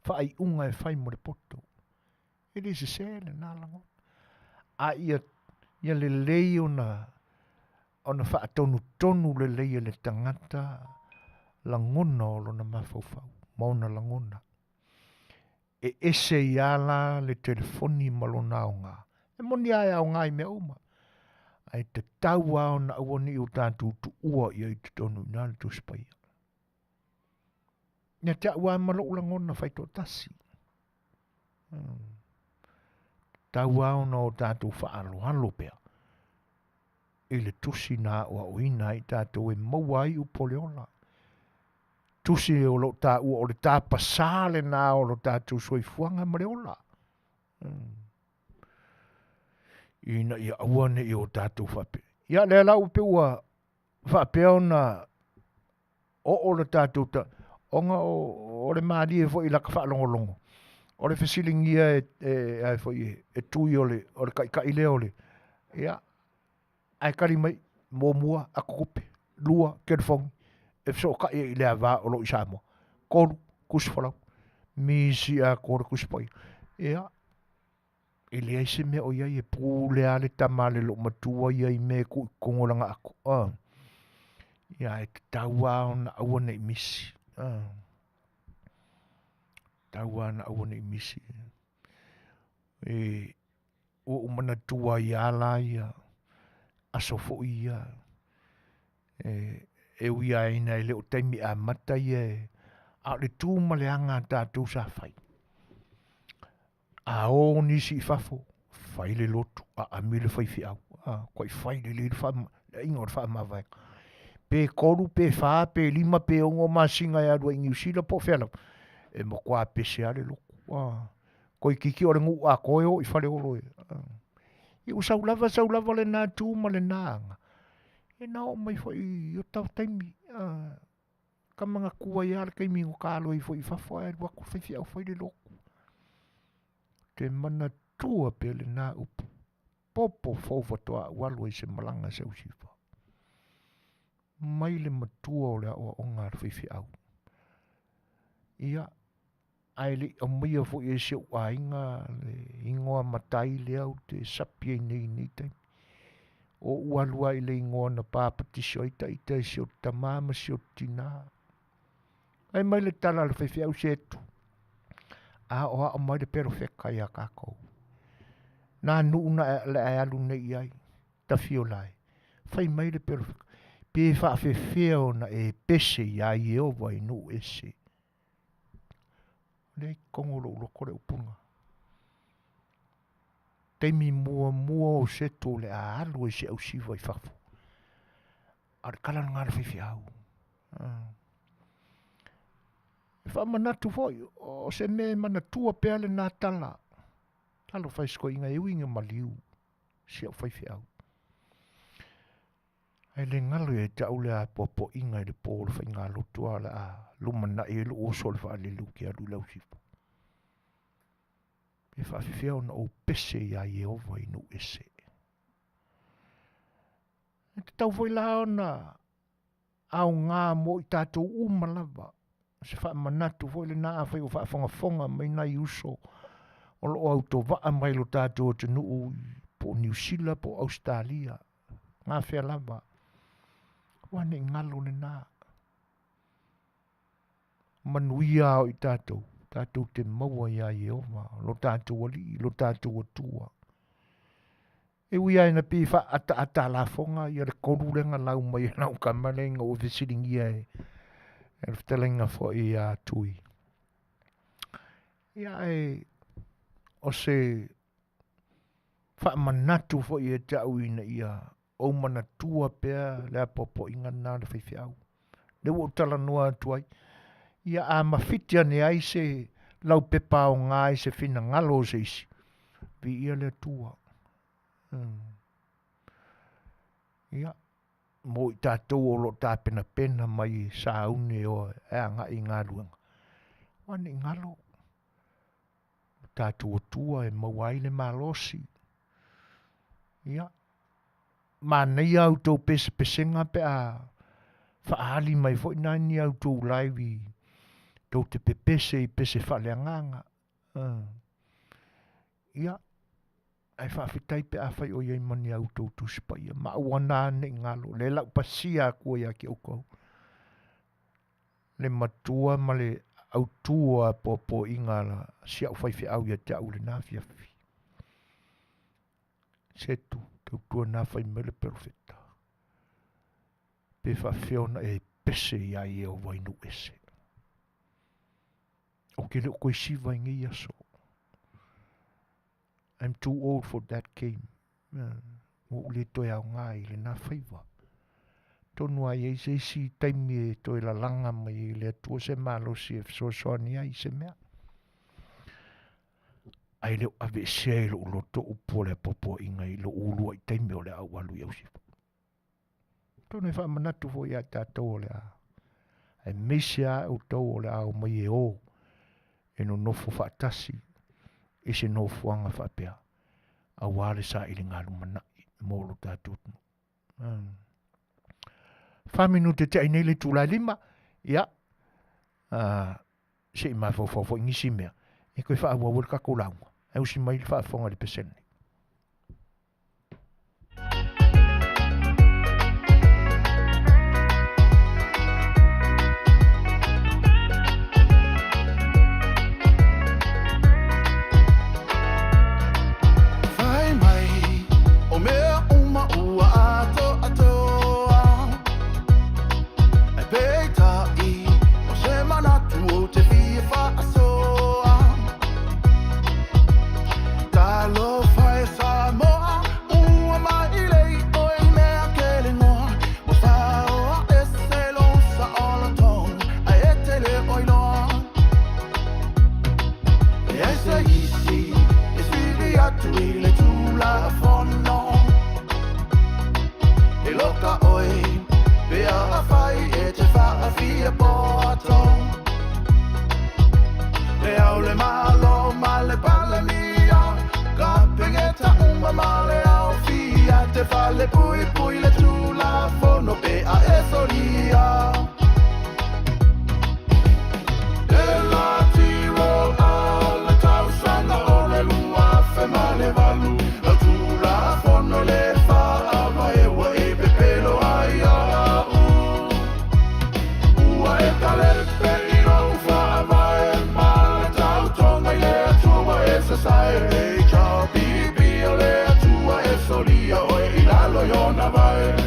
faaiuga e fai ma le poto. E le sese lena lagona. A ia, ia lelei ona, ona faatonutonu lelei e le tagata lagona o lona mafaufau ma ona lagona. E ese ai lava la le telefoni ma lona aoga. E moni lava e aoga i mea uma, ae tatau lava ona aua ne i o tatou tuua i ai i totonu i ina le Tusi Paia. Ia te au lava ma lou lagona faitoatasi. Tatau lava ona o tatou faaaloalo pea i le tusi na aoaoina ai tatou e maua ai upu o le ola. Tusi o lo o taua o le tapasā lena o lo tatou soifuaga ma le ola. Ina ia aua ne i o tatou faapea. Ia lea la ua pei ua faapea ona oo le tatou ta, ona o, o le malie foi i laka faalogologo. O le fesiligia e, e, e, foi e, e tui o le, o le taitai lea o le, ia, Ae tali mai, muamua, atotupe, lua, telefoni, e fesootai ai i le ava o lo o i Samoa, tolu, tusi folau, misi atoa le Tusi Paia. Ia, e leai se mea o i ai, e pule lava le tama a le loomatua ia i mea e tuu i totonu o lana ato. Ia, e tatau lava ona aua ne i misi. Tatau lava ona aua ne i misi. E Ua ou manatua ai lava la ia aso foi ia e, e ui lava ina e le o taimi amata ia e, a o le tu ma le aga a tatou sa fai. A o nisi i fafo, fai le lotu, aami le faifeau, a, koai fai lelei le wha, le aiga o le faamavaega. Pe kolu, pe whā, pe lima, pe ono masina e alu ai i Niu Sila po o fea lava, e matua pese lava le lotu. A. Toeitiiti o le nuu atoa e oo i Faleolo e. Ia ua sau lava sau lava lena tu ma lena aga, ia na oo mai foi i ota taimi, ka manatua ai lava le taimi na ta alu ai foi i fafo ae alu atu le faifeau fai le lotu. Te manatua pea lena upu, popo fou faatoa ou alu ai i se malaga i Siusiva. Mai le matua o le aoaoga a le faifeau. Ia, Ae le i aumaia foi e si ou aiga le igoa matai lea ou te sapi ai nei i nei taimi. O ou alu lava i le igoa na papatiso ai ita e si ou tama ma si ou tinā. Fai mai le tala a le faifeau se tu, aoao mai le perofeta iā tatou. Na nuu na le ae alu nei i ai, Tafiola e, fai mai le perofeta, pe faafefea ona e pese iā Ieova i nuu ese. Lea i totonu o lou loto le upu lena. Taimi muamua o Setu o le a alu ai se ausiva i fafo, a o le tala lena a le faifeau. E faamanatu foi, o se mea e manatua pea lena tala, talofa e si toeaina e ui ina maliu si au faifeau. Ae le galo ia te au le apoapoaiga i le po o le faigalotu a o le a lumanai ai lou oso i le faalele ou te alu i le ausiva. Pe faafefea ona ou pese iā Ieova i nuu ese. E tatau foi la ona aoga mo i tatou uma lava se faamanatu foi lena afai o faafogafoga mai nai uso o lo o autovaa mai lo tatou atunuu po o Niu Sila po o Ausetalia gafea lava aua ne i galo lena. Manuia o i tatou, tatou te maua iā Ieova, lo tatou Alii, lo tatou Atua. E ui lava ina pei e faaataata a lafoga ia le kolu lea na lau mai e lau tama lea ina ua fesiligia e le fetalaiga foi ia Tui. Ia ae o se faamanatu foi ia te au ina ia ou manatua pea le apoapoaiga lena a le faifeau. Lea ua ou talanoa atu ai, ia a mafiti ane ai se laupepa aoga i se finagalo o se isi, viia le Atua. Ia, mo i tatou o lo o tapenapena mai e sauni e o e agai i galuega, aua ne i galo lo tatou Atua e maua ai le malosi. Ia, manaia a outou pesepesega pe a faaali mai foi na ni a outou live i tou te pepese i pese faaleagaga. Ia, ae faafetai pe afai o i ai ma ni a outou Tusi Paia, ma aua na ne i galo, lea la u pasia atu ai ia te outou le matua ma le autu o apoapoaiga a si au faifeau ia te au i lena afiafi. Setu, tautuana fai mai le perofeta, pe faafefea ona e pese iā Ieova i nuu ese. Ou te le o toe siva i nei aso. I'm too old for that game. Ua ou le toe aoga i lena faiva. Tonu a i ai se isi taimi e toe lalaga mai ai le Atua se malosi e fesoasoani ai i se mea. Ae le o aveesea i lou loto upu o le apoapoaiga i lou uluai taimi o le a ou alu i Ausifo. Atonu e faamanatu foi ia tatou o le a, aemaise lava outou o le a omai e o e nonofo faatasi i se nofoaga faapea, aua le sailiga lumanai mo lo tatou atunuu. 4 minute tea i nei le itula e 5, ia, se i mafaufau foi nisi mea e toe faaauau ai le tatou lauga. Ae usi mai le faafofoga i le pese lenei. Fai mai o mea uma ua atoatoa Ae peitai o se manatu ou te fia faasoa Talofa e Samoa ua mailei oe i mea kelegoa Ua faoa ese lou saolotoga ae e te le o iloa E ai se isi e sili atu i le Tulafono E loka oe pe afai e te faafia poto Le Ao o le Malo ma le Palemia Kapeneta uma ma le aofia Te fale puipui le Tulafono pe a e solia E la tiro a le tausaga o le 2008 Lau Tulafono le Faavae ua e pepelo ai au Ua e talepe i lou faavae ma le tautoga i le Atua ua e sasae HRPP o le Atua e solia oe i lalo i ona vae.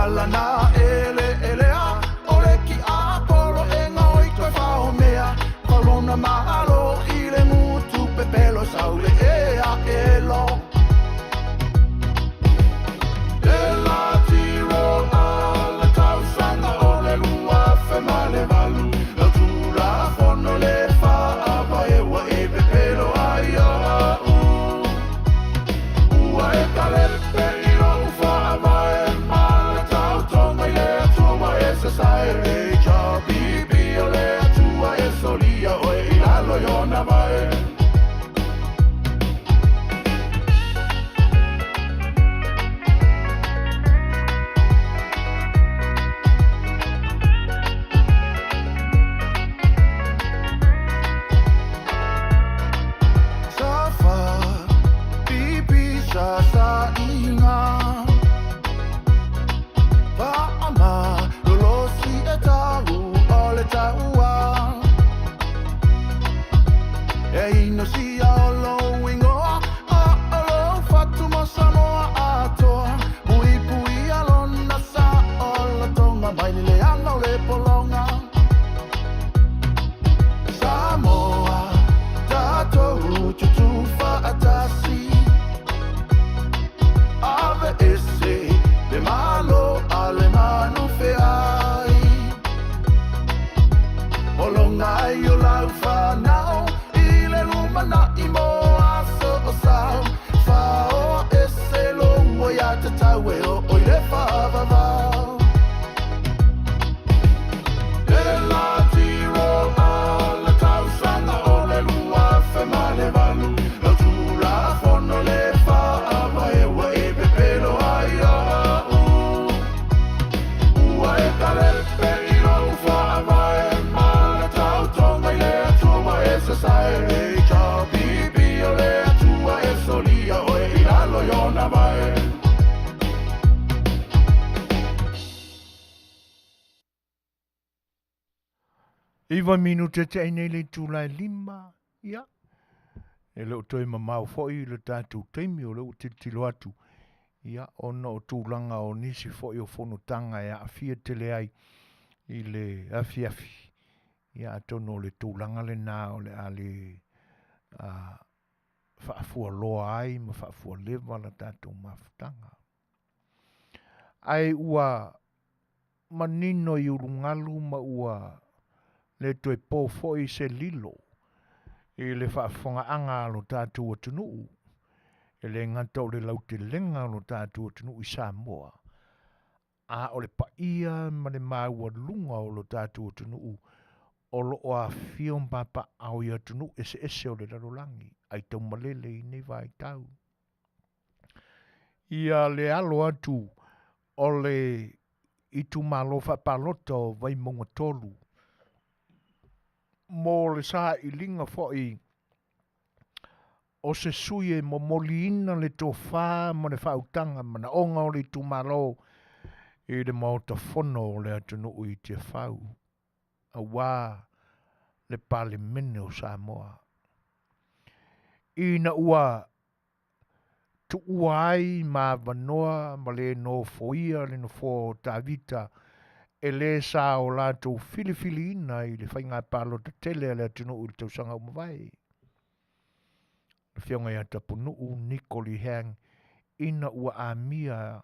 Malana eleelea o le kiapolo e gaoi toe faomea Faulona malo i le gutu pepelo saule e a elo Le latiro a le tausaga o le 2008 Lau Tulafono le Faavae ua e pepelo ai iaʻu Ua e talepe i lou faavae ma le tautoga i le Atua ua e sasae HRPP o le Atua e solia oe i lalo i ona vae. Safa, pipi sa sa inga Faama, lolosi e tau o le taua E inosia o lou ingoa A o lou fatu mo Samoa atoa Puipuia lona sa o lotoga Mai le leaga o le pologa Samoa, tatou tutū faatasi Ave ese le malo a le manu feai Pologa ai o lau fanau i le lumanai mo aso o sau Faoa ese lou aiatatau e oo i le faavavau Le latiro a le tausaga o le 2008 Lau Tulafono le Faavae ua e pepelo ai iaʻu Ua e talepe i lou faavae ma le tautoga i le Atua ua e sasae HRPP o le Atua e solia oe i lalo i ona vae. Iwa minute te ai nei le itula e lima, ia. E le o toe mamao foi le tatou taimi o lea ua tilotilo atu, ia, ona o tulaga o nisi foi o fonotaga e aafia tele ai i le afiafi, ia atonu o le tulaga lena o le a le faafualoa ai ma faafualeva la tatou mafutaga. Ae ua manino i ulugalu ma ua le toe po foi se lilo i le faafofogaaga a lo tatou atunuu, e le gata o le lautelega o lo tatou atunuu i Samoa, a o le paia ma le maualuga o lo tatou atunuu o lo o afifio ma papaaao i atunuu eseese o le lalolagi, aitaumalele i nei vaitau. Ia le alo atu o le itumalo faapalota o Vaimauga 3 mo le sailiga foi o se sui e momoliina le tofa ma le faautaga manaoga o le itumalo i le Maota Fono o le atunuu i Tiafau, aua le Palemene o Samoa. Ina ua tuua ai ma avanoa ma le nofoia le nofoa o Tavita e le sa o latou filifiliina i le faiga palota tele a le atunuu i le tausaga ua mavae. Le Afioga ia Tapunuu Niko Lee Hang ina ua amia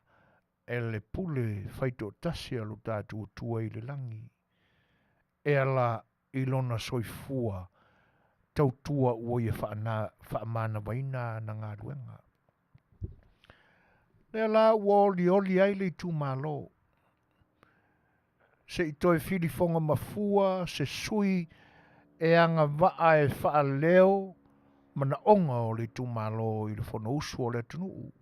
e le pule faitoatasi a lo tatou Atua i le lagi, e ala i lona soifua tautua ua ia faamanavaina ana galuega. Lea la ua olioli ai le itumalo, se i toe filifoga mafua se sui e agavaa e faaleo manaoga o le itumalo i le Fonousu o le atunuu.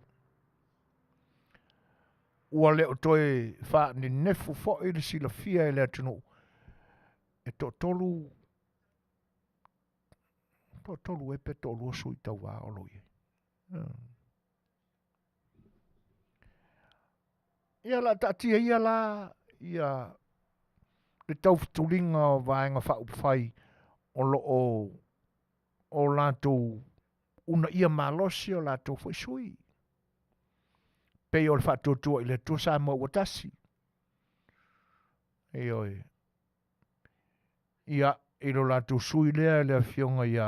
Ua le o toe faanenefu foi le silafia e le atunuu e toatolu toatolu e pe toalua sui tauva o lo o i ai. Ia o le a taatia ia la ia le taufetuliga o Vaega Faaupufai o lo o o latou uunaia malosi o latou foi sui. Pei o le Faatuatua i le Atua Samoa ua Tasi. Ioe. Ia, i lo latou sui lea le afioga ia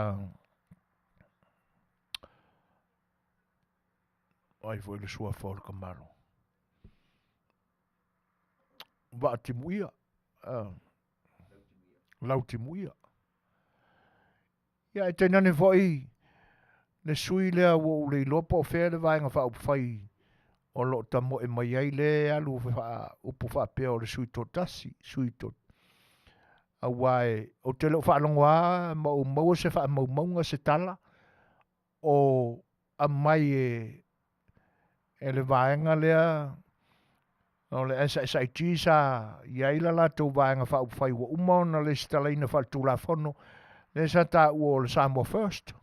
ai foi le suafa o le Kamalo. Vaatimuia. Lautimuia. Ia, e tainane foi le sui lea ua ou le iloa po o fea le Vaega Faaupufai o lo o tamoe mai ai le alu upu faapea o le sui toatasi, sui to aua e, ou te le o faalogo lava ma ou maua se faamaumauga se tala o aumai e, e le vaega lea o le SSIT sa i ai la latou Vaega Faaupufai ua uma ona lesitalaina faaletulafono lea sa taua o le Samoa First.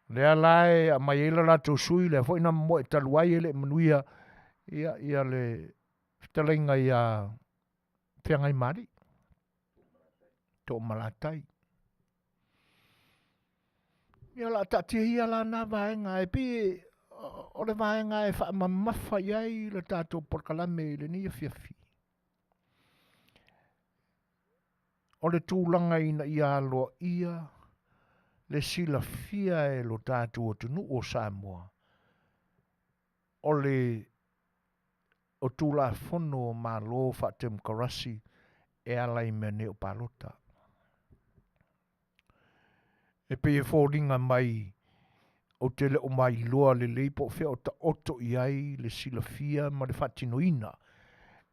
Lea la e aumai ai la latou sui lea foi na momoe talu ai e le i manuia ia, ia le fetalaiga ia Feagaimaalii Toomalatai. Ia o le a taatia ia la na vaega e pei o le vaega e faamamafa i ai le tatou polokalame i lenei afiafi. O le tulaga ina ia aloaia le silafia e lo tatou atunuu o Samoa o le o Tulafono o Malo Faatemokarasi e ala i mea nei o palota. E pei e foliga mai ou te le o mailoa lelei po o fea o taoto i ai le silafia ma le faatinoina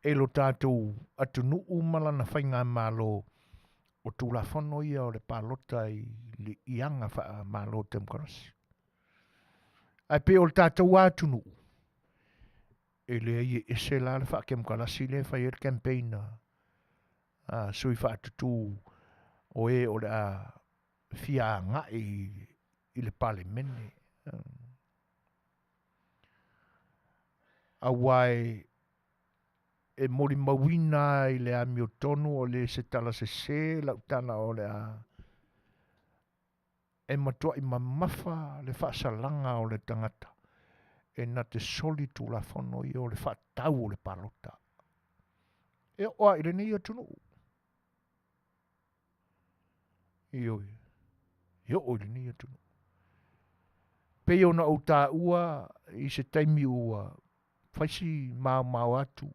e lo tatou atunuu ma lana faigamalo o Tulafono ia o le palota i le i aga faa-Malo Temokarasi. Ae pei o le tatou atunuu, e leai e ese la le faakemokalasi lea e fai ai le campaign a sui faatutu o e o le a fia agai i le Palemene. Aua e e molimauina i le amiotonu o le se tala sese lau tala o le a e matuai mamafa le faasalaga o le tagata e na te soli tulafono ia o le faatau o le palota. E oo lava i lenei atunuu. Ioe, e oo i lenei atunuu. Pei ona ou taua i se taimi ua fai si maomao atu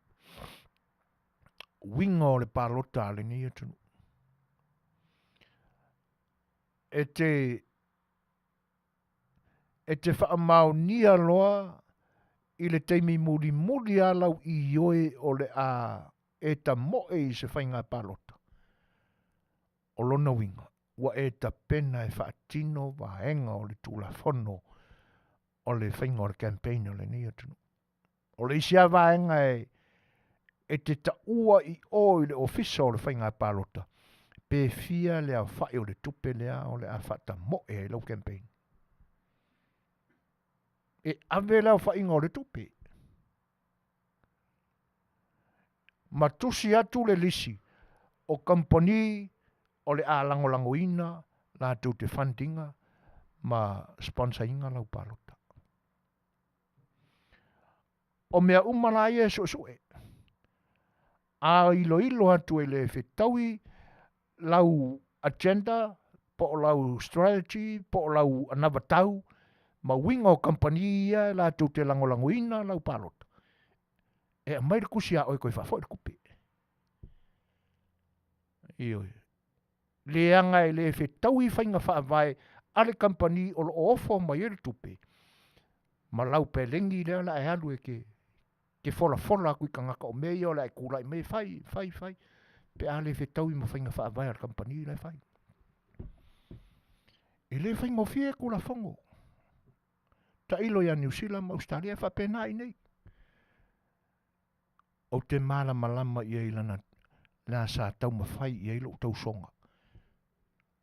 uiga o le palota a lenei atunuu. E te e te faamaonia loa i le taimi mulimuli lava lau ioe o le a e tamoe i se faiga palota. O lona uiga, ua e tapena e faatino vaega o le Tulafono o le faiga o le campaign a lenei atunuu. O le isi lava vaega e, e te taua i o i le Ofisa o le Faiga Palota, pe fia le aofai o le tupe lea o le a faatamoe ai lau campaign. E ave le aofaiga o le tupe. Ma tusi atu le lisi o kamupani o le a lagolagoina latou te fund ina ma sponsor ina lau palota. O mea uma la ia e suesue. A iloilo atu e le fetaui lau agenda po o lau strategy po o lau anavatau ma uiga o kamupani ia latou te lagolagoina lau palota, e aumai le tusi a oe toe faafoi le tupe. Ioe. Leaga e le fetaui faiga faavae a le kamupani o lo o ofo mai ai le tupe ma lau pelegi lea o le a e alu e te te folafola atu i tagata o mea ia o le a e tulai mai e fai, fai, fai, pe a le fetaui ma faiga faavae a le kamupani la e fai. E le faigofie Tulafono. Tailo ia Niu Sila ma Ausetalia e faapena i nei. Ou te malamalama i ai lana la sa taumafai i ai lou tausoga.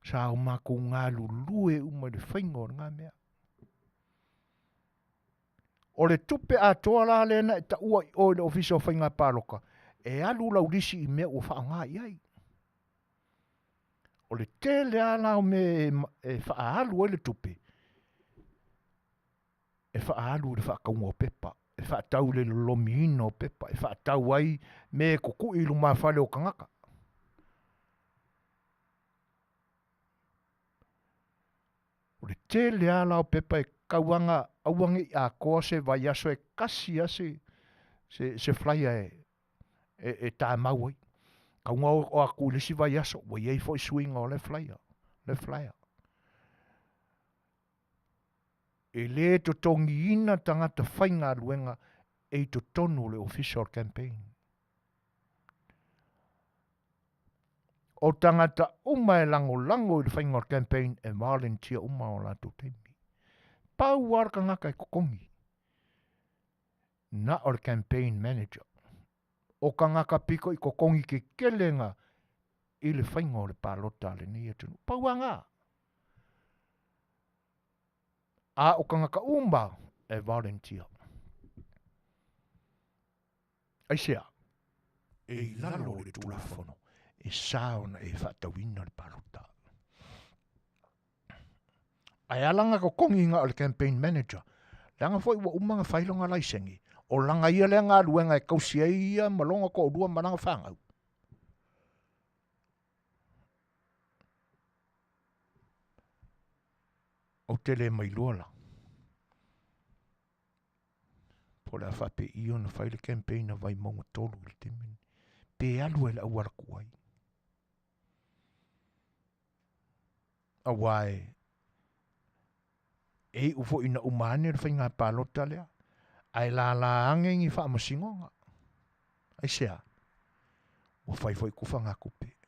Sa o matou galulue uma i le faiga o lena mea. O le tupe atoa la lea na e taua i o i le Ofisa o Faiga Palota, e alu lau lisi i mea ua faaaoga i ai. O le tele lava la o mea e faaalu ai le tupe, e faaalu i le faatauga o pepa. E fa'atau i le lolomiina o pepa, e fa'atau ai mea e kuku'i i lumafale o tagata. O le tele lava la o pepa e tatau lava ona aua ne i atoa se vaiaso e tasi lava se se se flyer e e tamau ai. Tau ona oo atu i le isi vaiaso ua i ai foi suiga o lea flyer, lea flyer. E lē totogiina tagata faigaluega e i totonu o le Ofisa o le Campaign. O tagata uma e lagolago i le faiga o le campaign e volunteer uma o latou taimi. Pau lava le tagata e totogi na o le campaign manager. O tagata pito i totogi kekelega i le faiga o le palota a lenei atunuu. Pau lava na. A o tagata uma e volunteer. Aisea? E i lalo o le Tulafono e sa ona e faatauina le palota. Ae a lana totogiga o le campaign manager, leaga foi ua uma ona fai lona laisene, o lana ia lea galuega e tausi ai ia ma lona toalua ma lana fanau. Ou te le mailoa la, po o le a faapei ona fai le campaign a Vaimauga 3 i le taimi lenei, pe alu ai i le auala tuai. Aua e, e iu foi ina uma ane le faiga palota lea, ae lala ane ni faamasinoga. Aisea? Ua fai foi tufagatupe.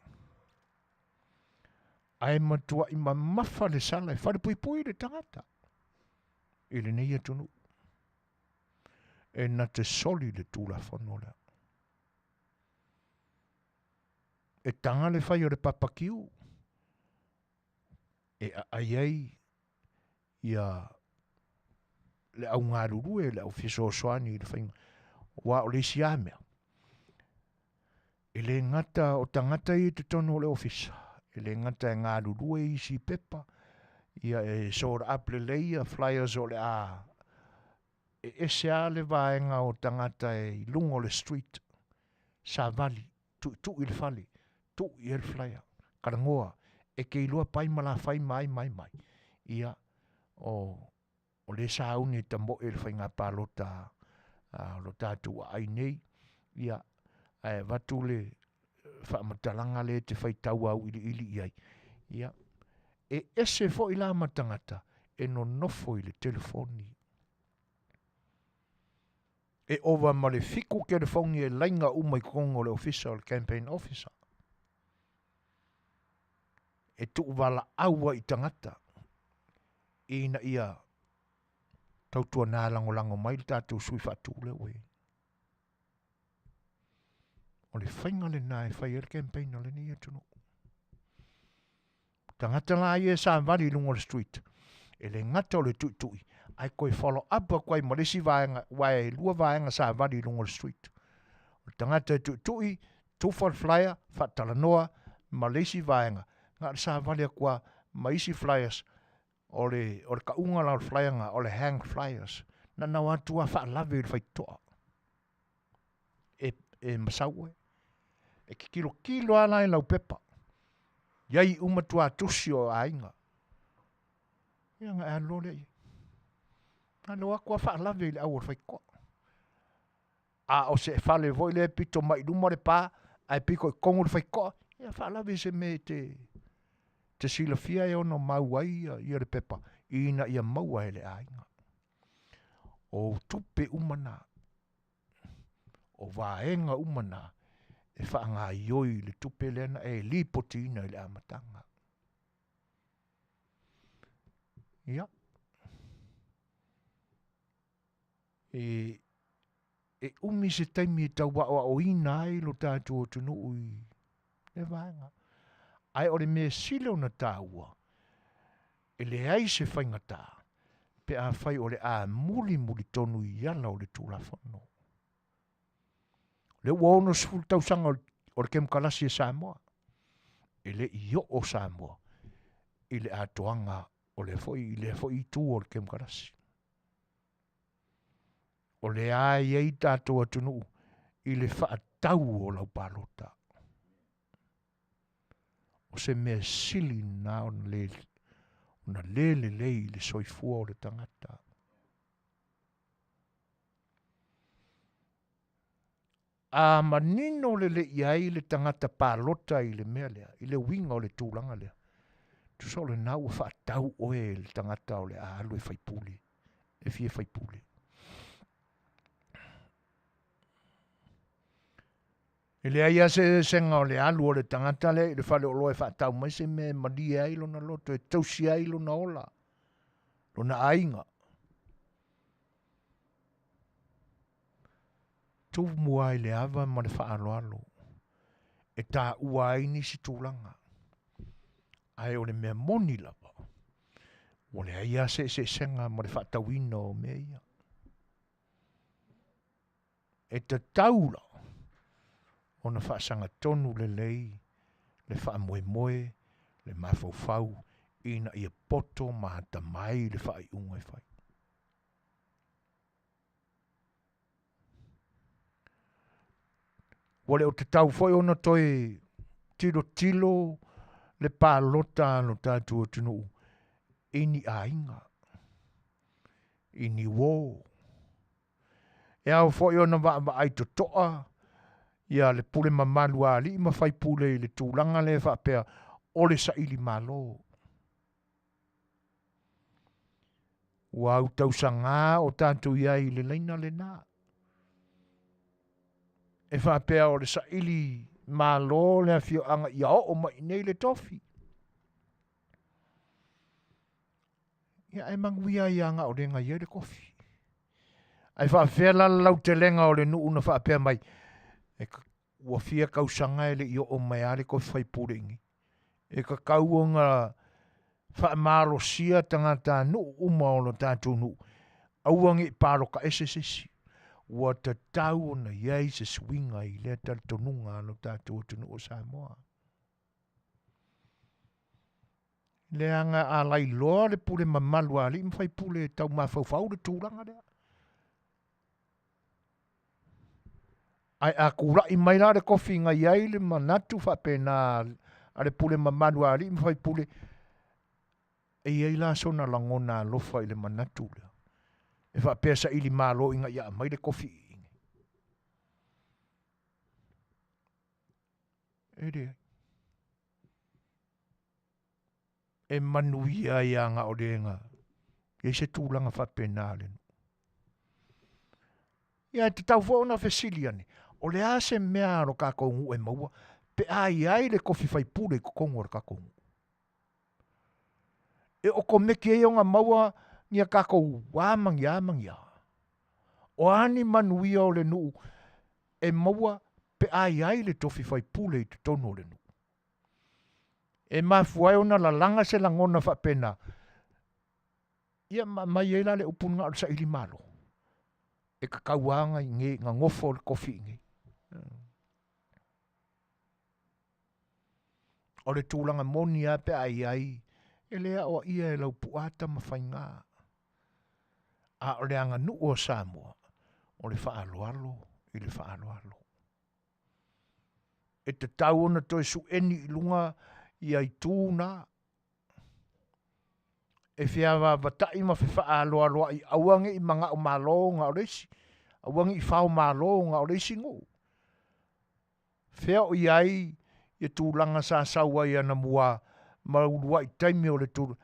Ae matuai mamafa le sala e falepuipui le tagata i lenei atunuu e na te soli le Tulafono lea. E taga le fai o le papakiu e aai ai ia le au galulue, le au fesoasoani i le faiga. Aua o le isi lava mea, e le gata o tagata ia i totonu o le ofisa, e le gata e galulue i isi pepa, ia e sort up lelei ia flyers o le a e ese lava le vaega o tagata e i luga o le street, savali, tuitui i le fale, tuu i ai le flyer, talanoa, e te iloa pai ma lafai ma ai ma ai ma ai, ia, o, o lea sauni e tamoe le faiga palota a lo tatou aai nei, ia, ae avatu le faamatalaga lea e te faitau auiliili i ai, ia, e ese foi la ma tagata e nonofo i le telefoni. E ova ma le fiku telefoni e laina uma i totonu o le ofisa o le campaign officer. E tuuvalaau ai i tagata ina ia tautuana lagolago mai le tatou sui faatu lea ua i ai. O le faiga lena e fai ai le campaign a lenei atunuu. Tagata la ia e savali i luga o le street, e le gata o le tuitui, ae toe follow up atu ai ma le isi vaega, aua e lua vaega savali i luga o le street. O le tagata e tuitui, tufa le flyer, faatalanoa ma le isi vaega, na o le savali atu lava ma isi flyers, o le, o le tauga la o le flyer na, o le hang flyers. Na nao atu lava faalave i le faitotoa. E, e masau oe. E te tilotilo lava la i lau pepa. Iai uma tuatusi o aiga. Ia na e alu loa lea i ai. Na alu atu lava faalave i le au o le faitotoa. A o se fale foi lea e pito mai i luma le pa, ae pito i totonu le faitotoa, ia faalave i se mea e te, te silafia e ono mau ai ia, ia le pepa, ina ia maua e le aiga. O tupe uma na, o vaega uma na e faagaioi i le tupe lea na e lipotiina i le amataga. Ia, e, e umi se taimi e tau aoaoina ai lo tatou atunuu i le vaega. Ae o le mea sili ona taua, e leai se faigata pe afai o le a mulimuli tonu i ala o le Tulafono. O lea ua 60 tausaga o le kemokarasi a Samoa, e le i oo Samoa i le atoaga o lea foi, i lea foi itu o le kemokarasi. O lea e i ai tatou atunuu i le faatau o lau palota. O se mea sili lena ona le, ona le lelei i le soifua o le tagata. A manino lelei i ai le tagata palota i le mea lea, i le uiga o le tulaga lea, tusa o lena ua faatau oe e le tagata o le a alu e faipule, e fia faipule. E leai lava se eseesega o le alu o le tagata lea i le faleoloa e faatau mai se mea e malie ai lona loto, e tausi ai lona ola, lona aiga. Tumu ai le ava ma le faaaloalo e taua ai nisi tulaga. Ae o le mea moni lava, ua leai lava se eseesega ma le faatauina o mea ia. E tatau la ona faasagatonu lelei le faamoemoe, le mafaufau ina ia poto ma atamai le faaiuga e fai. Ua le o tatau foi ona toe tilotilo le palota a lo tatou atunuu i ni aiga, i ni uo. E ao foi ona vaavaai totoa ia le pule mamalu a alii ma faipule i le tulaga lea faapea o le saili malo. Ua autausagā o tatou i ai i le laina lena. E faapea o le saili malo le afioaga ia oo mai i nei le tofi. Ia ae manuia ai lava o le na i ai le kofi. Ae faafefea la le lautelega o le nuu na faapea mai, e ua fia tausaga e le i oo mai lava le tofi faipule i inei. E tatau ona faamalosia tagatanuu uma o lo tatou nuu, aua ne i palota ese se isi. Ua tatau ona i ai se suiga i lea talitonuga a lo tatou atunuu o Samoa. Leaga a lailoa le pule mamalu a alii ma faipule e tau mafaufau le tulaga lea. Ae a tulai mai la le kofi na i ai le manatu faapena a le pule mamalu a alii ma faipule, e i ai la sona lagona alofa i le manatu lea, e faapea saili malo ina ia aumai le kofi i inei. E leai. E manuia ai lava na o le na i ai se tulaga faapena a le nuu. Ia e tatau foi ona fesili ane, o le a se mea a lo tatou nuu e maua pe a i ai le tofi faipule i totonu o le tatou nuu? E okomeki ai ona maua ni a tatou a ma ni a ma ni a? O a ni manuia o le nuu e maua pe a i ai le tofi faipule i totonu o le nuu? E mafua ai ona lalaga se lagona faapena, ia ma aumai ai la le upu lena o le saili malo, e tatau lava ona nofo le tofi i inei. O le tulaga moni lava pe a i ai, e le aoaia e Laupua Tamafaiga, a o le aganuu a Samoa, o le faaaloalo i le faaaloalo. E tatau ona toe sueni i luga ia itu na, e feavaavatai ma fefaaloaloai aua ne i manao malo na o le isi, aua ne i fao malo na o le isi nuu. Fea o i ai ia tulaga sa sau ai anamua ma uluai taimi o le tulu,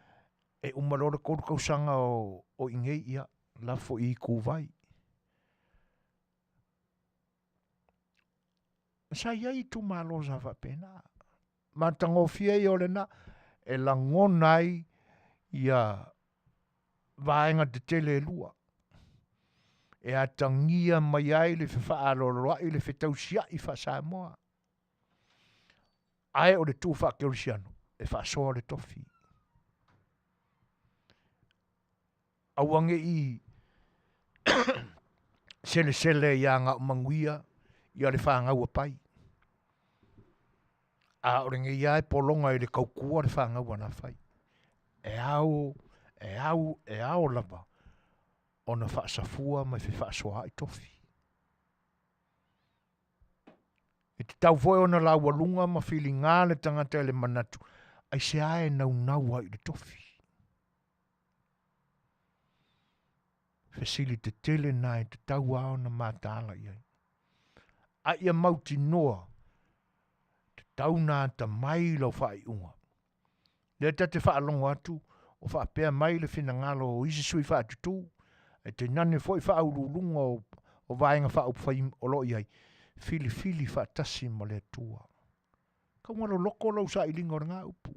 e uma loa le 3 tausaga o i inei, ia lafo i Ituvai. Sa i ai itumalo sa faapena. Matagofie ia o lena e lagona ai ia vaega tetele e lua e atagia mai ai le fefaaloaloai, le fetausiai faa-Samoa. Ae o le tu faakerisiano e faasoa le tofi. Aua ne i selesele ia Gaomanuia ia le fanau a Pai. A o lenei lava e pologa i le tautua le fanau a Lafai. E ao, e ao, e ao lava. ona faasafua ma e fefaasoaai tofi. E tatau foi ona laualuga ma filiga le tagata i le manatu, aisea e naunau ai i le tofi? Fesili tetele na e tatau lava ona mataala i ai. A ia mautinoa, tatau ona atamai lau faaiuga. Lea ta te faalogo atu o faapea mai le finagalo o isi sui faatutū, ae tainane foi faauluuluga o, o Vaega Faaupufai o lo o i ai, filifili faatasi ma le Atua. Tau aloloko lau sailiga o lena upu.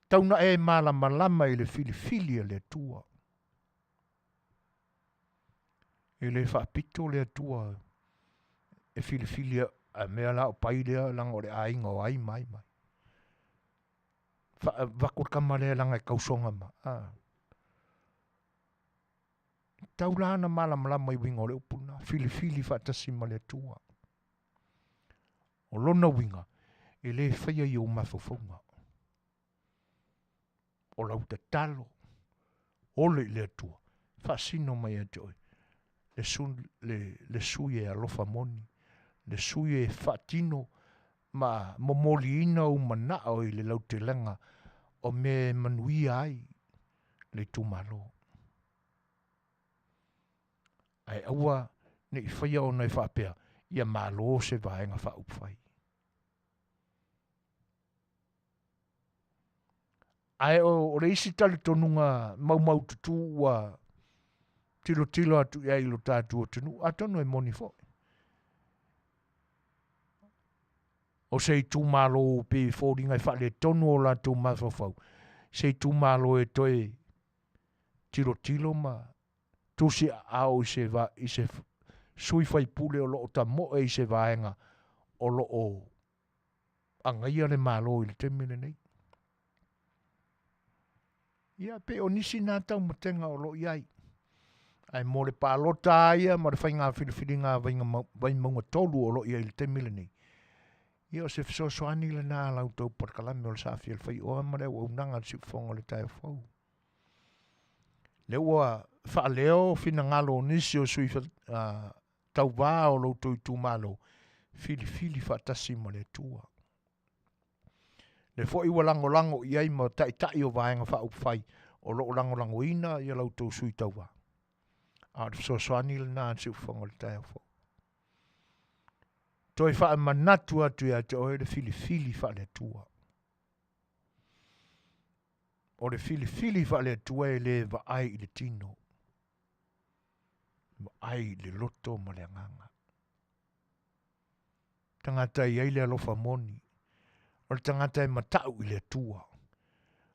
Tau na e malamalama i le filifili a le Atua. E le faapito le Atua e filifili a mea la o pai lea laga o le aiga o ai ma ai ma ai. Faavaku le tama lea laga e tausoga ma. A. Tau la na malamalama i uiga o le upu lena, filifili faatasi ma le Atua. O lona uiga, e le faia i ou mafaufauga. O lau tatalo, ole i le Atua, faasino mai ia te oe, le, su, le, le sui e alofa moni, le sui e faatino ma momoliina ou manao i le lautelega o mea e manuia ai le itumalo. Ae aua ne i faia ona e faapea, ia malo se Vaega Faaupufai. Ae o le isi talitonuga maumaututu ua tilotilo atu i ai i lo tatou atunuu, atonu e moni foi. O se itumalo pei e foliga e faaletonu o latou mafaufau, se itumalo e toe tilotilo ma tusi aao i se, i se sui faipule o lo o tamoe i se vaega o lo o agaia le Malo i le taimi lenei. Ia, pei o nisi na taumatega o lo o i ai. Ae mo le palota lava ia ma le faiga filifiliga a Vaimauga 3 o lo o i ai i le taimi lenei, ia o se fesoasoani lena a la outou polokalame o le Saafia i le Faioa ma le auaunaga a le Siufofoga o le Taeao Fou. Lea ua faaleo finagalo o nisi o sui tauva o lo outou itumalo, filifili faatasi ma le Atua. Lea foi ua lagolago i ai ma taitai o Vaega Faaupufai o lo o lagolagoina ia la outou sui tauva. A o le fesoasoani lena a le Siufofoga o le Taeao Fou. Toe faamanatu atu ia te oe le filifili faale-Atua. O le filifili faale-Atua e le vaai i le tino, vaai i le loto ma le agaga. Tagata e i ai le alofa moni, o le tagata e matau i le Atua,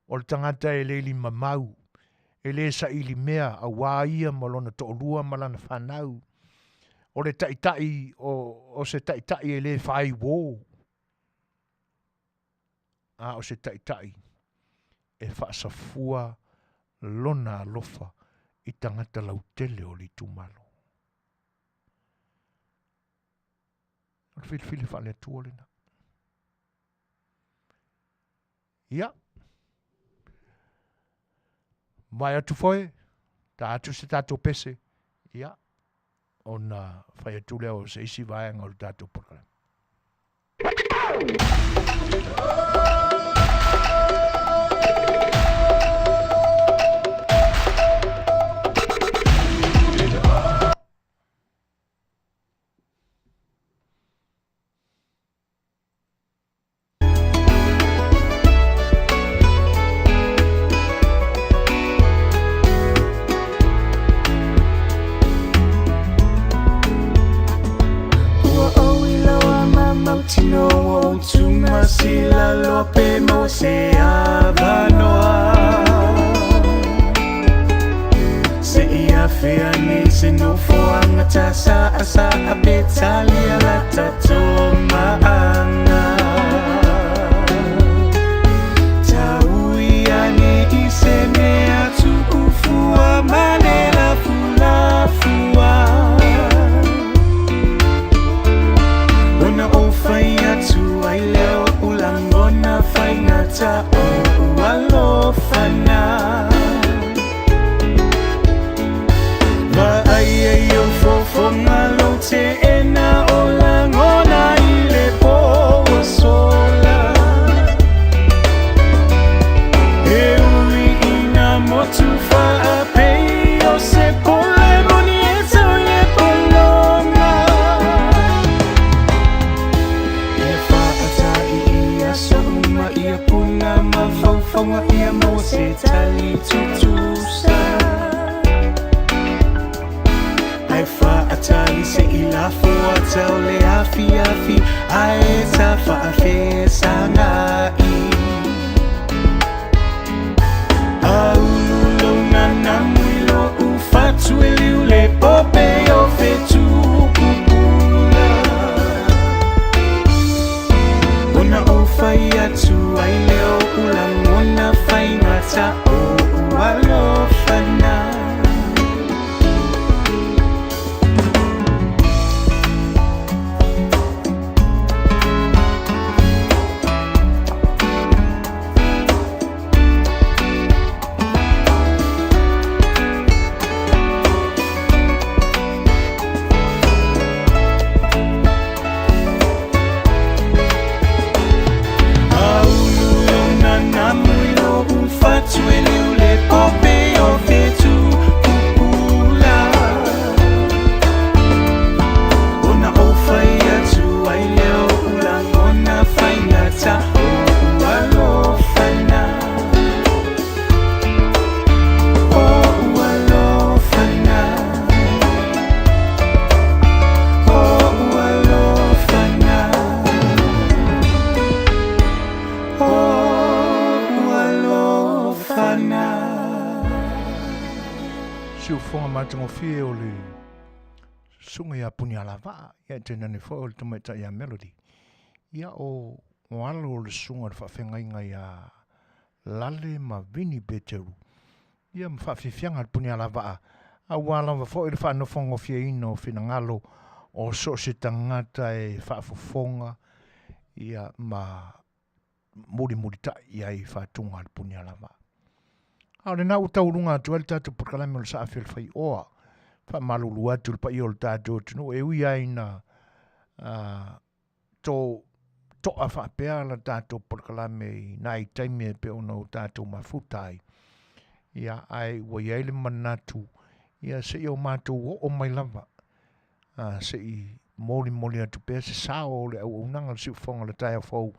o le tagata e le limamau, e le saili mea auā ia ma lona toalua ma lana fanau, o le taitai o, o se taitai e le faaiuō, a o se taitai e faasafua lona alofa i tagata lautele o le itumalo. O le filifili faale-Atua lena. Ia. Vae atu foi, ta atu se tatou pese, ia, ona fai atu lea o se isi vaega o le tatou polokalame. Ua ou iloa ma mautinoa ua ou tumasila loa pe maua se avanoa. Se i afea nei se nofoaga ta saʻasaʻa pe talia la tatou maʻaga. Taui ane i se mea tuʻufua ma le lafulafua. Ona ou fai atu ai lea o oʻu lagona faigata o oʻu alofana. tali se i lafo ata o le afiafi ae ta faafesagai. Aulu lou nanamu i lo'u fatu e liu le pope o fetu pupula. Ona ou fai atu ai lea o'u lagona faigata o'u alofa na. Aulu lou nanamu i lo'u fatu e liu le pope o fetu pupula. Ona ou fai atu ai lea o'u lagona faigata o'u alofa na. O'u alofa na. O'u alofa na. O'u alofa na. Siufofoga matagofie o le susuga ia Punialavaa, ia e tainane foi o le tamaitai ia Melody. Ia o alo o le susuga o le faafeagaiga ia Lale ma Vini Peteru, ia ma faafiafiaga a le Punialavaa, aua lava foi le faanofogofieina o finagalo o so o se tagata e faafofoga ia ma mulimulitai i ai i faatuga a le Punialavaa. A o lena ua taualuga atu ai le tatou polokalame o le Saafi o le Faioa. Faamalulu atu i le paia o le tatou atunuu e ui ai ina to toa faapea la tatou polokalame i nai taimi e pei ona o tatou mafuta ai. Ia, ae ua i ai le manatu, ia se i o matou oo mai lava, se i molimoli atu pea se sao o le auaunaga o le siufofoga o le taeao fou,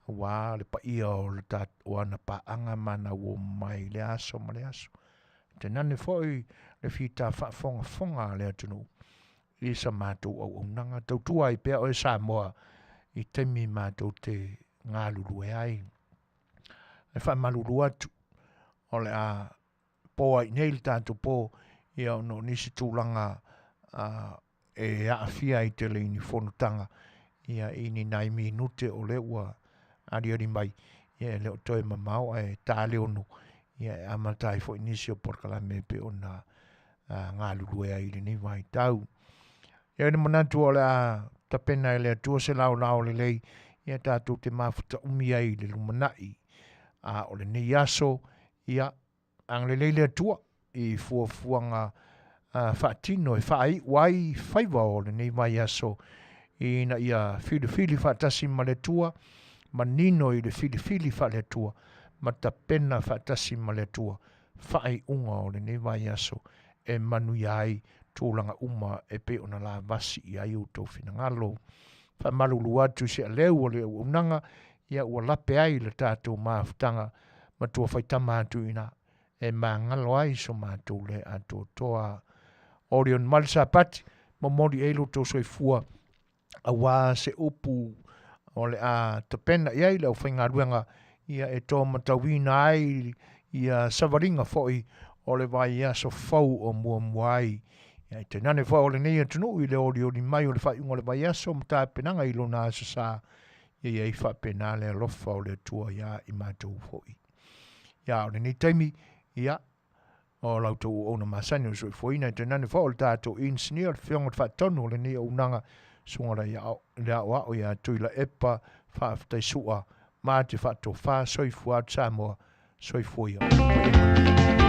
aua le paia o le o ana paaga ma ana uo mai i lea aso ma lea aso. Tainane foi le fita faafogafoga a le atunuu i sa matou auaunaga. Tautua ai pea oe Samoa i taimi matou te galulue ai. E faamalulu atu, o le a po ai nei le tatou po, ia ona o nisi tulaga e aafia ai tele i ni fonotaga, ia i ni nai minute o lea ua aliali mai, ia e le o toe mamao ae ta le 6, ia e amata ai foi nisi o polokalame e pei ona galulue ai i lenei vaitau. E i ai le manatu o le a tapena e le Atua se laolao lelei, ia tatou te mafuta umi ai i le lumanai. A o lenei aso, ia, agalelei le Atua i fuafuaga faatino e faaiu ai faiva o lenei vaiaso ina ia filifili faatasi ma le Atua, manino i le filifili faale-Atua, ma tapena faatasi ma le Atua faaiuga o lenei vaiaso e manuia ai tulaga uma e pei ona lavasi i ai outou finagalo. Faamalulu atu i se aleu o le auaunaga, ia ua lape ai le tatou mafutaga matua faitama atu i ina e magalo ai so matou le atoatoa. Olioli mai le Sapati, momoli i ai lo outou soifua aua se upu o le a tapena i ai le aufaigaluega ia e toamatauina ai ia savaliga foi o le vaiaso fou o muamua ai. Ia e tainane foi o lenei atunuu i le olioli mai o le faaiuga o le vaiaso ma tapenaga i lona aso sa, ia i ai faapena le alofa o le Atua iā i matou foi. Ia o lenei taimi, ia o la outou auauna masani o le soifuaina e tainane foi o le tatou inisinia o le Afioga i le Faatonu o lenei auaunaga, Susuga le Aoao ia Tuilaepa Faafetai Sua ma te faatofa soifua atu Samoa, soifua ia ma ia manuia.